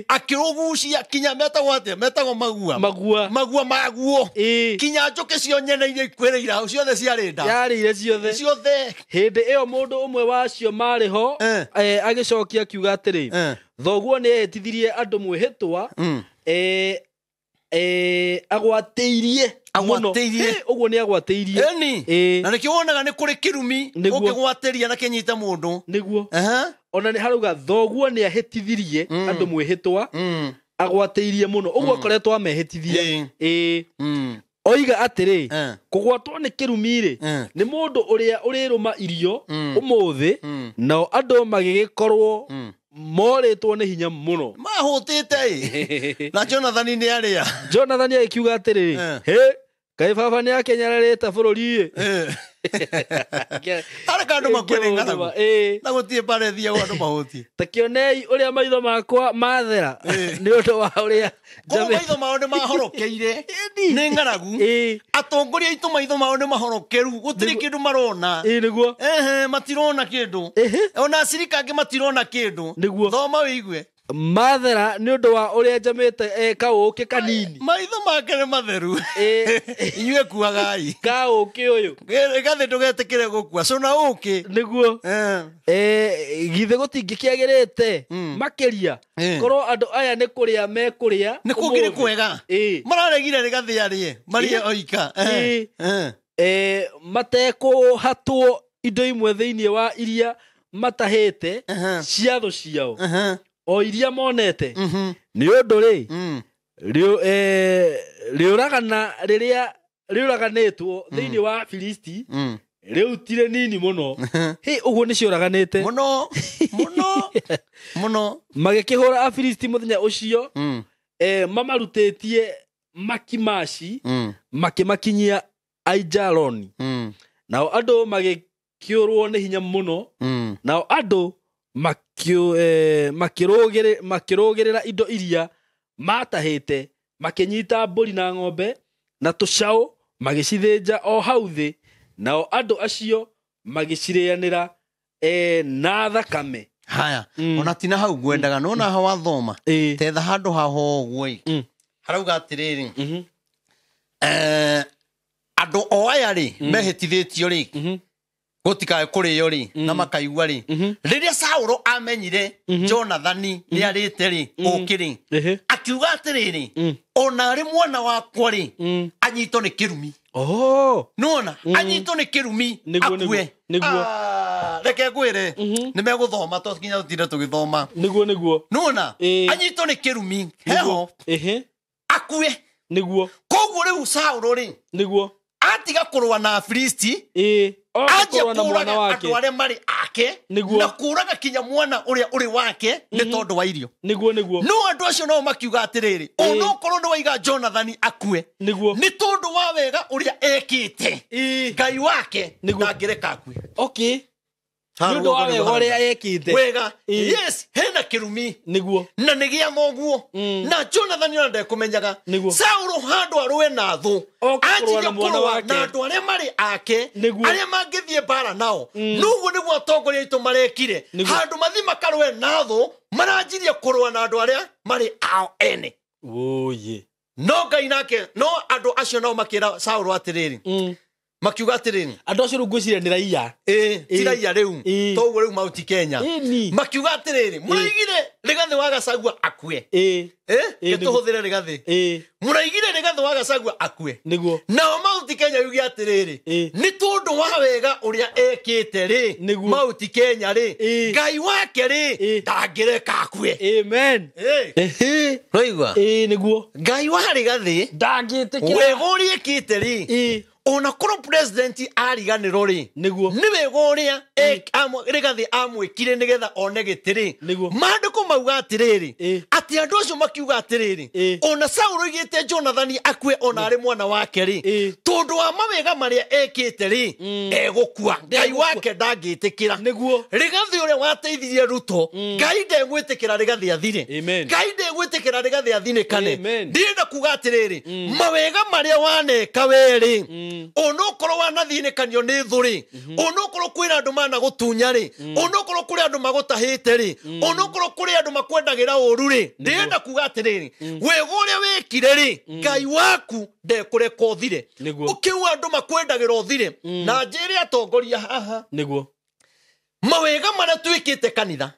Akĩrũgucia kinya metagwo atĩa? Metagwo magua. Magua maguo. Kinya njũkĩ cio nyene iria ikuĩrĩire hau ciothe ciarĩ nda. Yarĩire ciothe. Ciothe. Hĩndĩ ĩyo mũndũ ũmwe wacio marĩ ho, agĩcokia akiuga atĩrĩ, thoguo nĩ ehĩtithirie andũ mwĩhĩtwa, agwatĩirie. Ũguo nĩ agwatĩirie. Ĩni. Na nĩkĩo wonaga nĩ kũrĩ kĩrumi ũngĩgwatĩria na kĩnyite mũndũ. Nĩguo. Ona nĩ harauga thoguo nĩ ahĩtithirie andũ mwĩhĩtwa, agwatĩirie mũno. Ũguo akoretwo amehĩtithia. Oiga atĩrĩ, kũgwatwo nĩ kĩrumi rĩ, nĩ mũndũ ũrĩa ũrĩrũma irio ũmũthĩ, nao andũ magĩgĩkorwo morĩtwo nĩ hinya mũno. Mahũtĩte ĩ. Na Jonathani nĩ arĩa. Jonathani agĩkiuga atĩrĩ, hĩ, kaĩ baba nĩ akenyererĩte bũrũri ĩ. Arĩ kandũ makue nĩ ng'aragu. Na gũtirĩ mbara ĩthiagwo andũ mahũtie. Ta kĩonei ũrĩa maitho makwa mathera nĩ ũndũ wa ũrĩa Koguo maitho mao nĩ mahorokeire nĩ ng'aragu. Atongoria aitũ maitho mao nĩ mahorokeru, gũtirĩ kĩndũ marona. Nĩguo. Matirona kĩndũ. Ona acirika angĩ matirona kĩndũ. Nĩguo. Thoma wĩigue. Mathera nĩ ũndũ wa ũrĩa njamĩte kaũkĩ kanini. Maitho make nĩ matheru. Inyuĩ kuagai. Kaũkĩ ũyũ. Gathĩ ndũgetĩkĩre gũkua. Cũna ũkĩ. Nĩguo. Githĩ gũtingĩkĩagĩrĩte makĩria. Korwo andũ aya nĩ kũrĩa mekũrĩa. Nĩ kũngĩ nĩ kwega. Mararegire nĩ gathĩ arĩe. Marĩe oika. Matekũhatwo indo imwe thĩinĩ wa iria matahĩte cia thũ ciao. O iria monete. Nĩ ũndũ rĩ, rĩũragana rĩrĩa rĩũraganĩtwo thĩinĩ wa Filisti, rĩu tirĩ nini mũno. Hĩ, ũguo nĩ ciũraganĩte. Mũno, mũno, mũno. Magĩkĩhũra Afilisti mũthenya ũcio, mamarutĩtie Makimashi, makĩmakinyia Aijaloni. Nao andũ magĩkĩũrwo nĩ hinya mũno. Nao andũ makĩrũgĩrĩra indo iria matahĩte, makĩnyita mbũri na ng'ombe na tũcaũ, magĩcithĩnja o hau thĩ. Nao andũ acio magĩcirĩanĩra na thakame. Haya, ona tina hau ngwendaga nona ha wathoma tetha handũ haho ũguo ĩ harauga atĩrĩrĩ, andũ o aya rĩ mehĩtithĩtio rĩ gũtikae kũrĩo rĩ na makaigua rĩ, rĩrĩa Saũlũ amenyire Jonathani nĩ arĩte rĩ ũkĩ rĩ, akiuga atĩrĩrĩ, ona arĩ mwana wakwa rĩ anyitwo nĩ kĩrumi. Nona anyitwo nĩ kĩrumi akue. Reke ngwĩre nĩ megũthoma to nginya tũtinde tũgĩthoma. Nĩguo nĩguo. Nona anyitwo nĩ kĩrumi heho akue. Nĩguo. Koguo rĩu Saũlũ rĩ nĩguo atiga kũrũa na Afilisti, anjia kũũraga andũ arĩa marĩ ake na kũũraga kinya mwana ũrĩa ũrĩ wake nĩ tondũ wa irio. Nĩguo nĩguo. No andũ acio nao makiuga atĩrĩrĩ, onokorwo nĩ waiga Jonathani akue nĩguo nĩ tondũ wa wega ũrĩa ekĩte Ngai wake ndangĩreka akue. Okay. Nĩ ũndũ wa wega ũrĩa ekĩte. Wega. Yes, hena kĩrumi. Nĩguo. Na nĩ gĩa thoguo. Na Jonathani ona ndekũmenyaga. Saũlũ handũ arũe na thũ, anjirie kũrũa na andũ arĩa marĩ ake, arĩa mangĩthiĩ mbara nao. Noguo nĩguo atongoria aitũ marekire. Handũ mathiĩ makarũe na thũ, maranjirie kũrũa na andũ arĩa marĩ ao ene. Oye. No Ngai nake, no andũ acio nao makĩra Saũlũ atĩrĩrĩ, makiuga atĩrĩrĩ, andũ acio rĩu ngwĩciria nĩ raia. Ti raia rĩu, toguo rĩu Mount Kenya. Makiuga atĩrĩrĩ, mũraigire Rigathĩ wa Gachagua akue. Tũhũthĩre Rigathĩ. Mũraigire Rigathĩ wa Gachagua akue. Nĩguo. Nao Mount Kenya yuge atĩrĩrĩ, nĩ tondũ wa wega ũrĩa ekĩte rĩ, Mount Kenya rĩ, Ngai wake rĩ, ndangĩreka akue. Amen. Ũraigua? Nĩguo. Ngai wa Rigathĩ ndangĩtĩkĩra wega ũrĩa ekĩte rĩ, ona korwo president ariganĩrwo rĩ, nĩguo nĩ wega ũrĩa Rigathĩ amwĩkire nĩgetha one gĩtĩ rĩ. Maandĩko mauga atĩrĩrĩ, atĩ andũ acio makiuga atĩrĩrĩ, ona Saũlũ oigĩte Jonathani akue ona arĩ mwana wake rĩ, tondũ wa mawega marĩa ekĩte rĩ, ndegũkua. Ngai wake ndangĩtĩkĩra. Nĩguo. Rigathĩ ũrĩa wateithirie Ruto, Ngai ndegwĩtĩkĩra Rigathĩ athire. Ngai ndegwĩtĩkĩra Rigathĩ athinĩkane. Ndĩrenda kuga atĩrĩrĩ, mawega marĩa waneka we rĩ, onokorwo wanathinĩkanio nĩ thũ rĩ, onokorwo kwĩna andũ managũtunya rĩ, onokorwo kũrĩ andũ magũtahĩte rĩ, onokorwo kũrĩ andũ makwendagĩra ũru rĩ, ndĩrenda kuga atĩrĩrĩ, wega ũrĩa wĩkire rĩ, Ngai waku ndekũreka ũthire. Ũkĩu andũ makwendagĩra ũthire. Na njĩre atongoria haha, nĩguo mawega marĩa twĩkĩte kanitha,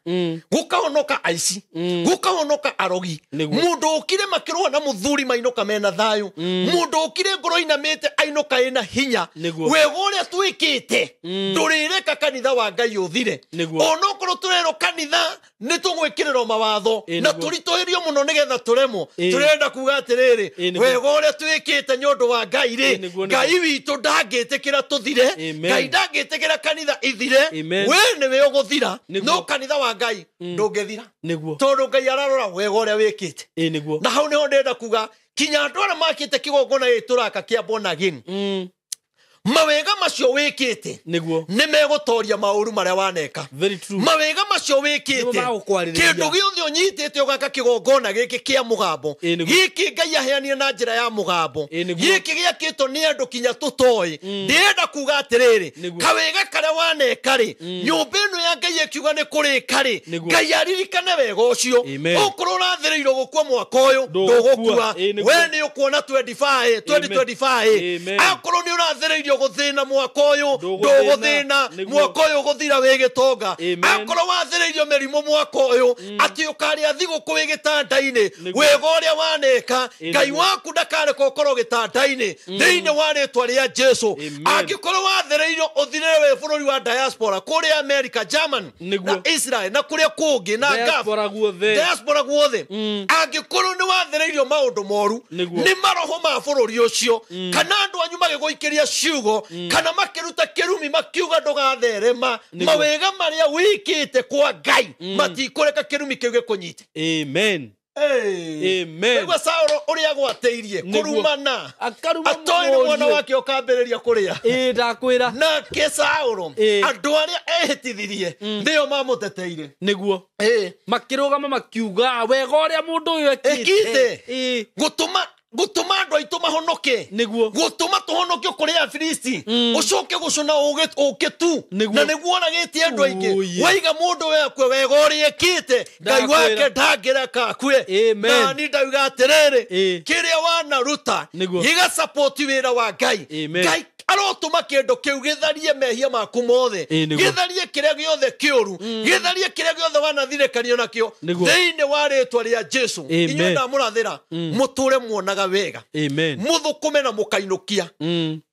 gũkahonoka aici, gũkahonoka arogi, mũndũ ũkire makĩrũa na mũthuri mainũka mena thayũ, mũndũ ũkire ngoro inamĩte ainũka ĩna hinya. Wega ũrĩa twĩkĩte ndũrĩreka kanitha wa Ngai ũthire. Onokorwo tũrerwo kanitha nĩ tũgwĩkĩrĩrwo mawatho na tũritũhĩrio mũno nĩgetha tũremwo, tũrenda kuga atĩrĩrĩ, wega ũrĩa twĩkĩte nĩ ũndũ wa Ngai rĩ, Ngai witũ ndangĩtĩkĩra tũthire, Ngai ndangĩtĩkĩra kanitha ithire. We nĩwe ũgũthira, no kanitha wa Ngai ndũngĩthira. Nĩguo. Tondũ Ngai ararora wega ũrĩa wĩkĩte. Nĩguo. Na hau nĩho ndĩrenda kuga kinya andũ arĩa makĩte kĩgongona gĩkĩ tũraka kĩa born again, mawega macio wĩkĩte nĩguo nĩ megũtoria maũru marĩa waneka. Very true. Mawega macio wĩkĩte, kĩndũ gĩothe ũnyitĩte ũgaka kĩgongona gĩkĩ kĩa mũgambo, gĩkĩ Ngai aheanire na njĩra ya mũgambo, gĩkĩ gĩakĩtwo nĩ andũ kinya tũtoĩ. Ndĩrenda kuga atĩrĩrĩ, kawega karĩa waneka rĩ, nyũmba ĩno ya Ngai ĩkiuga nĩ kũrĩka rĩ, Ngai aririkane wega ũcio. Okorwo ũrathĩrĩirwo gũkua mwaka ũyũ, ndũgũkua. We nĩ ũkuona 2025. Akorwo nĩ ũrathĩrĩirio gũthĩna mwaka ũyũ, ndũgũthĩna. Mwaka ũyũ ũgũthira wĩ gĩtonga. Akorwo wathĩrĩirio mĩrimũ mwaka ũyũ, atĩ ũkarĩa thigũkũ wĩ gĩtanda-inĩ, wega ũrĩa waneka, Ngai waku ndakareka ũkorwo gĩtanda-inĩ thĩinĩ wa rĩtwa rĩa Jesu. Angĩkorwo wathĩrĩirio ũthirĩre wĩ bũrũri wa diaspora, kũrĩa America, Germany, na Israel, na kũrĩa kũngĩ, na diaspora guothe, angĩkorwo nĩ wathĩrĩirio maũndũ moru nĩ maroho ma bũrũri ũcio, kana andũ anyu magĩgũikĩria ciugo, kana makĩruta kĩrumi makiuga ndũgatherema, mawega marĩa wĩkĩte kwa Ngai matikũreka kĩrumi kĩu gĩkũnyite. Amen. Amen. Nĩguo Saũlũ ũrĩa agwatĩirie kũrumana akaruma atoĩ nĩ mwana wake ũkambĩrĩria kũrĩa. Ĩĩ ndakwĩra. Nake Saũlũ andũ arĩa ehĩtithirie nĩo mamũteteire. Nĩguo. Makĩrũgama makiuga wega ũrĩa mũndũ ũyũ ekĩte. Gũtũma andũ aitũ mahonoke. Nĩguo. Gũtũma tũhonokio kũrĩ Afilisti. Ũcoke gũcũna ũũkĩ tu. Na nĩguo oragĩtie andũ aingĩ. Waiga mũndũ we akue wega ũrĩa ekĩte. Ngai wake ndangĩreka akue. Na niĩ ndauga atĩrĩrĩ, kĩrĩa wanaruta gĩgasupport wĩra wa Ngai. Ngai arotũma kĩndũ kĩu gĩtharie mehia maku mothe, gĩtharie kĩrĩa gĩothe kĩũru, gĩtharie kĩrĩa gĩothe wanathirĩkanio nakĩo thĩinĩ wa rĩtwa rĩa Jesu. Inyuĩ ndamũrathĩra mũtũre muonaga wega, mũthũkũme na mũkainũkia.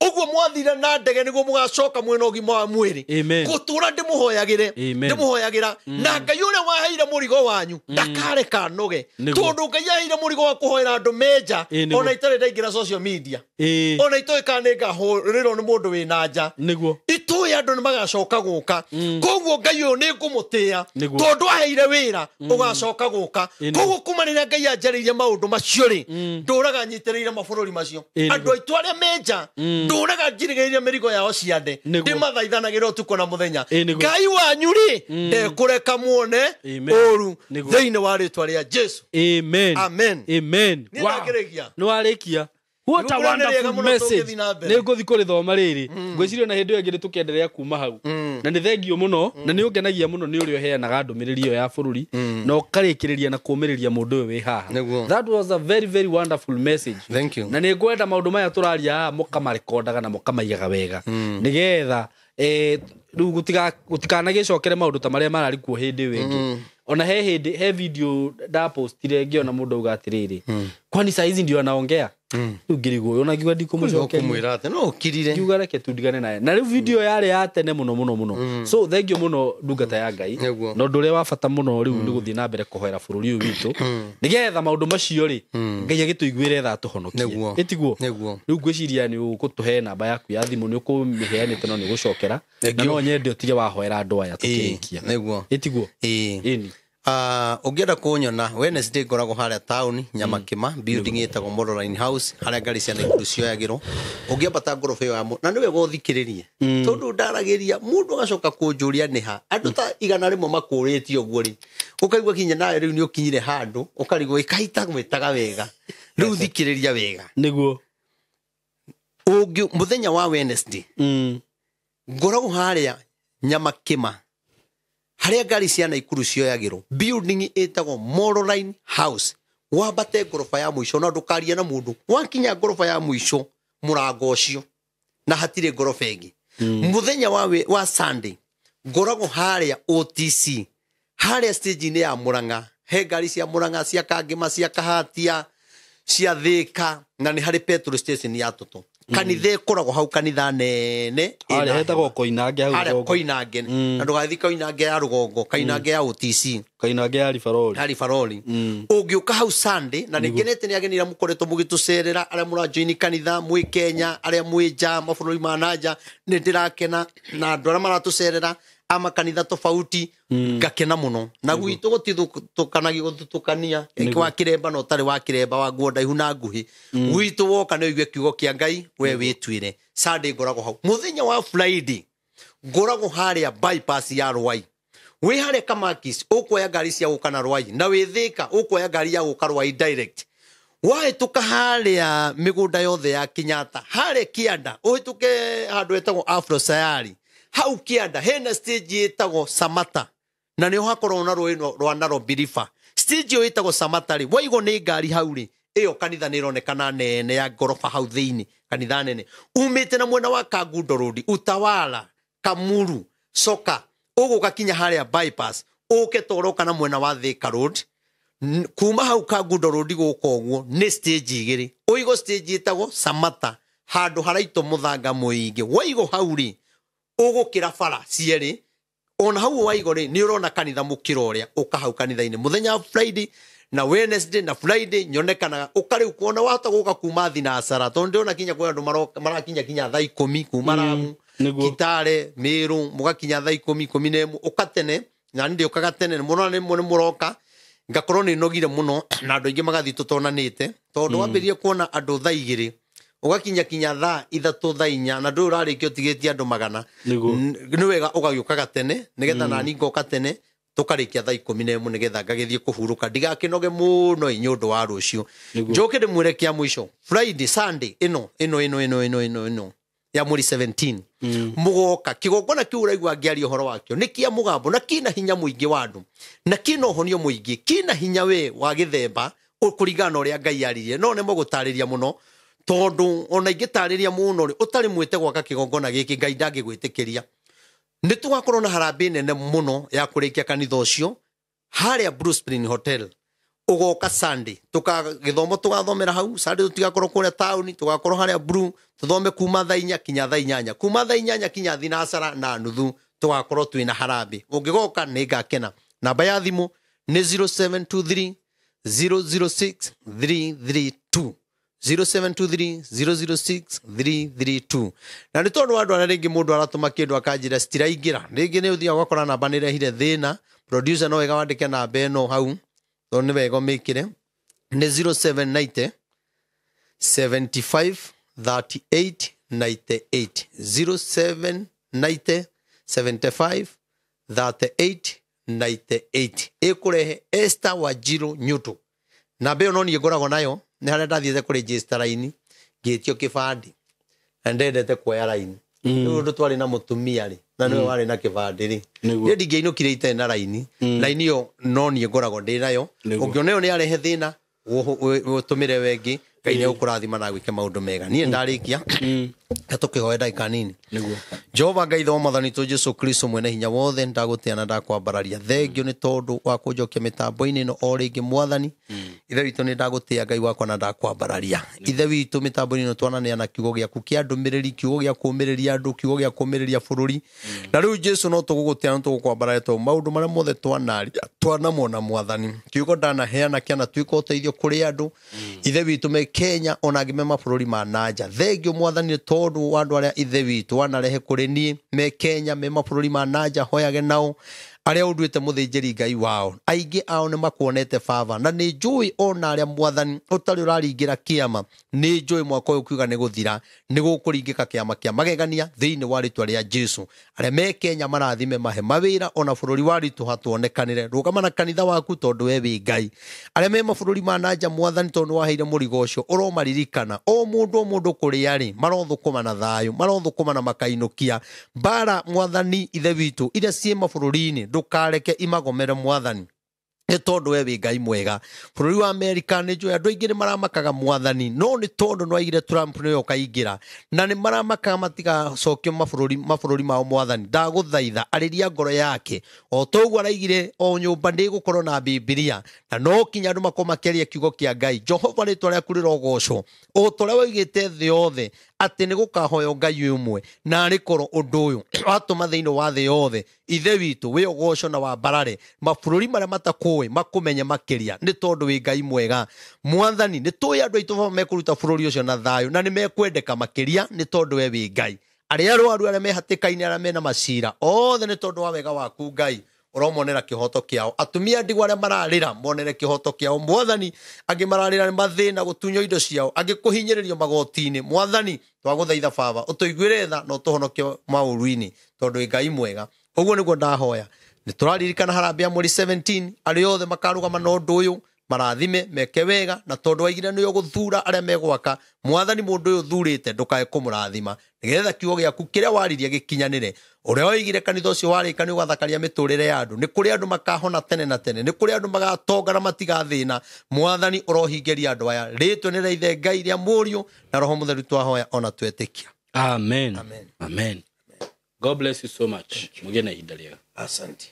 Ũguo mwathire na ndege nĩguo mũgacoka mwĩna ũgima wa mwĩrĩ. Gũtũra ndĩmũhoyagĩre, ndĩmũhoyagĩra na Ngai ũrĩa waheire mũrigo wanyu ndakareka noge, tondũ Ngai aheire mũrigo wa kũhoera andũ menja ona itarĩ ndaingĩra social media, ona itoĩ kana nĩngahũrĩrwo nĩ mũndũ wĩna nja. Nĩguo. Itũĩ andũ nĩ magacoka gũka. Koguo Ngai ũyũ nĩ ngũmũtĩĩa tondũ aheire wĩra ũgacoka gũka. Koguo kuma rĩrĩa Ngai anjarĩirie maũndũ macio rĩ, ndũraga nyitĩrĩire mabũrũri macio. Andũ aitũ arĩa menja ndũraga njirigĩrĩire mĩrigo yao ciande, ndĩmathaithanagĩra ũtukũ na mũthenya. Ngai wanyu rĩ ndekũreka muone ũru thĩinĩ wa rĩtwa rĩa Jesu. Amen. Amen. Amen. Nĩ ndakĩrĩkia. Nĩ warĩkia. What a wonderful message. Nĩ ngũthiĩ kũrĩthoma rĩrĩ. Ngwĩciria na hĩndĩ ĩyo ĩngĩ nĩtũkĩenderea kuma hau. Na nĩ thengio mũno, na nĩ ũngenagia mũno nĩ ũrĩa ũheanaga ndũmĩrĩri ĩyo ya bũrũri, na ũkarĩkĩrĩria na kũũmĩrĩria mũndũ ũyũ wĩ haha. That was a very very wonderful message. Thank you. Na nĩ ngwenda maũndũ maya tũraria haha mũkamarekondaga na mũkamaigaga wega, nĩgetha rĩu gũtikanagĩcokere maũndũ ta marĩa mararĩ kuo hĩndĩ ĩyo ĩngĩ. Ona he hĩndĩ he video ndapostire ngĩona mũndũ auga atĩrĩrĩ, kwani saa hizi ndio anaongea? Rĩu ngĩrigwo ona ngiuga ndikũmũcokeria. Ũkũmwĩra atĩ no ũkirire. Ngiuga reke tu ndigane naye. Na rĩu video yarĩ ya tene mũno mũno mũno. So thank you mũno ndungata ya Ngai. Na ũndũ ũrĩa wa bata mũno rĩu nĩ gũthiĩ na mbere kũhoera bũrũri ũyũ witũ, nĩgetha maũndũ macio rĩ Ngai agĩtũiguĩre tha tũhonokie. Ĩtiguo? Rĩu ngwĩciria nĩ ũgũtũhe namba yaku ya thimũ, nĩ ũkũmĩheanĩte no nĩ ũgũcokera. Na no nyende ũtige wahoera andũ aya tũkĩrĩkia. Ĩtiguo? Ĩni. Ũngĩenda kũnyona Wednesday ngoragwo harĩa town Nyamakĩma, building ĩtagwo Modeline House, harĩa ngari cia Naikuru cioyagĩrwo. Ũngĩambata ngoroba ĩyo ya na nĩ wega ũthikĩrĩrie, tondũ ndaragĩria mũndũ agacoka kũnjũria nĩ ha. Andũ ta 100 makũrĩtie ũguo rĩ, ũkaigua kinya nawe rĩu nĩ ũkinyire handũ ũkarigwo ĩkaita gwĩtaga wega. Rĩu thikĩrĩria wega. Nĩguo. Ũngĩ mũthenya wa Wednesday ngoragwo harĩa Nyamakĩma, harĩa ngari cia Naikuru cioyagĩrwo, building ĩtagwo Modeline House. Wambate ngoroba ya mũico na ndũkarie na mũndũ. Wakinya ngoroba ya mũico mũrango ũcio na hatirĩ ngoroba ĩngĩ. Mũthenya wa Sunday ngoragwo harĩa OTC, harĩa stage-inĩ ya Murang'a. He ngari cia Murang'a, cia Kangĩma, cia Kahatia, cia Thĩka, na nĩ harĩ petrol station ya Toto. Kanitha ĩkoragwo hau, kanitha nene harĩa hetagwo Koinange hau harĩa Koinange. Na ndũgathiĩ Koinange ya rũgongo, Koinange ya OTC, Koinange ya Ribarori, ya Ribarori. Ũngĩũka hau Sunday, na nĩngenete nĩ ageni arĩa mũkoretwo mũgĩtũcerera, arĩa mũrajoini kanitha mwĩ Kenya, arĩa mwĩ nja mabũrũri ma na nja, nĩ ndĩrakena na andũ arĩa maratũcerera a makanitha tofauti, ngakena mũno. Na gwitũ gũtithũkanagio gũthutũkania, wa kĩremba na ũtarĩ wa kĩremba, wa nguo ndaihu na nguhĩ. Gwitũ woka nĩ ũigue kiugo kĩa Ngai, we wĩtuĩre. Sunday ngoragwo hau. Mũthenya wa Friday ngoragwo harĩa bypass ya Rwai. Wĩ harĩa Kamakis, ũkuoya ngari cia gũka na Rwai, na wĩ Thĩka ũkuoya ngari ya gũka Rwai direct. Wahĩtũka harĩa mĩgũnda yothe ya Kenyatta, harĩa kĩanda, ũhĩtũke handũ hetagwo Afro Sayari. Hau kĩanda hena stage ĩtagwo Samata, na nĩho hakoragwo na rũĩ rwa Nairobi River. Stage ĩyo ĩtagwo Samata rĩ, waigwo nĩ ngari hau rĩ, ĩyo kanitha nĩ ĩronekana nene ya ngoroba hau thĩinĩ, kanitha nene. Umĩte na mwena wa Kangundo Road, Utawala, Kamuru, Soka, ũgũka kinya harĩa bypass, ũke toroka na mwena wa Thika Road. Kuma hau Kangundo Road gũka ũguo nĩ stage igĩrĩ. Ũigo stage ĩtagwo Samata, handũ haraitwo mũthanga mũingĩ. Waigwo hau rĩ, ũgũkĩra bara cierĩ, ona hau waigo rĩ, nĩ ũrona kanitha mũkĩra ũrĩa, ũka hau kanitha-inĩ mũthenya wa Friday na Wednesday na Friday nyonekanaga. Ũka rĩu kuona wahota gũka kuma thinacara, tondũ ndĩrona kinya kwĩ andũ marakinya kinya thaa 10 kuma Ramu, Kitale, Meru, mũgakinya thaa 10, 11. Ũka tene, na nĩ ndĩũkaga tene mũno, nĩ mũroka. Ngakorwo nĩ nogire mũno na andũ aingĩ magathiĩ tũtonanĩte tondũ wambĩrĩrie kuona andũ thaa 2 ũgakinya kinya thaa 3 thaa 4 na ndũĩ ũrarĩkia ũtigĩtie andũ 100. Nĩ wega ũgagĩũkaga tene nĩgetha nani ngoka tene tũkarĩkia thaa 11 nĩgetha ngagĩthiĩ kũhurũka ndigakĩnoge mũno nĩ ũndũ wa rũciũ. Njoke ndĩmwĩre kĩa mũico Friday Sunday ĩno ĩno ĩno ĩno ĩno ĩno ĩno ya mweri 17 mũgoka kĩgongona kĩu ũraigua ngĩaria ũhoro wakĩo nĩ kĩa mũgambo na kĩna hinya mũingĩ wa andũ na kĩna ũhonio mũingĩ kĩna hinya we wa gĩthemba kũringana na ũrĩa Ngai aririe. No nĩmo gũtarĩria mũno tondũ ona ingĩtarĩria mũno rĩ ũtarĩ mwĩte gwaka kĩgongona gĩkĩ Ngai ndangĩgwĩtĩkĩria. Nĩ tũgakorwo na harambĩ nene mũno ya kũrĩkia kanitha ũcio harĩa Blue Spring Hotel. Ũgoka Sunday gĩthomo tũgathomera hau Sunday, tũtigakorwo kũrĩa taũni, tũgakorwo harĩa Blue tũthome kuma thaa 4 kinya thaa 8, kuma thaa 8 kinya 8:30 tũgakorwo twĩna harambĩ. Ũngĩgoka nĩ ngakena. Namba ya thimũ nĩ 0723 006 332 0723 006 332. Na nĩ tondũ wa andũ arĩa rĩngĩ mũndũ aratũma kĩndũ akanjĩra citiraingĩra, rĩngĩ nĩ ũthiaga ũgakora namba nĩ ĩrehire thĩna. Producer no wega wandĩke namba ĩno hau tondũ nĩ wega ũmĩkĩre, nĩ 0790 75 38 98 0790 75 38 98. Ĩkũrehe Esther Wanjiru Nyutu. Namba ĩyo no niĩ ngoragwo nayo, nĩ harĩa ndathiĩte kũregister raini ngĩtio kĩbandĩ na ndendete kuoya raini. Rĩu ũndũ twarĩ na mũtumia rĩ na nĩwe warĩ na kĩbandĩ rĩ, niĩ ndingĩainũkire itarĩ na raini. Raini ĩyo no niĩ ngoragwo ndĩ nayo. Ũngĩona ĩyo nĩ yarehe thĩna ũtũmĩre wengĩ. Ngai nĩ egũkũrathima na agwĩke maũndũ mega. Niĩ ndarĩkia tũkĩhoe ndagĩka nini. Jehova Ngai wa Mwathani witũ Jesu Kristo mwene hinya wothe, ndagũtĩa na ndakwambararia. Thengio nĩ tondũ wa kũnjokia mĩtambo-inĩ ĩno o rĩngĩ Mwathani. Ithe witũ nĩ ndagũtĩa Ngai wakwa na ndakwambararia. Ithe witũ mĩtambo-inĩ ĩno twananeana kiugo gĩaku kĩa ndũmĩrĩri, kiugo gĩa kũũmĩrĩria andũ, kiugo gĩa kũũmĩrĩria bũrũri. Na rĩu Jesu no tũgũgũtĩa na tũgũkwambararia tondũ maũndũ marĩa mothe twanaria twanamona Mwathani. Kiugo ndanaheana kĩanatuĩka ũteithio kũrĩ andũ. Ithe witũ me Kenya ona angĩ me mabũrũri ma nanja. Thengio Mwathani tondũ wa andũ arĩa ithe witũ wanarehe kũrĩ niĩ me Kenya me mabũrũri ma nanja, hoyage nao arĩa ũnduĩte mũthĩnjĩri Ngai wao. Aingĩ ao nĩ makuonete Baba, na nĩ njũĩ ona arĩa Mwathani ũtarĩ ũraringĩra kĩama, nĩ njũĩ mwaka ũyũ kiuga nĩ gũthira, nĩ gũkũringĩka kĩama kĩa magegania thĩinĩ wa rĩtwa rĩa Jesu. Arĩa me Kenya marathime mahe mawĩra, ona bũrũri wa ritũ hatuonekanĩre. Rũgama na kanitha waku tondũ we wĩ Ngai. Arĩa me mabũrũri ma nanja Mwathani tondũ waheire mũrigo ũcio ũromaririkana. O mũndũ kũrĩa arĩ marothũkũma na thayũ, marothũkũma na makainũkia mbara Mwathani ithe witũ iria ciĩ mabũrũri-inĩ ndũkareke imagomere Mwathani, nĩ tondũ we wĩ Ngai mwega. Bũrũri wa Amerika nĩ njũĩ andũ aingĩ nĩ maramakaga Mwathani, no nĩ tondũ nĩ waigire Trump nĩwe ũkaingĩra na nĩ maramakaga matigacokio mabũrũri mao Mwathani. Ndagũthaitha arĩria ngoro yake o toguo araigire o nyũmba nĩ ĩgũkorwo na Bibilia, na no kinya andũ makorwo makĩaria kiugo kĩa Ngai. Jehova rĩtwa rĩaku rĩrogocwo o ta ũrĩa waigĩte thĩ yothe atĩ nĩ gũkahoywo Ngai ũmwe, na arĩ korwo ũndũ ũyũ watũma thĩinĩ wa thĩ yothe. Ithe witũ wĩ ũgoco na wambarare mabũrũri marĩa matakũĩ makũmenye makĩria, nĩ tondũ wĩ Ngai mwega Mwathani. Nĩ tũĩ andũ aitũ mekũruta bũrũri ũcio na thayũ na nĩ mekwendeka makĩria, nĩ tondũ we wĩ Ngai. Arĩa arwaru, arĩa me hatĩka-inĩ, arĩa mena macira othe, nĩ tondũ wa wega waku Ngai ũromonera kĩhoto kĩao. Atumia ndigwa arĩa mararĩra monere kĩhoto kĩao Mwathani. Angĩ mararĩra nĩ mathĩna gũtunywo indo ciao, angĩ kũhinyĩrĩrio magoti-inĩ Mwathani. Twagũthaitha Baba ũtũiguĩre tha na ũtũhonokie maũru-inĩ tondũ wĩ Ngai mwega. Ũguo nĩguo ndahoya. Nĩ tũraririkana harambĩ ya mweri 17, arĩa othe makarũgama na ũndũ ũyũ marathime meke wega, na tondũ waigire nĩwe ũgũthura arĩa megwaka Mwathani, mũndũ ũyũ ũthurĩte ndũkae kũmũrathima, nĩgetha kiugo gĩaku kĩrĩa waririe gĩkinyanĩre. Ũrĩa waigire kanitha ũcio warĩka nĩ ũgathakaria mĩtũrĩre ya andũ, nĩ kũrĩ andũ makahona tene na tene, nĩ kũrĩ andũ magatonga na matigathĩna. Mwathani ũrohingĩria andũ aya. Rĩtwa nĩ rĩa Ithe Ngai, rĩa Mũriũ na Roho Mũtheru twahoya ona twetĩkia. Amen. Amen. Amen. God bless you so much. Mũgĩe na ihinda rĩega. Asante.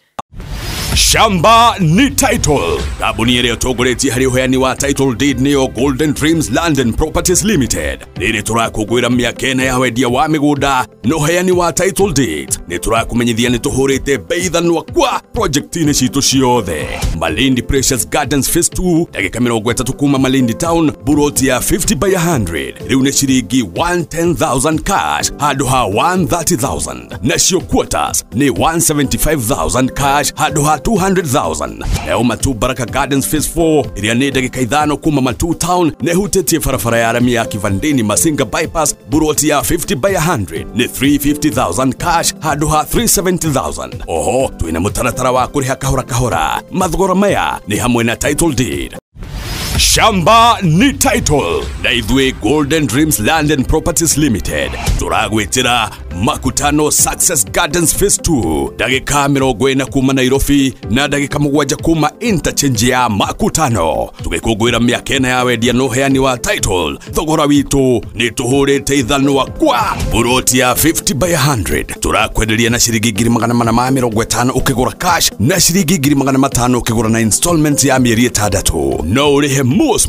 Shamba ni title. Kambuni ĩrĩa ĩtongoretie harĩ ũheani wa title deed nĩyo Golden Dreams Land and Properties Limited. Rĩrĩ tũrakũngũĩra mĩaka ĩna ya wendia wa mĩgũnda na ũheani wa title deed. Nĩ tũrakũmenyithia nĩ tũhũrĩte bei thanwa kwa project-inĩ citũ ciothe. Malindi Precious Gardens Phase 2, ndagĩka 30 kuma Malindi Town, buroti ya 50 by 100. Rĩu nĩ ciringi 110,000 cash handũ ha 130,000. Nacio quarters nĩ 175,000 cash handũ ha 200,000. Nayo Matu Baraka Gardens Phase 4 ĩrĩa nĩ ndagĩka 5 kuma Matu Town na ĩhutĩtie barabara ya rami ya Kivandini Masinga Bypass, buroti ya 50 by 100 nĩ 350,000 cash handũ ha 370,000. Oho twĩna mũtaratara wa kũrĩha kahora kahora. Mathogora maya nĩ hamwe na title deed. Shamba ni title na ithuĩ Golden Dreams Land and Properties Limited tũragwĩtĩra Makutano Success Gardens Phase 2 ndagĩka 40 kuma Nairobi na ndagĩka 7 kuma interchange ya Makutano. Tũgĩkũngũĩra mĩaka 4 ya wendia na ũheani wa title. Thogora witũ nĩ tũhũrĩte ithanwa kwa buroti ya 50 by 100 tũrakwenderia na ciringi 450 ũkĩgũra cash na ciringi 500 ũkĩgũra na installment ya mĩeri 6. No ũrĩhe mos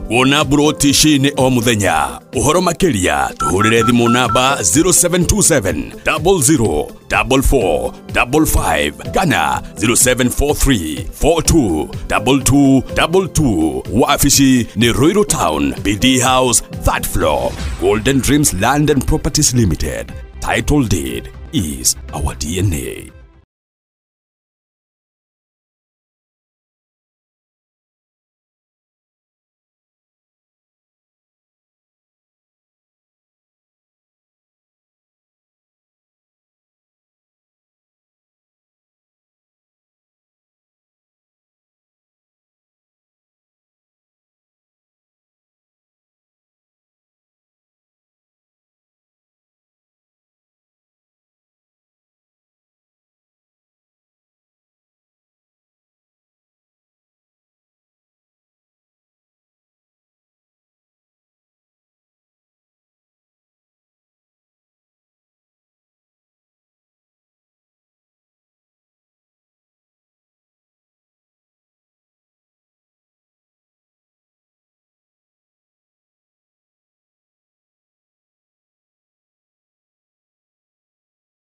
kuona buroti ici nĩ o mũthenya. Ũhoro makĩria tũhũrĩre thimũ namba 0727 00 44 55 kana 0743 42 22 22. Wafishi ni Ruiru Town, BD House, 3rd floor. Golden Dreams Land and Properties Limited. Title deed is our DNA.